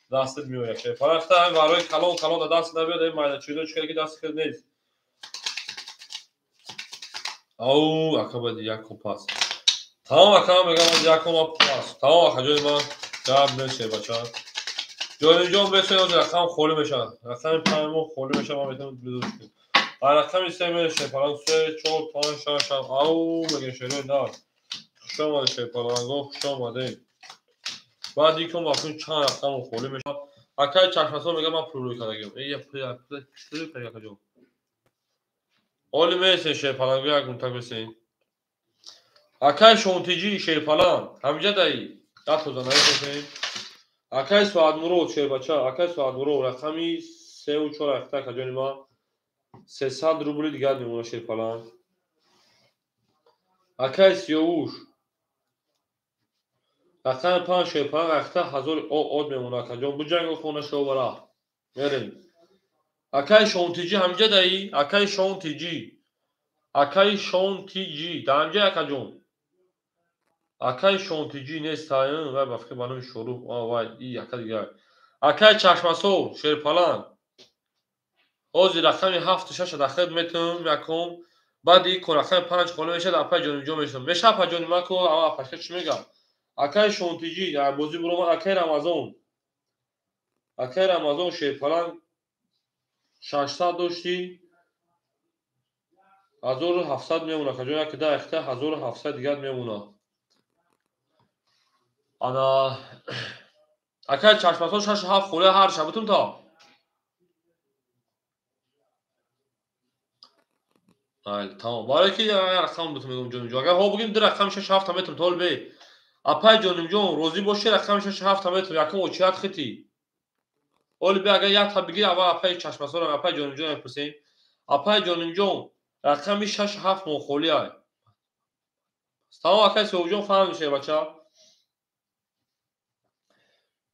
Дастат меояд шерпаланг. Та ин варҳои калон калон да даст набиёд, ин майдачӯдо чӣ ки даст хел нест. Ау, ака баъди як ком пас. Тамом ака мегам як ком пас. Тамом ака ҷони ман гап нест шербача. Ҷонибҷон бесои ҳозир рақам холӣ мешавад. Рақами 5 мо холӣ мешавад, ман метавонам бидуш кунам. А рақами 3 мере шерпаланг 3 4 5 6 7. Ау мегем шерои на. Хуш омадед шерпаланго, хуш омадед. Баъд ин ком вақти чанд рақам холӣ мешавад. Акай чашмасо мегам ман пул рӯй кардагиам. Эй я пул рӯй кардагиам акаҷон. Оли мересен шерпаланго як мунтак бесен. Акай шонтиҷи шерпаланг ҳамиҷа даи. Дастоза наресен. Акай Соатмурод шербача, акай Соатмурод рақами 3 ва 4 ахта акаҷони ман 300 рубли дигар мемонад шерпаланг. Акай Сиёвуш рақами 5 шерпаланг ахта 1000 од мемонад акаҷон. Буҷанго хона шовара. Мерем. Акай Шонтиҷи ҳамиҷа даи? Акай Шонтиҷи. Акай Шонтиҷи дар ҳамиҷа акаҷон. Акай Шонтиҷи нест вай ба фикр ба номи Шорух. Вай и ака дигар. Акай Чашмасов шерпаланг. Ҳозир рақами 7 6 дахил метавонам якум. Баъд ин кор рақами 5 холӣ мешавад, апай ҷонибҷон мешавад. Мешавад апай ҷони ман ко ава апашка чӣ мегам? Акай Шонтиҷи дар бозӣ буромад акай Рамазон. Акай Рамазон шерпаланг 600 доштӣ. 1700 мемонад акаҷон, як да ахта 1700 дигар мемонад. Ана акай Чашмасо 6 7 холӣ ҳар шаб бутум то. Ай, тамом. Барои ки як рақам бутум мегум ҷонимҷон. Агар ҳо бигем ду рақам 6 7 метум тол бе. Апай ҷонимҷон розӣ бошӣ рақами 6 7 метум якум очият хити. Оли бе агар як та бигир аввал апай Чашмасоро апай ҷонимҷон мепурсем. Апай ҷонимҷон рақами 6 7 мо холӣ ай. Тамом акай Сиёвҷон фаҳм мешавад бача.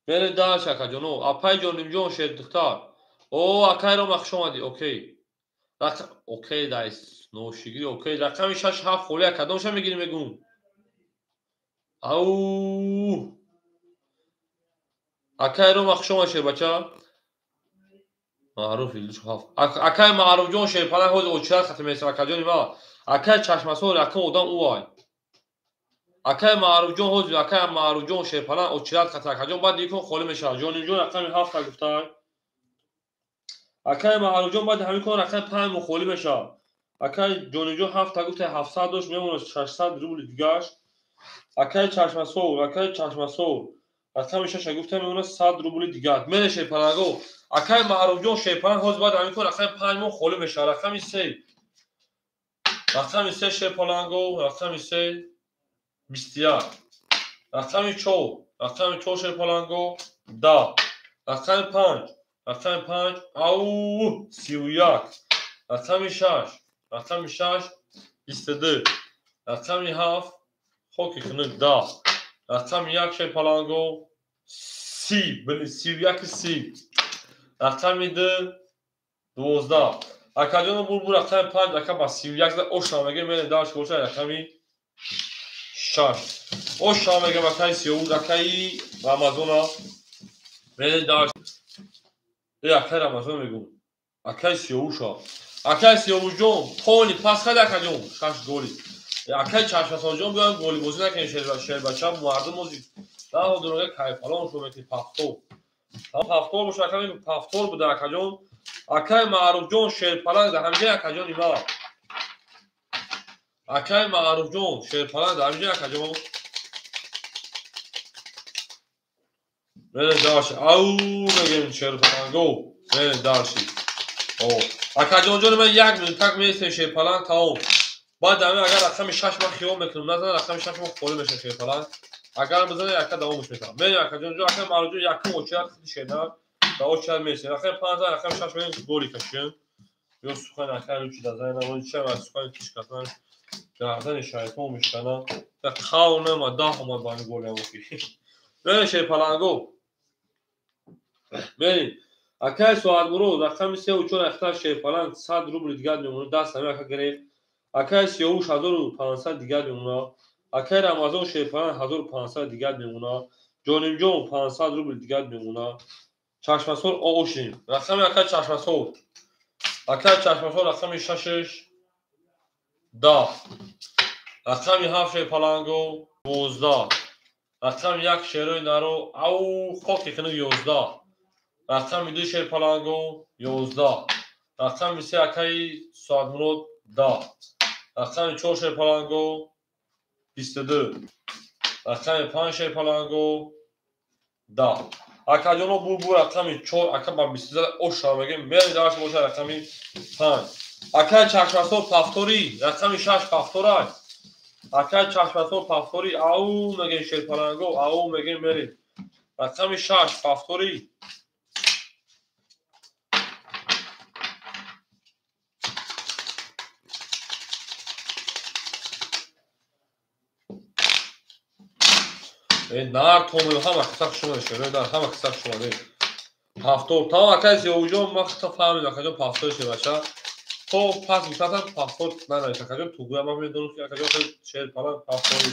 Мере дальше акаҷоно. Апай ҷонимҷон шердухтар. О, акай Рома хуш омадӣ. Окей. Окей дайс. Ношигирӣ окей. Рақами 6 7 холӣ ай кадомша мегирӣ мегум? Ау. Акай Рома хуш омадӣ шербача. Маъруф илдуш 7. Акай Маъруфҷон шерпаланг ҳозир очират хати мерасад акаҷони ман. Акай Чашмасо рақам одам ӯ ай. Акай Маъруфҷон ҳозир акай Маъруфҷон шерпаланг очират хати акаҷон баъд икон холӣ мешавад. Ҷонимҷон рақами 7 гуфтай. Акай Маъруфҷон баъд ҳамин кон рақами 5 мо холӣ мешавад. Акай Ҷонимҷон 7 гуфтай 700 дошт мемонад 600 рубли дигаш. Акай Чашмасо, акай Чашмасо рақами 6 гуфтай мемонад 100 рубли дигар. Мере шерпаланго. Акай Маъруфҷон шерпаланг ҳозир баъд ҳамин кон рақами 5 мо холӣ мешавад. Рақами 3. Рақами 3 шерпаланго, рақами 3 21. Рақами 4, рақами 4 шерпаланго 10. Рақами 5, рақами 5 ау 31. Рақами 6, рақами 6 22. Рақами 7 хоки хунук 10. Рақами 1 шерпаланго 30, били 31 30. Рақами 2 12. Акаҷоно бур рақами 5 ака ба 31 за оша мегем мерем даш боша рақами 6. Оша мегем акаи Сиёвуз, акаи Рамазона. Мерем даш. Акаи Рамазон мегум. Акаи Сиёвуша. Акаи Сиёвушҷон, тони пас хади акаҷон, 6 голи. Акаи Чашмасонҷон биён голибозӣ накунем шербача, мардум ози даҳо дурага кайфалон шо мекунӣ пафтор. Пафтор боша ака мегум пафтор буда акаҷон. Акай Маъруфҷон шерпаланг дар ҳамҷа акаҷони ма. Акай Маъруфҷон шерпаланг дар ҳамҷа акаҷон. Мерем дальше. Ау мегем шерпаланго. Мерем дальше. Акаҷонҷони ман як минутак меистем шерпаланг тамом. Баъд ами агар рақами 6 ман хиёл мекунам, назан рақами 6 ман холӣ мешавад шерпаланг. Агар бизанед яка давомаш метавам. Мерем акаҷонҷон, акай Маъруфҷон якум очередь худи шернар да очередь меистем. Рақами 5 рақами 6 мерем голи кашем. Ё сухан акай ручи дазан намои чам аз сухан кишкатан гардани шайтон мешкана. Да қав нама даҳ омад ба ами голи амоки. Мерем шерпаланго. Мерем. Акай Соатмурод рақами 3 4 ахтар шерпаланг 100 рубл дигар мемонад. Даст ами ака гирем. Акай Сиёвуш 1500 дигар мемонад. Акай Рамазон шерпаланг 1500 дигар мемонад. Ҷонимҷон 500 рубл дигар мемонад. Чашмасор оошим. Рақами акай Чашмасор. Акай Чашмасор рақами 6 10. Рақами 7 шерпаланго 12. Рақами 1 шерои наро ау хоки хинук 11. Рақами 2 шерпаланго 11. Рақами 3 акаи Соатмурод 10. Рақами 4 шерпаланго 22. Рақами 5 шерпаланго 10. Акаҷоно бу рақами 4 ака ба 22 оша мегем. Мерем дальше боша рақами 5. Акаи Чашмасор пафтори рақами 6 пафторай. Акаи Чашмасор пафтори ау мегем шерпаланго ау мегем мерем. Рақами 6 пафтори. Нар томил ҳама қисса шумо шерои нар ҳама қисса шумо не. Пафтор тамом акай Сиёвуҷон ман хита фаҳмидам акаҷон пафтор шебаша. То пас гуфтатам пафтор нанавис акаҷон тугӯя ман медонам ки акаҷон хеле шерпаланг пафтори.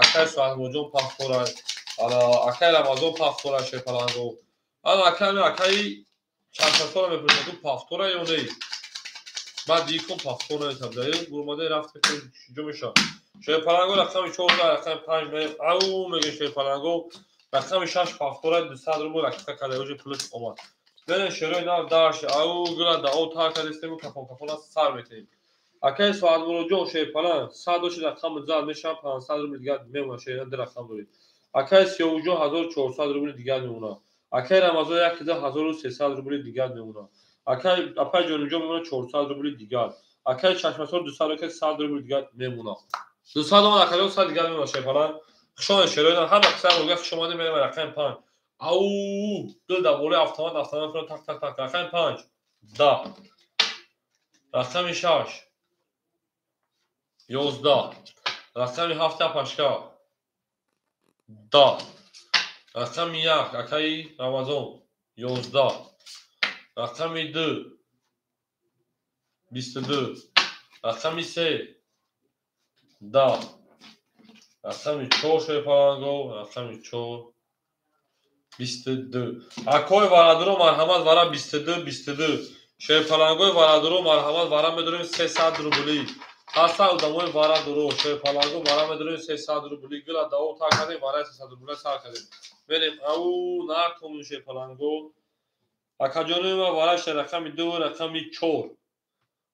Акай Соатмуродҷон пафторай. Ана акай Рамазон пафторай шерпаланго. Ана акай акаи Чашмасора мепурсад ту пафтора ё не? Ман диком пафтор нависам. Гурмадаи рафте ҷо мешавад. Шерпаланго рақами 4 рақами 5 мегем. Ау мегем шерпаланго. Рақами 6 пафтора 200 рубл ракита карда уже плюс омад. Берем шерои нав дальше. Ау гула да о тар кардистем кафон кафона сар метаҳем. Акай Соатмуродҷон шерпаланг 100 дошт рақами зад мешавад 500 рубл дигар мемонад шерина ду рақам доред. Акай Сиёвуҷон 1400 рубл дигар мемонад. Акай Рамазон 1300 рубл дигар мемонад. Акай апай Ҷонимҷон мемонад 400 рубл дигар. Акай Чашмасор 200 100 рубл дигар мемонад. 200 омад акаҷон 100 дигар мемонад шерпаланг. Хуш омадед шерои ҳама қисса мегӯяд хуш омадед мерем рақами 5. Ау дил дар болои автомат автомат кунад так так так. Рақами 5 10. Рақами 6 11. Рақами 7 апашка 10. Рақами 1 акаи Рамазон 11. Рақами 2 22. Рақами 3 10. Рақами 4 шерпаланго рақами 4 22. Акои варадуро марҳамат вара 22 22. Шерпалангои варадуро марҳамат вара медорем 300 рубли. Ҳаста одамои варадуро шерпаланго вара медорем 300 рубли. Гула давом тар кардем вараи 300 рубли сар кардем. Мерем ау нартомун шерпаланго. Акаҷонои ма вара рақами 2 рақами 4.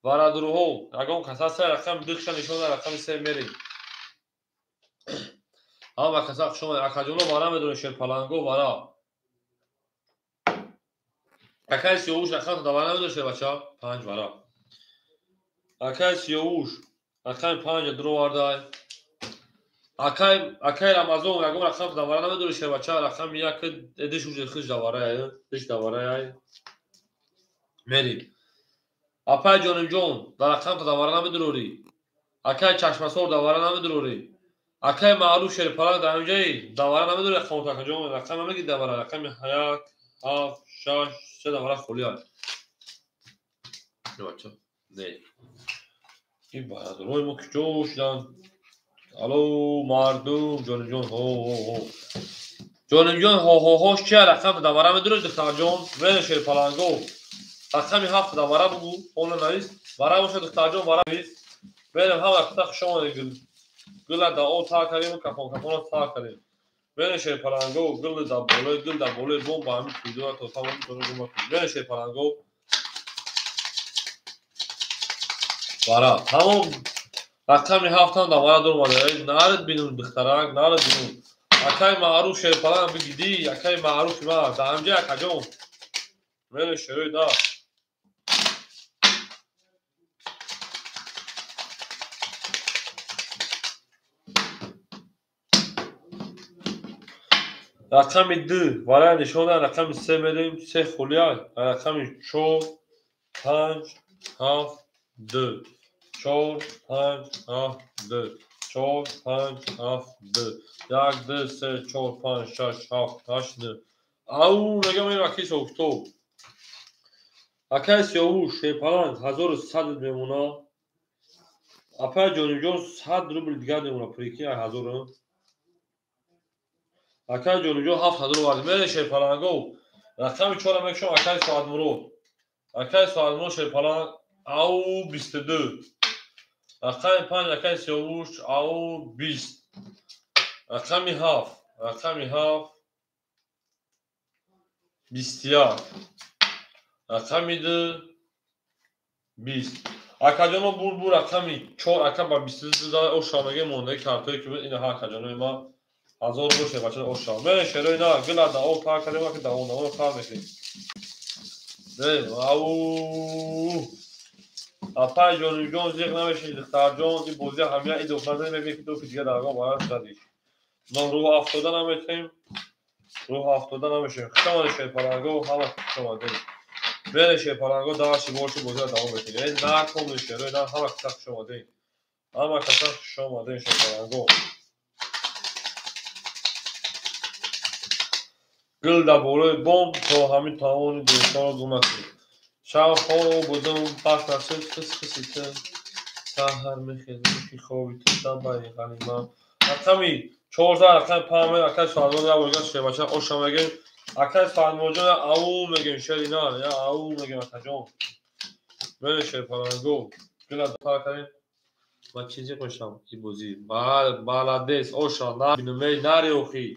Варадуроҳо ягон кас ҳаста рақами 2 ша нишон рақами 3 мерем. Ҳама каса хуш омадед. Акаҷоно вара медорем шерпаланго вара. Акай Сиёвуш рақам вара намедоред шербача? 5 вара. Акай Сиёвуш рақами 5 дуровардай. Акай Рамазон ягон рақам вара намедоред шербача? Рақами 1 диш уже хиш даварай, диш даварай. Мерим. Апай Ҷонимҷон дар рақам вара намедорӣ. Акай Чашмасор давара намедорӣ. Акай Маъруф шерпаланг дар ҳамҷаи давара намедорӣ рақам акаҷон рақам намегӣ давара рақами 1 7 6 3 давара холӣ аст. Бача не. Ин бародарои мо куҷо шуданд? Алло мардум Ҷонимҷон ҳо ҳо ҳо. Ҷонимҷон ҳо ҳо ҳо чия рақам давара медоред духтарҷон? Мерем шерпаланго. Рақами 7 давара бугӯ, ҳоло навис. Вара бошад духтарҷон вара навис. Мерем ҳама қита хуш омадед. Гула да о тар кардем кафон кафона сар кардем. Мерем шерпаланго гул дар болои гул дар болои бомба ҳамин туйдора то тамом гума. Мерем шерпаланго Вара. Тамом рақами 7 ҳам дар вара дуромада. Нарид бинун духтарак, нарид бинун. Акай маъруф шерпаланг бигидӣ, акай маъруфи ма, дар ҳамҷа акаҷон. Мере шерои да. Рақами 2 варай нишона, рақами 3 мерем, 3 холия, рақами 4, 5, 7, 2. 4, 5, 7, 2. 4, 5, 7, 2. 1, 2, 3, 4, 5, 6, 7, 8, 9. Ау, мегам ин акаи софтоб. Акаи Сиёвуш шерпаланг 1100 мемона. Апаи Ҷонибҷон 100 рубл дигар мемона, прикинь, 1000. Акаи Ҷонибҷон 7000 овард. Мере шерпаланго. Рақами 4 мекушам акаи Соатмурод. Акаи Соатмурод шерпаланг ау 22. Рақами 5 акаи Сиёвуш ау 20. Рақами 7, рақами 7 21. Рақами 2 20. Акаҷоно бур рақами 4 ака ба 22 зада оша мегем мондаги картое ки буд ина ҳа акаҷонои ма 1000 боше бача оша. Мере шерои на гила да о пар кардем ки давон давон пар мекунем. Мере ау апай ҷонибҷон зиқ намеши духтарҷон ин бозӣ ҳамия ин духтар мебинӣ ки ду дига даргоҳ бараш задиш. Но рӯҳ афтода наметем, рӯҳ афтода намешем. Хуш омадед шерпаланго, ҳама хуш омадед. Мере шерпаланго дарши боши бозиро давом мекунем. Накун шерои на ҳама каса хуш омадед. Ҳама каса хуш омадед шерпаланго. Гул дар болои бом то ҳамин тавони дӯстонро гум накунед. Шаб хоб будум, пас нашуд хис-хиси ту. Саҳар мехезам ки хоби ту шабаи ғанима. Рақами 14, рақами 5 акаи Соатмурод як бор дигар шербача оша мегем. Акаи Соатмуродҷон я ау мегем, шери нар, я ау мегем акаҷон. Мере шерпаланго. Гула пар кардем. Ма чизи қошам ин бозӣ. Маладес, оша, набинум, эй нари охи.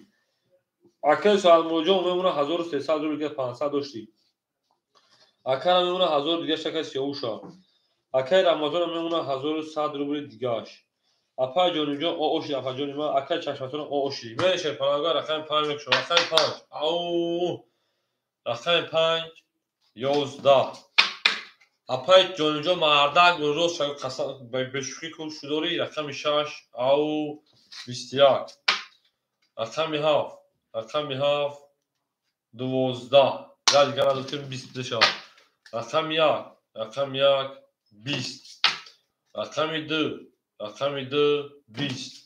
Акаи Соатмуродҷон мемона 1300 рубл дигар 500 доштӣ. Акара мемона 1000 дигаш акаи Сиёвуша. Акаи Рамазона мемона 1100 рубли дигаш. Апаи Ҷонибҷон ооши, апаҷони ман, акаи Чашматон ооши. Мере шерпаланго рақами 5 мекушам. Рақами 5. Ау. Рақами 5 11. Апаи Ҷонибҷон мардак рост қасам бешӯхӣ кун шудорӣ. Рақами 6 ау 21. Рақами 7, рақами 7 12. Я дигар надоштем 22 шавад. Рақами 1, рақами 1 20. Рақами 2, рақами 2 20.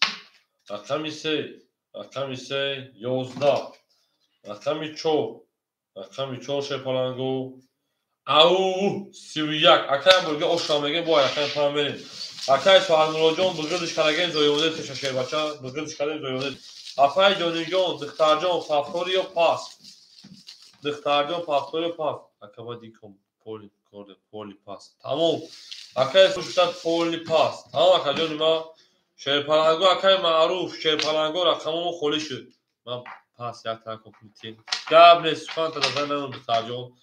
Рақами 3, рақами 3 11. Рақами 4, рақами 4 шерпаланго. Ау 31. Акай бурга оша мегем, бо рақами 5 мерем. Акай Соатмуродҷон бугирдиш кардагем зоёнде теша шербача, бугирдиш кардем зоёнде. Апаи Ҷонибҷон, духтарҷон, пафтори ё пас? Духтарҷон, пафтори ё пас? Ака ба диком поли корде, поли пас. Тамом. Акаи сушта поли пас. Тамом акаҷони ма шерпаланго, акаи маъруф, шерпаланго рақамомо холӣ шуд. Ман пас як тан копитин. Гап нест, сухан таза намон духтарҷон.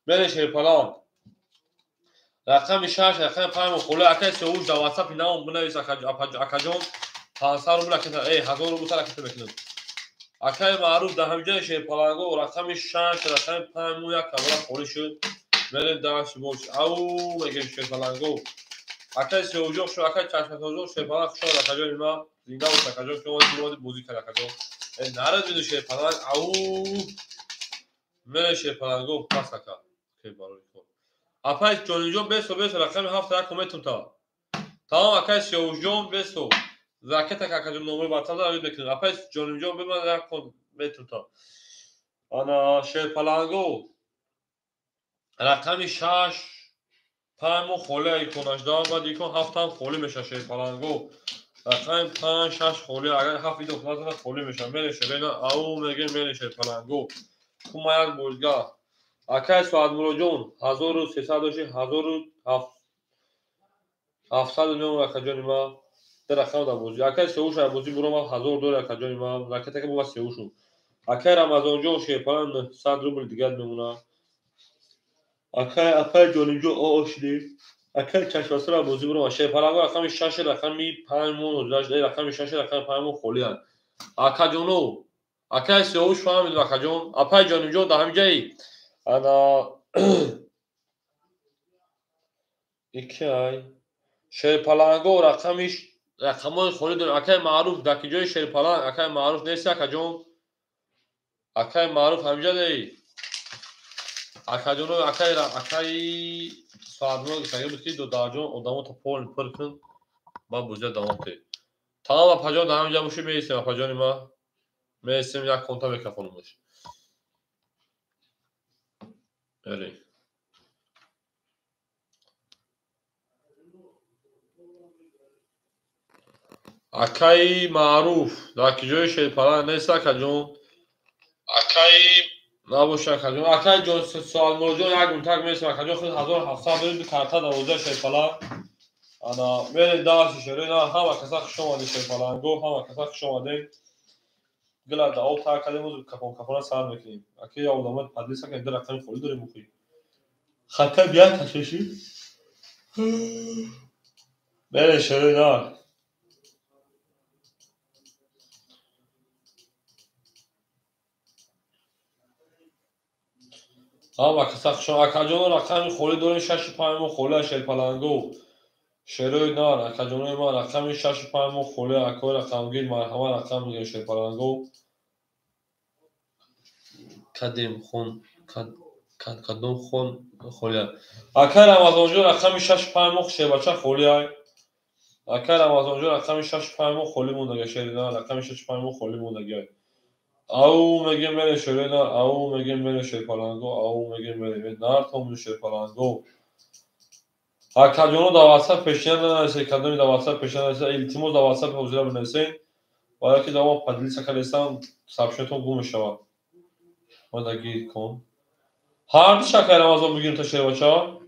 Мере шерпаланг. Рақами 6, рақами 5 холӣ. Акаи Сиёвуш дар WhatsApp наом бинавис акаҷон. 500 рубл ракета, эй 1000 рубл ракета мекунем. Акаи маъруф дар ҳамҷои шерпаланго рақами 6, рақами 5 мо як кабра холӣ шуд. Мерем дарши бош. Ау мегем шерпаланго. Акаи Сиёвуҷон хуш, акаи Чашматонҷон шерпаланг хуш омад акаҷони ма. Зинда бош акаҷон, ки омадӣ омадӣ бозӣ кард акаҷон. Э нарад бину шерпаланг. Ау мере шерпаланго пас ака. Окей барои кор. Апаи Ҷонибҷон бесо бесо рақами 7 як метум та. Тамом акаи Сиёвуҷон бесо. Ракета акаҷон номери WhatsApp равид мекунем. Апаи Ҷонибҷон биман як метум та. Ана шерпаланго рақами 6 5 мо холӣ иконаш да, баъд икон 7 ҳам холӣ меша шерпаланго. Рақами 5 6 холӣ, агар 7 идоф назана холӣ меша. Мере шерена ау мегем мере шерпаланго. Кума як бозга. Акаи Соатмуродҷон 1300 дошти, 1700 мемон акаҷони ма. Дар рақам дар бозӣ. Акаи Сиёвуш дар бозӣ буромад 1000 дори акаҷони ма. Ракета ки бува Сиёвушу. Акаи Рамазонҷон шерпаланг 900 рубл дигар мемона. Акаи апаи Ҷонибҷон оошидем. Акай чашмасара бозӣ бурам. Шерпаланго рақами 6, рақами 5 мон, рақами 6, рақами 5 мон холианд. Акаҷоно, акай Сиёвуш фаҳмидем акаҷон. Апай ҷонимҷон дар ҳамин ҷаи ана икай шерпаланго рақами рақамҳои холӣ дорем. Акай Маъруф дар ки ҷои шерпаланг? Акай Маъруф нест акаҷон? Акай Маъруф ҳаминҷа деи? Акаҷоно, акай акай соатмурод гуфтагӣ буд ки додарҷон одамота пол пур кун, ба бозия давом кунед. Тамом апаҷон, дар ҳаминҷа бошӣ меистем апаҷони ма. Меистем як конта мекафонумаш. Мерем. Акаи Маъруф дар ки ҷои шерпаланг нест акаҷон? Акаи набоша акаҷон. Акаи ҷон соатмуродҷон як мунтак меистем акаҷон. Худ 1700 дорем, ду карта 12 шерпаланг. Ана мерем дарси шерои на ҳама каса хуш омадед шерпаланго, ҳама каса хуш омадед. Гила да об тар кардем, ӯз кафон кафона сар мекунем. Аки я одамот подлиса кардем, ду рақами холӣ дорем охи. Хата бия ташиши. Мерем шерои на. Ҳама каса хуш акаҷоно рақами холӣ дорем, 6 5 мо холӣ шерпаланго. Шерои нар, акаҷонои ман рақами 6 5 мо холӣ, акои рақамгир марҳама рақам мегирем шерпаланго. Кадем хон кадом хон холӣ. Акай Рамазонҷон рақами 6 5 мо шербача холӣ ай. Акай Рамазонҷон рақами 6 5 мо холӣ мондага шери нар, рақами 6 5 мо холӣ мондага. Ау мегем мере шерои нар, ау мегем мере шерпаланго, ау мегем мере нар томун шерпаланго. Акаҷоно дар WhatsApp пешина нанависед, кадоми дар WhatsApp пешина нанависед, илтимос дар WhatsApp ҳозира бинависед. Барои ки дар мо поделиться кардестам, сообщениятон гум мешавад. Ман дар гир кун. Ҳар ду шакай Рамазон бигирем та шербача.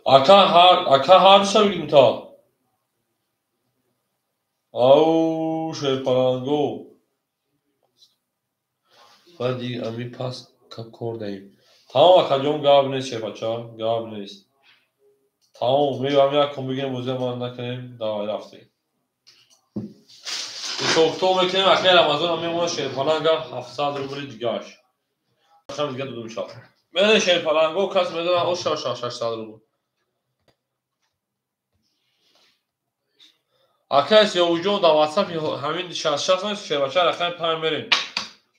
Ака ҳар ака ҳар душа бигирем та. Ау шерпаланго. Баъди ами пас кор даҳем. Тамом акаҷон, гап нест шербача, гап нест. Тамом, меём як кун бигирем, бозия ман накунем, давай рафтем. Ҳисобкитоб мекунем, акаи Рамазон мемонад шерпаланга 700 рубли дигаш. Рақами дига дода мешавад. Мерем шерпаланго, кас медонад оша 600 рубл. Акаи Сиёвуҷон дар WhatsApp ҳамин 66 нест шербача, рақами 5 мерем.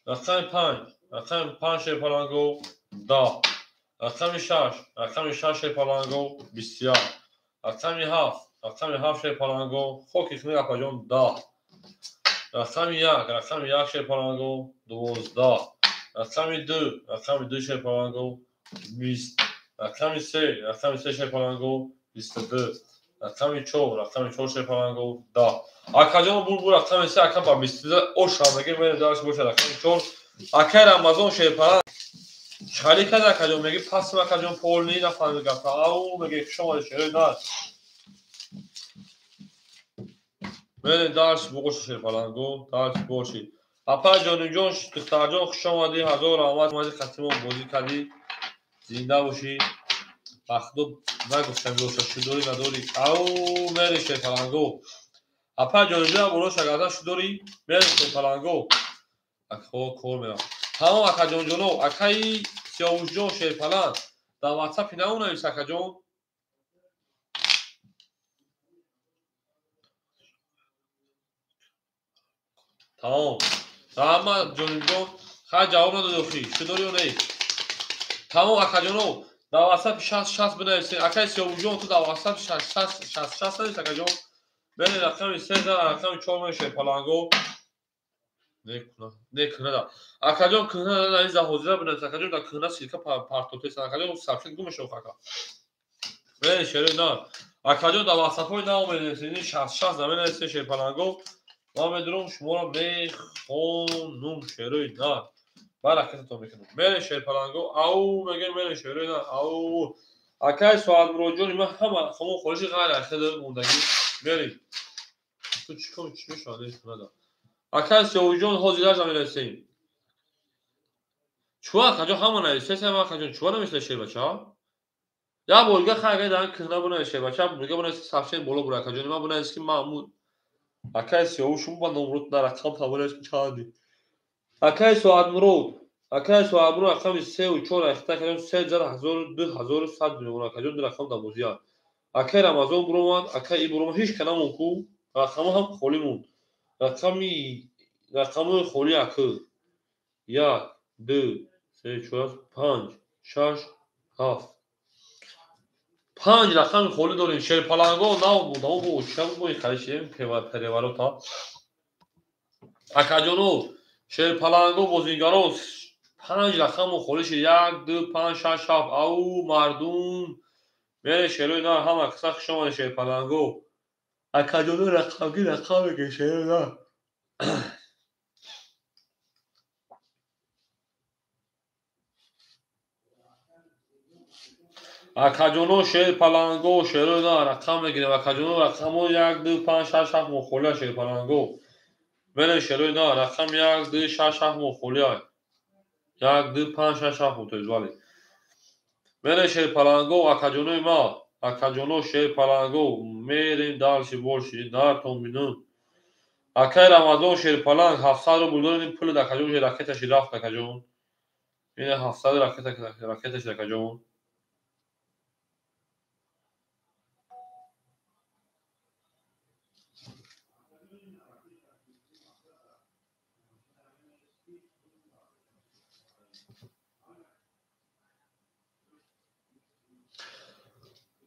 Рақами 5, рақами 5 шерпаланго 10, рақами 6, рақами 6 шерпаланго 21, рақами 7, рақами 7 шерпаланго хоки хунук апаҷон 10, рақами 1, рақами 1 шерпаланго 12, рақами 2, рақами 2 шерпаланго 20, рақами 3, рақами 3 шерпаланго 22, рақами 4, рақами 4 шерпаланго 10. Акаҷон бур бур рақами 3, ака ба 22 оша меге мере дарш боша рақами 4. Акай Рамазон шерпаланг чали кард акаҷон, меги пасм акаҷон полни нафаҳмид гапа. Ау меги хуш омадед шерои нар. Мере дарш боша шерпаланго, дарш боши. Апай ҷонимҷон, духтарҷон хуш омадӣ, ҳазор раҳмат омадӣ қатимон бозӣ кардӣ. Зинда бошӣ. Бахдо нагуфтам боша шудорӣ надорӣ. Ау мере шерпаланго. Апай ҷонимҷон боло шагарда шудорӣ, мере шерпаланго. Акҳо кор мерам. Тамом акаҷонҷоно, акаи Сиёвушҷон шерпаланг дар WhatsApp наонавис акаҷон. Тамом. Раҳмат ҷонимҷон, хай ҷавоб надоди охи, шудорӣ ё не? Тамом акаҷоно, дар WhatsApp 60 60 бинависед. Акаи Сиёвушҷон, ту дар WhatsApp 60 60 навис акаҷон. Мере рақами 3 рақами 4 мере шерпаланго. Не кӯҳна. Акаҷон кӯҳна навис дар ҳозира бинавис акаҷон, дар кӯҳна ссылка партотесан акаҷон, сообщение гум мешавад ака. Мере шерои нар. Акаҷон дар WhatsApp-ҳои нав менависед, ин 60 60 наменависед шерпаланго. Ман медонам шуморо мехонум шерои нар. Баракататон мекунам. Мере шерпаланго, ау мегем мере шерои нар, ау. Акаи Соатмуродҷони ман ҳама рақамҳо холиши ғайр ахида мондагӣ. Мерем. Ту чӣ кор чӣ мешавад? Акаи Сиёвуҷон ҳозираш наменависем. Чуа акаҷон ҳама нависеса акаҷон чуа намесла шербача? Я бор дига хай агар дар кӯҳна бинавис шербача, дига бинавис сообщение боло бура акаҷони ман бинавис ки ман акаи Сиёвуш ба номрод на рақам та бинавис ки чанди. Акаи Соатмурод, акаи Соатмурод рақами 3 ва 4 айхта акаҷон се зар ҳазору ду ҳазору сад мемонад акаҷон, ду рақам дар бозия. Акаи Рамазон буромад, акаи и буромад, ҳеч ка намонд ку, рақамҳо ҳам холӣ монд. Рақамҳои холӣ акы. 1, 2, 3, 4, 5, 6, 7. Панҷ рақами холӣ дорем. Шерпаланго нав будамо бо оча бо харишем переворота. Акаҷоно, шерпаланго, бозингаро, панҷ рақамо холӣ шид. 1, 2, 5, 6, 7. Ау, мардум. Мере шерои нар ҳама каса хуш омадед шерпаланго. Акаҷоно рақамги рақам мегӯ шерои нар. Акаҷоно шерпаланго, шерои нар рақам мегирем. Акаҷоно рақамҳо 1, 2, 5, 6, 7 мо холия шерпаланго. Мере шерои нар рақам 1, 2, 6, 7 мо холия. 1, 2, 5, 6, 7 мо тоиз вале. Мере шерпаланго, акаҷонои ма, акаҷоно шерпаланго, мерем дальше больше, нартон бинум. Акаи Рамазон шерпаланг 700 рубл дорем, пули акаҷон ракеташи рафт акаҷон. Ина 700 ракеташи акаҷон.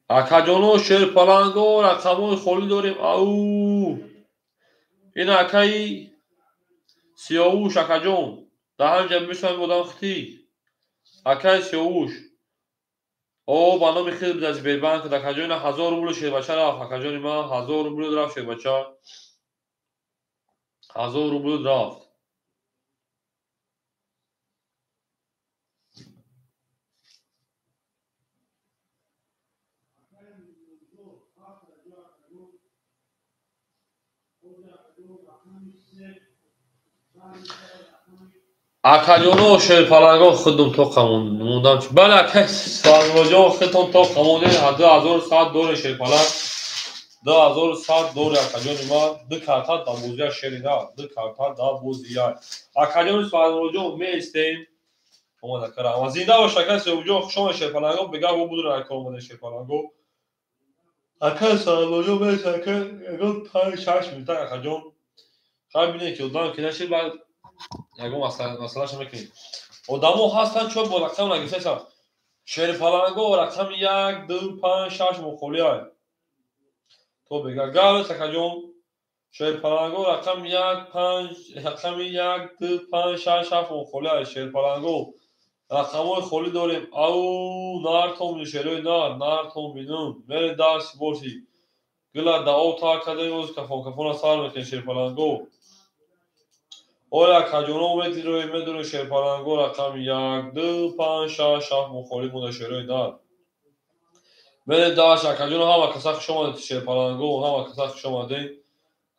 Акаҷоно шерпаланго рақамҳои холӣ дорем. Ау! Ин акаи Сиёвуш акаҷон. Дар ҳамҷа бисоем одам хитӣ. Акаи Сиёвуш. О, ба номи хид буда Сбербанк акаҷон ина 1000 рубл шербача рафт. Акаҷони ман 1000 рубл рафт шербача. 1000 рубл рафт. Акаҷоно шерпаланго худум тоқа мондам. Бале акаи Салмоҷон худтон тоқа мондед. 2100 доре шерпаланг. 2100 доре акаҷони ман. Ду карта дар бозия шери на. Ду карта дар бозия. Акаҷони Салмоҷон меистем. Омад ака раҳмат. Зинда бош акаи Сиёвуҷон, хуш омадед шерпаланго. Бега бо будур ака омадед шерпаланго. Акаи Салмоҷон меист ака ягон 5-6 минута акаҷон. Хай бинед ки одам ки нашид баъд ягон масъалаша мекунем. Одамо ҳастанд чо бо рақам нагирифтаистанд. Шерпаланго рақами 1, 2, 5, 6 мо холиай. То бега галес акаҷон. Шерпаланго рақами 1, 5, рақами 1, 2, 5, 6, 7 мо холиай. Шерпаланго рақамҳои холӣ дорем. Ау, нартон шерои нар, нартон бинум. Мере дарси боши. Гила да об тар кардем, оз кафон кафона сар мекунем шерпаланго. Оля акаҷоно медироем, медонем шерпаланго рақами 1, 2, 5, 6, 7 мо холӣ монда шерои нар. Мере даш акаҷоно ҳама каса хуш омадед шерпаланго, ҳама каса хуш омадед.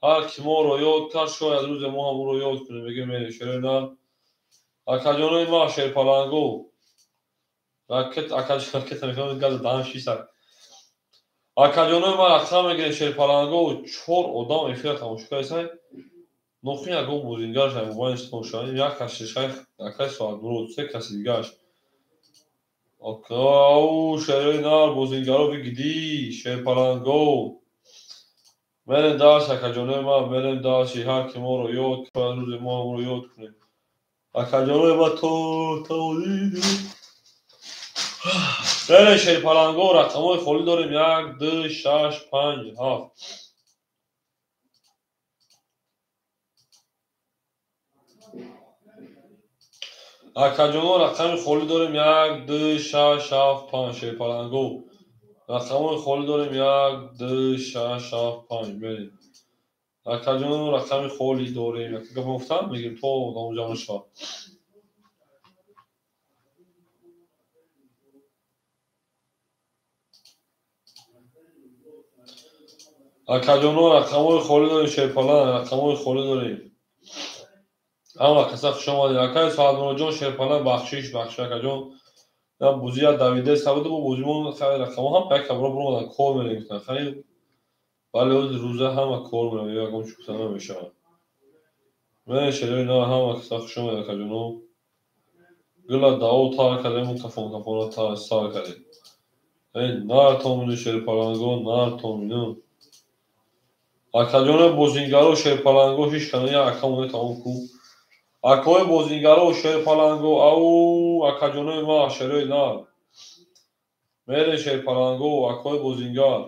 Ҳар ки моро ёд кард, шояд рӯзе мо ҳам ӯро ёд кунем, мегӯем мере шерои нар. Акаҷонои ма шерпаланго. Ракет акаҷон ракета мекунам газа даҳан шисак. Акаҷонои ма рақам мегирем шерпаланго, чор одам эфира тамошо кардесай. Нохи ягон бозингарш ай мобайнш тамошо кардем, як каси шайх акаи Соатмурод, се каси дигараш. Ау, шерои нар, бозингаро бигидӣ, шерпаланго. Мерем дарс акаҷонои ман, мерем дарси ҳар ки моро ёд кард, рӯзе мо ҳам ӯро ёд кунем. Акаҷонои ман то Мерем шерпаланго, рақамҳои холӣ дорем 1, 2, 6, 5, 7. Акаҷоно рақами холӣ дорем 1, 2, 6, 7, 5 шерпаланго. Рақамҳои холӣ дорем 1, 2, 6, 7, 5. Мерем. Акаҷоно рақами холӣ дорем. Як гап гуфтам, мегӯем то одам ҷамъ шавад. Акаҷоно рақамҳои холӣ дорем шерпаланг, рақамҳои холӣ дорем. Ҳама каса хуш омадед. Акай Соатмуроджон Шерпаланг бахшиш, бахшиш акаҷон. На бозӣ я давида сабуду бо бозимон хай рақамҳо ҳам як кабро буромадан кор мерем гуфтан. Хай вале ҳозир рӯза ҳама кор мерем, ягон чӣ гуфта намешавад. Мен шерои на ҳама каса хуш омадед акаҷоно. Гула дао тар кардем, кафон кафона тар сар кардем. Эй нартомину Шерпаланго, нартомину. Акаҷоно бозингаро Шерпаланго ҳеч кана як акамоне тамом ку. Акои бозингаро Шерпаланго, ау акаҷонои ма шерои нар. Мере Шерпаланго, акои бозингар.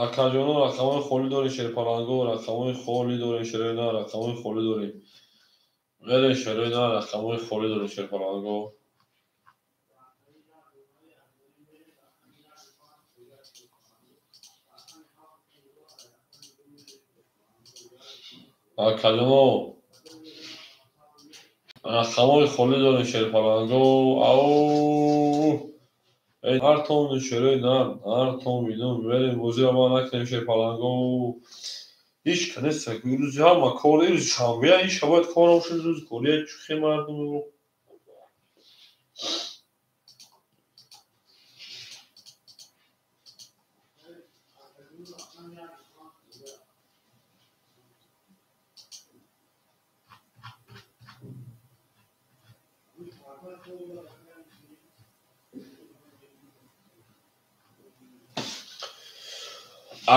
Акаҷоно рақамҳои холӣ дорем Шерпаланго, рақамҳои холӣ дорем шерои нар, рақамҳои холӣ дорем. Мере шерои нар, рақамҳои холӣ дорем Шерпаланго. Акаҷоно рақамҳои холӣ дорем Шерпаланго, ау эй нартомину шерои нар, нартомину. Мерем бозиро ма накунем Шерпаланго. Ҳеч ка нест, рӯзи ҳама кор, рӯзи шанбея, ҳеч ка бояд кор набошад, рӯзи кория чухе мардум.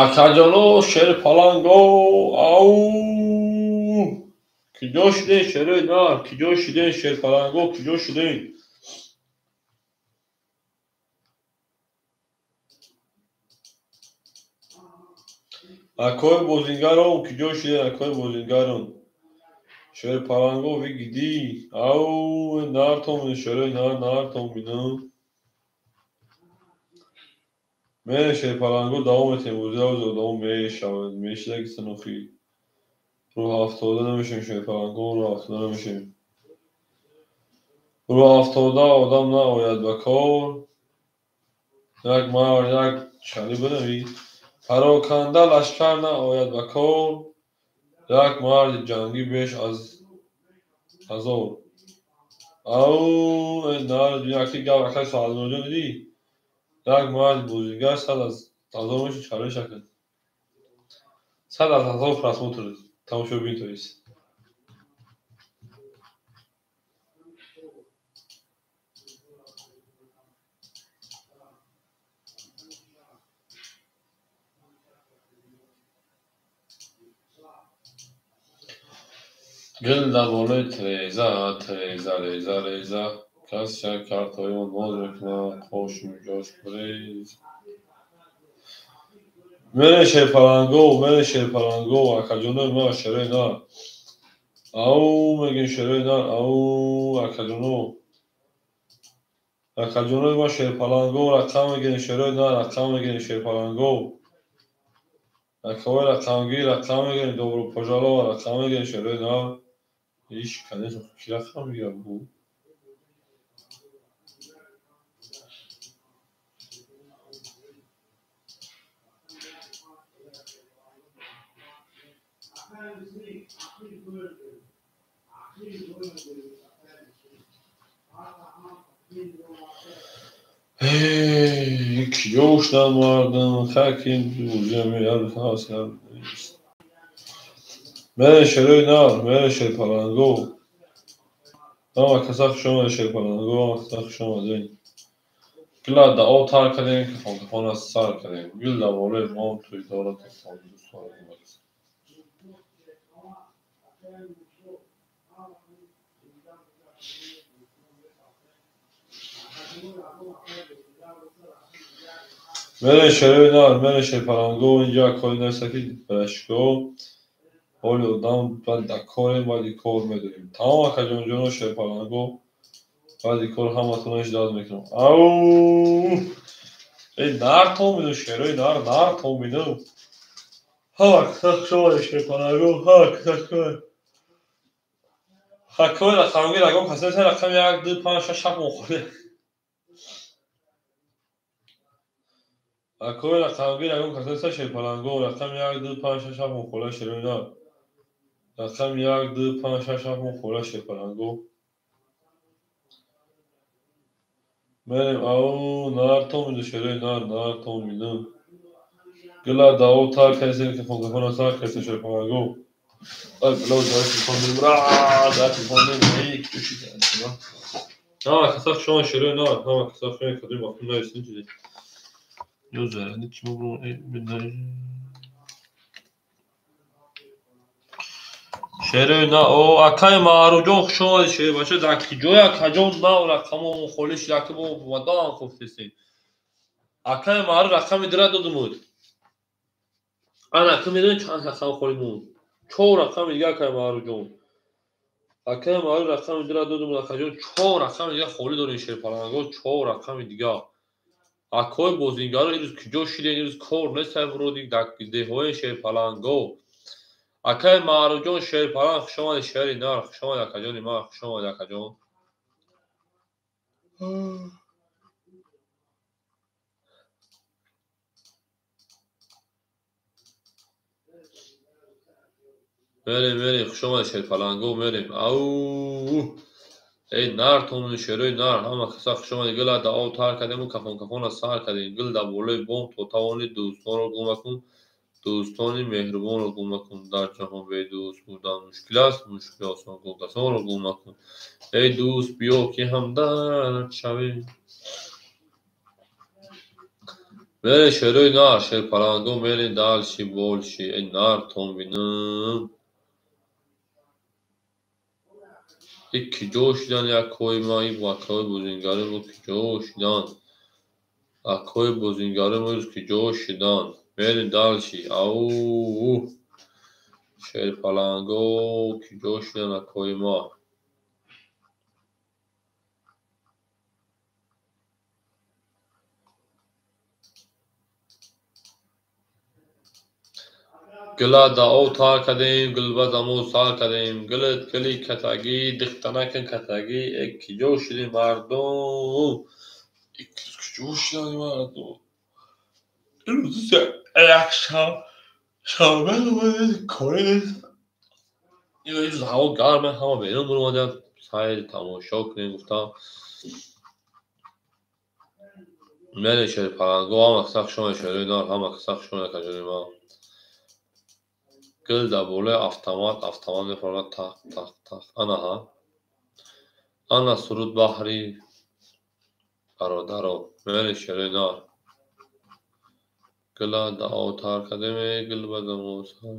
Акаҷоно Шерпаланго, ау киҷо шудем шерои нар, киҷо шудем Шерпаланго, киҷо шудем? Акои бозингарон киҷо шудем, акои бозингарон? Шерпаланго вигидӣ, ау нартомину шерои нар, нартомину. Мерем Шерпаланго давом метем бозиро, ҳозир одамон мешаванд, мешида ки санохи. Рӯ ҳафтода намешавем Шерпаланго, рӯ ҳафтода намешавем. Рӯ ҳафтода одам наояд ба кор. Як мард, як чали бинавӣ. Пароканда лашкар наояд ба кор. Як марди ҷангӣ беш аз ҳазор. Ау нар яки гап акай Соатмуроджон дидӣ? Як марди бозингар сад аз ҳазор мешуд, чаро шакад? Сад аз ҳазор просмотр тамошобин то есть. Гул дар болои тиреза, тиреза, реза, реза. Кас як картҳои мо боз мекунад, қошу миҷош бурез. Мере Шерпаланго, мере Шерпаланго, акаҷонои ма шерои нар. Ау мегем шерои нар, ау акаҷоно. Акаҷонои ма Шерпаланго, рақам мегирем шерои нар, рақам мегирем Шерпаланго. Акаҳои рақамгир, рақам мегирем, добро пожалова, рақам мегирем шерои нар. Ҳеч канес ки рақам мегирад бу? Киҷо шуданд мардум? Хай ки бозиам як ҳаст, як нест. Мере шерои нар, мере Шерпаланго. Ҳама каса хуш омадед Шерпаланго, ҳама каса хуш омадед. Гула дао тар кардем, кафон кафона сар кардем. Гул дар болои бом тӯйдора тӯфон дӯстон. Мере шерои нар, мере Шерпаланго, инҷо акои неста ки барашко. Ҳоли одам баъд дар корем, баъди кор медорем. Тамом акаҷонҷоно Шерпаланго, баъди кор ҳаматонро ждать мекунам. Ау! Эй нартомину шерои нар, нартомину. Ҳама каса хуш омадед Шерпаланго, ҳама каса хуш омадед. Акои рақамгир, ягон кас нест, рақами як, ду, панҷ, шаш, ҳафт мо холӣ. Акои рақамгир ягон касаеста шерпаланго рақами 1 2 5 6 7 мухола шерои нар. Рақами 1 2 5 6 7 мухола шерпаланго. Мерем ау нар томиду шерои нар, нар томиду. Гила дао тар кайсем ки фонкафона сар кайсем шерпаланго. Ай бло дар телефон мемра, дар телефон мемра, эй куши дар. Ҳама каса хушомад шерои нар, ҳама каса хушомад кадои мақбул нависем чизе. Ё зарани чи мо шерои на о акай Маъруфҷон хуш омадӣ шербача дар киҷоя акаҷон нав рақамо холӣ шидаки мо мадам хуфтесем. Акай Маъруф рақами дира додумуд. Ана ки медонӣ чанд рақам холӣ монд? 4 рақами дига акай Маъруфҷон. Акай Маъруф рақами дира додумуд акаҷон 4 рақами дига холӣ дорем шерпаланго 4 рақами дига. Акои бозингаро ирӯз киҷо шидем ирӯз кор нестай вроди дар деҳои шерпаланго. Акай Маъруфҷон шерпаланг хуш омадӣ шери нар хуш омадӣ акаҷони ман хуш омадӣ акаҷон. Мерем мерем хуш омадӣ шерпаланго мерем. Ау эй нар томини шерои нар ҳама каса хуш омадӣ. Гила да об тар кардему кафон кафона сар кардем. Гил дар болои бом то тавонӣ дӯстонро гум макун. Дӯстони меҳрубонро гум макун. Дар ҷаҳон бедӯст будан мушкил аст, мушкил осон кун касонро гум макун. Эй дӯст биё ки ҳамдард шавем. Мерем шерои нар шерпаланго мерем дальше больше. Эй нар томбинам. И киҷо шидан якои ма и акои бозингари мо киҷо шидан. Акои бозингари мо ирӯз киҷо шидан. Мерем дальше. Ау шерпаланго киҷо шидан акои ма. Гила да об тар кардем, гилбазамо сар кардем. Гилит гили катагӣ, дихтанакин катагӣ. Э киҷо шидем мардум? Э киҷо шидан мардум? Имрӯз якшаб шанбе омадем, коре нест. Имрӯз ҳаво гарме, ҳама берун баромаданд, сайр тамошо кунем гуфтам. Мерем шерпаланго, ҳама каса хуш омадед шерои нар, ҳама каса хуш омадед акаҷони ман. Гил дар болои автомат, автомат мефармояд тақ тақ тақ. Анаҳа. Ана суруд баҳри бародаро. Мерем шерои нар. Гила да об тар кардем, гил бадамо сар.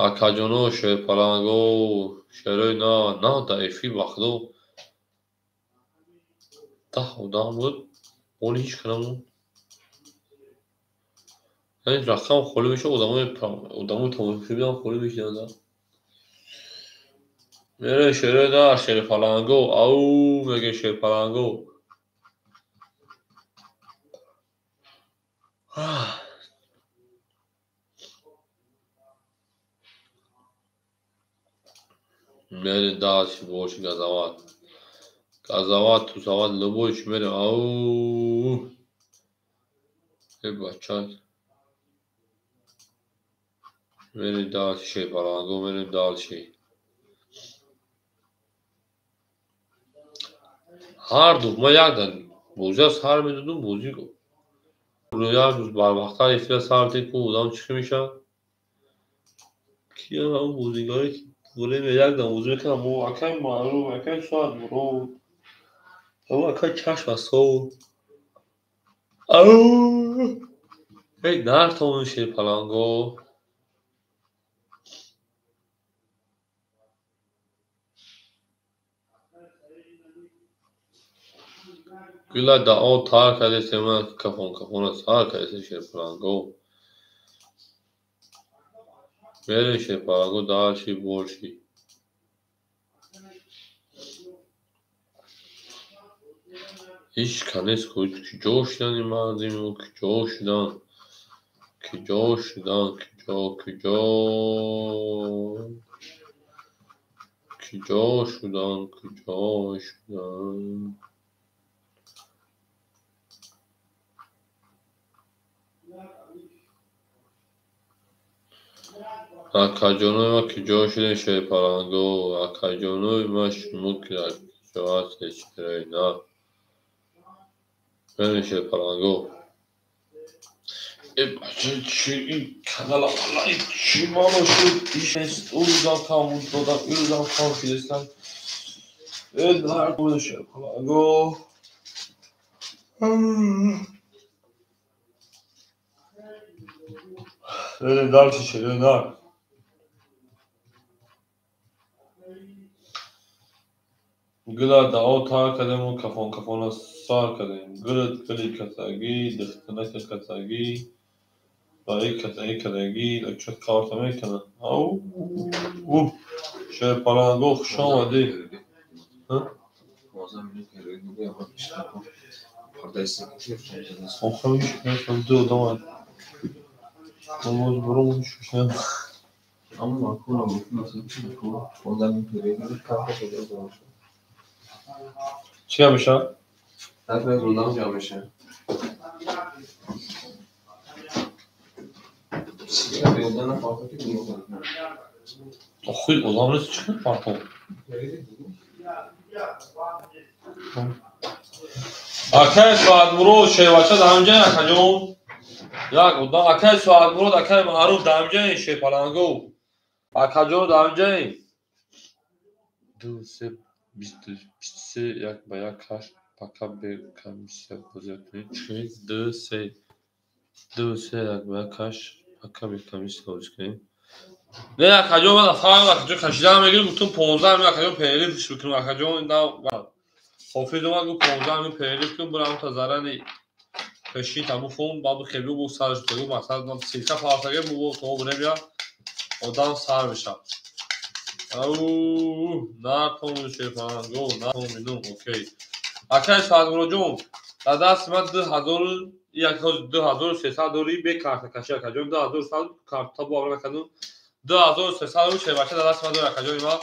Акаҷоно шерпаланго шерои нар на дар эфир ба худо 10 одам буд, оли ҳеҷ ка набуд. Яъне рақам холӣ мешавад, одамои тамошобинам холӣ мешаванд. Мерем шерои нар шерпаланго ау мегӯем шерпаланго. Мерем дальше больше газоват. Газоват, тусоват, любой чи мерем. Ау эй бача. Мерем дальше шерпаланго, мерем дальше. Ҳар ду ма як бозиа сар медодум, бозӣ як рӯз барвақттар эфира сар медодем, ку одам чӣ хел мешавад? Кия ҳамон бозингаре ки время якдам бозӣ мекардам, мо акай Маъруф, акай Соатмурод, ҳамон акай Чашм Асор. Ау эй нар томони шерпаланго. Гила да об тар кардесем, кафон кафона сар кардесем шерпаланго. Мерем шерпаланго дальше больше. Ҳеҷ ка нест киҷо шидан ин мардими мо, киҷо шидан, киҷо шидан, киҷо, киҷо, киҷо шудан, киҷо шудан. Акаҷонои ма куҷо шудем, шерпаланго? Акаҷонои ма, шумо куҷо ҳастед, шерои нар? Бирем, шерпаланго. Э бача, чи ин канала валлаи чӣ мано шуд? Иш нест, ӯ рӯзам кам додам, ин рӯзам кам шудестам. Э нар шерпаланго. Бирем дальше, шерои нар. Гула дао тар кардему, кафон кафона сар кардем. Гулат гули касагӣ, духтанака касагӣ, ба ин касагӣ кардагӣ, лакчат қаврта мекунад. Ау, шерпаланго, хуш омадӣ. Ду одам намоз бурум шушна. Чӣ гап мешавад? Охир одам нест, чӣ партов? Акай Соатмурод, шербача дар ҳамҷаи, акаҷон? Як одам, акай Соатмурод, акай Маъруф дар ҳамҷаи, шерпаланго. Акаҷон дар ҳамҷаи? Ду, се, бисту се, як ба як, ҳашт, пока бе комиссия бозӣ кунед. Чӣ? Ду, се, ду, се, як ба як, ҳашт, пока бе комиссия бозӣ кунед. Не, акаҷон, ман фаҳмам, акаҷон кашидан мегирем, гуфтум 15 минут акаҷон перерыв бикунем, акаҷон на ҳофиз омад, гуфт 15 минут перерыв кун, бирам та зарани пешин таму фон, баъд хебиу гуфт сарш гуфт мақсад силка парсаге бу то бирем я одам сар мешавад. Ау, натон шерпаланго, натон минум, окей. Акай Соатмуродҷон, дар дасти ман 2300 дори бе карта кашӣ, акаҷон, 2100 карта бовар накардум. 2300 рубл шербача дар дасти ман дори, акаҷони ман.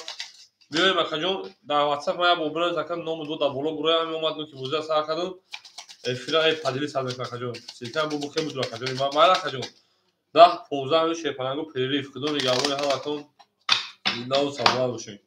Биёем, акаҷон, дар WhatsApp ман як бор бинавис, ака, ному ду дар боло буроям омад, ки бозиа сар кардум. Эфира э падили сар мекунам, акаҷон. Силка бу бухе буд, акаҷони ман. Майла, акаҷон. 10 15 минут шерпаланго перерыв. Худо нигаҳбони ҳаматон, зиндаву саломат бошед.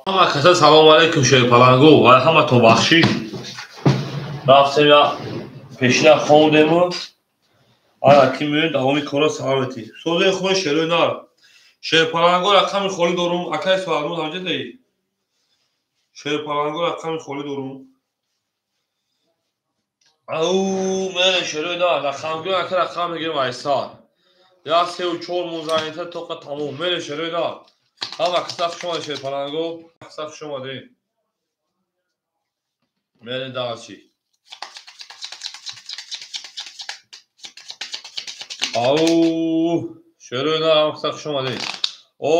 Ҳама каса салом алейкум, шерпалангу, ва ҳаматон бахшиш. Рафтем я пешина хондему. Ана ки меоем давоми кора салом мети. Созаи хуби шерои нар. Шерпаланго рақами холӣ дорум, акай Соатмурод ҳамҷа даи. Шерпаланго рақами холӣ дорум. Ау, мере шерои нар, рақамгӯ ака рақам мегирем айсар. Як сеу чор музанита тоқа тамом. Мере шерои нар. Ҳама каса хуш омадед, шерпаланго, каса хуш омадед. Мере дальше. Ау, шерои нар, ҳама каса хуш омадед. О,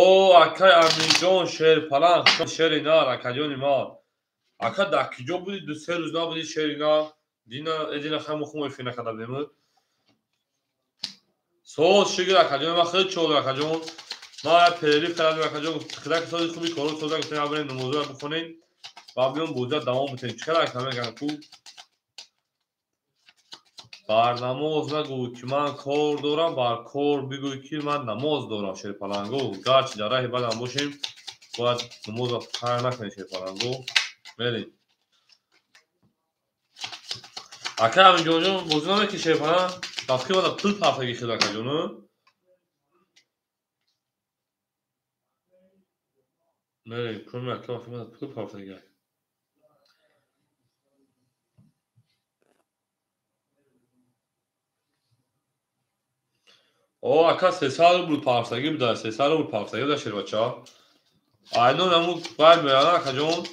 акай Аминҷон шерпаланг, шери нар, акаҷони ман. Ака дар киҷо будӣ? Ду се рӯз набудӣ, шери нар. Дина эдина хаму хум эфир накарда будем. Соз шигир акаҷон, ман хеле чор акаҷон. Ман як перерыв кардам акаҷон, хидаки сози хуби коро соза гуфтем, абрем намозро бихонем ва биём бозиа давом битем. Чӣ хел ака мегӯям ку? Бар намоз нагӯ ки ман кор дорам, бар кор бигӯй ки ман намоз дорам, шерпаланго. Гарчи дар раҳи бадам бошем, бояд намозро қар накунем, шерпаланго. Мерем. Ака Аминҷонҷон бозӣ намекунӣ, шерпаланг? Рафтӣ бада пул партаги хел акаҷон? Мерем, кӯми ака вақти бада пул партаги. О, ака 300 рубл партаги буда, 300 рубл партаги буда, шербача. Айнон аму бай меяна акаҷон.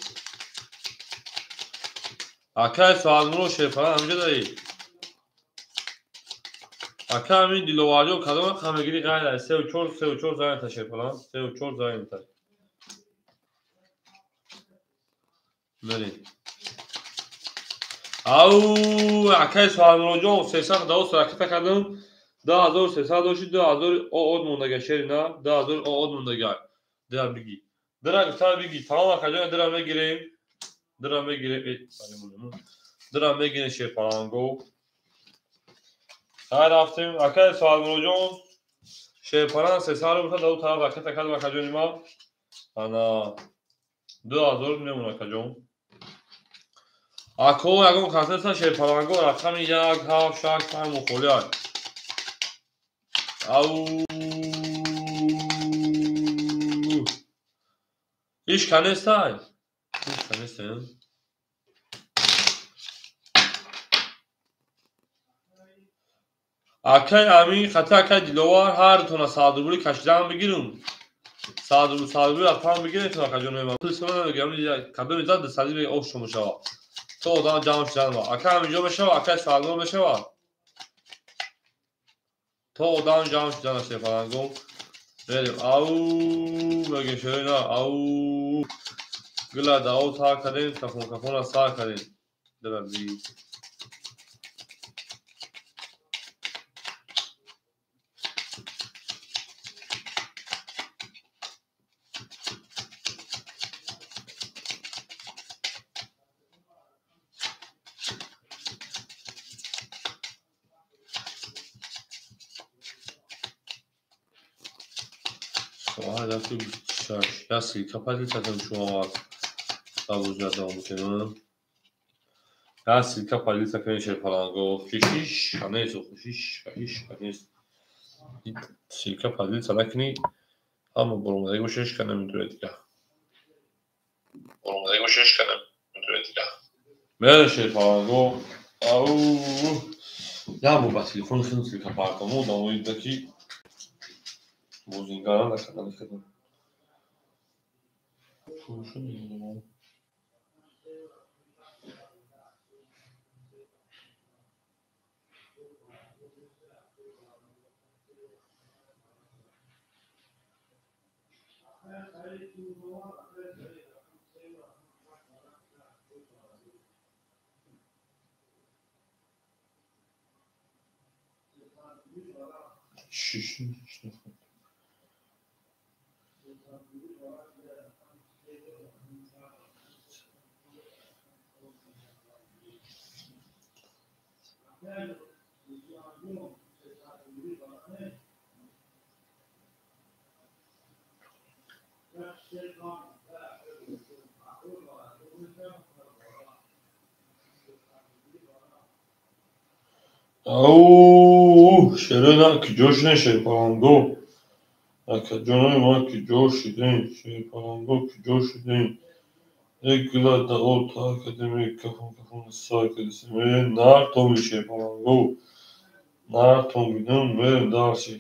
Акай Соатмурод шерпаланг ҳамҷа даи. Ака ҳамин Диловарҷон кадом рақам мегирӣ ғайр аз сеу чор, сеу чор занята, шерпаланг, сеу чор занята. Мерем. Ау, акай Соатмуродҷон, 300 давоз ракета кардам. 2300 дошти, 2000 од мондага, шери на, 2000 од мондага. Дира биги. Дира гуфта биги. Тамом акаҷон, дира мегирем. Дира мегирем. Дира мегирем, шерпаланго. Хайр рафтем. Акай Соатмуродҷон, шерпаланг 300 рубл дар тараф ракета кардам акаҷони ман. Ана 2000 мемон акаҷон. Ако ягон кас нестан, шерпаланго, рақами як, ҳафт, шаш, панҷ мухолиай. Ау, ҳеч ка нестай? Ҳеч ка нестай? Акай Амин, хати акай Диловар, ҳар дутона 100 рубли кашидаам бигирум. 100 рубл, 100 рубли рафтаам бигирем, акаҷон меман. Пул сона намегирам, кадоми зад сади мега ош шумо шава. То одам ҷамъ шудан ва. Акай Аминҷон мешава, акай Соатмурод мешава. То одам ҷамъ шудан шерпалангом. Мерем. Ау, мегем шерои на, ау. Гула даво сар кардем, кафон кафонро сар кардем. Дара би. Соат 26. Я ссылка поделиться шумо ба бозиа давом битем. Я ссылка поделиться кунем, шерпаланго. Шиш нест, шиш ҳеч нест. Ссылка поделиться накунӣ, ҳама баромадаги боша, ҳеч ка намедонад дига. Баромадаги боша, ҳеч ка намедонад дига. Мере шерпаланго. Ау. Я бо ба телефони хеле ссылка партому, дамоида ки бозингара накардан хеле. Ау, шерои нар киҷо шудем, шерпаланго? Акаҷонои ман, киҷо шудем, шерпаланго, киҷо шудем? Э, гула да об тар кардем, э, кафон кафон сар кардем, э, нар томи шерпаланго, нар томидем, мерем дарси.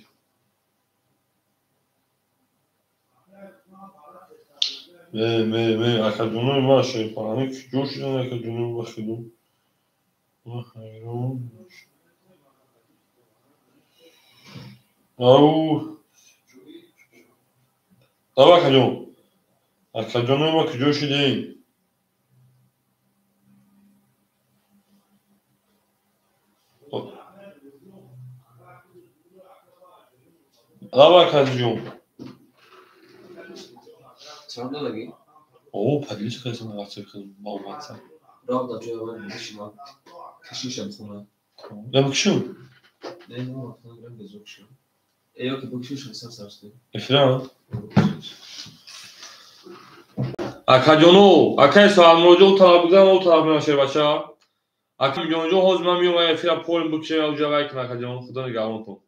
Мерем, мерем, мерем, акаҷонои ман, шерпаланго киҷо шудем, акаҷонои ман, худо? Ман ҳайрон. Ау. Давай, акаҷон. Акаҷонои ман, куҷо шудем? Давай, акаҷон. Салом додагӣ? О, поделись кардем WhatsApp, ба WhatsApp. Рав дар ҷои аввал мешинам. Кашишам хона. Я бикшум? Не, не, хона гирам безук шам. Э, ёки бикшишам сар сарсти. Эфира? Акаҷоно, акай Соатмуроҷон тараф бигзарам, о тараф мерам, шербача. Ака Миҷонҷон, ҳозир ман меом, эфира полим бикшем, уҷа вай кун, акаҷон, худо нигаҳбонтон.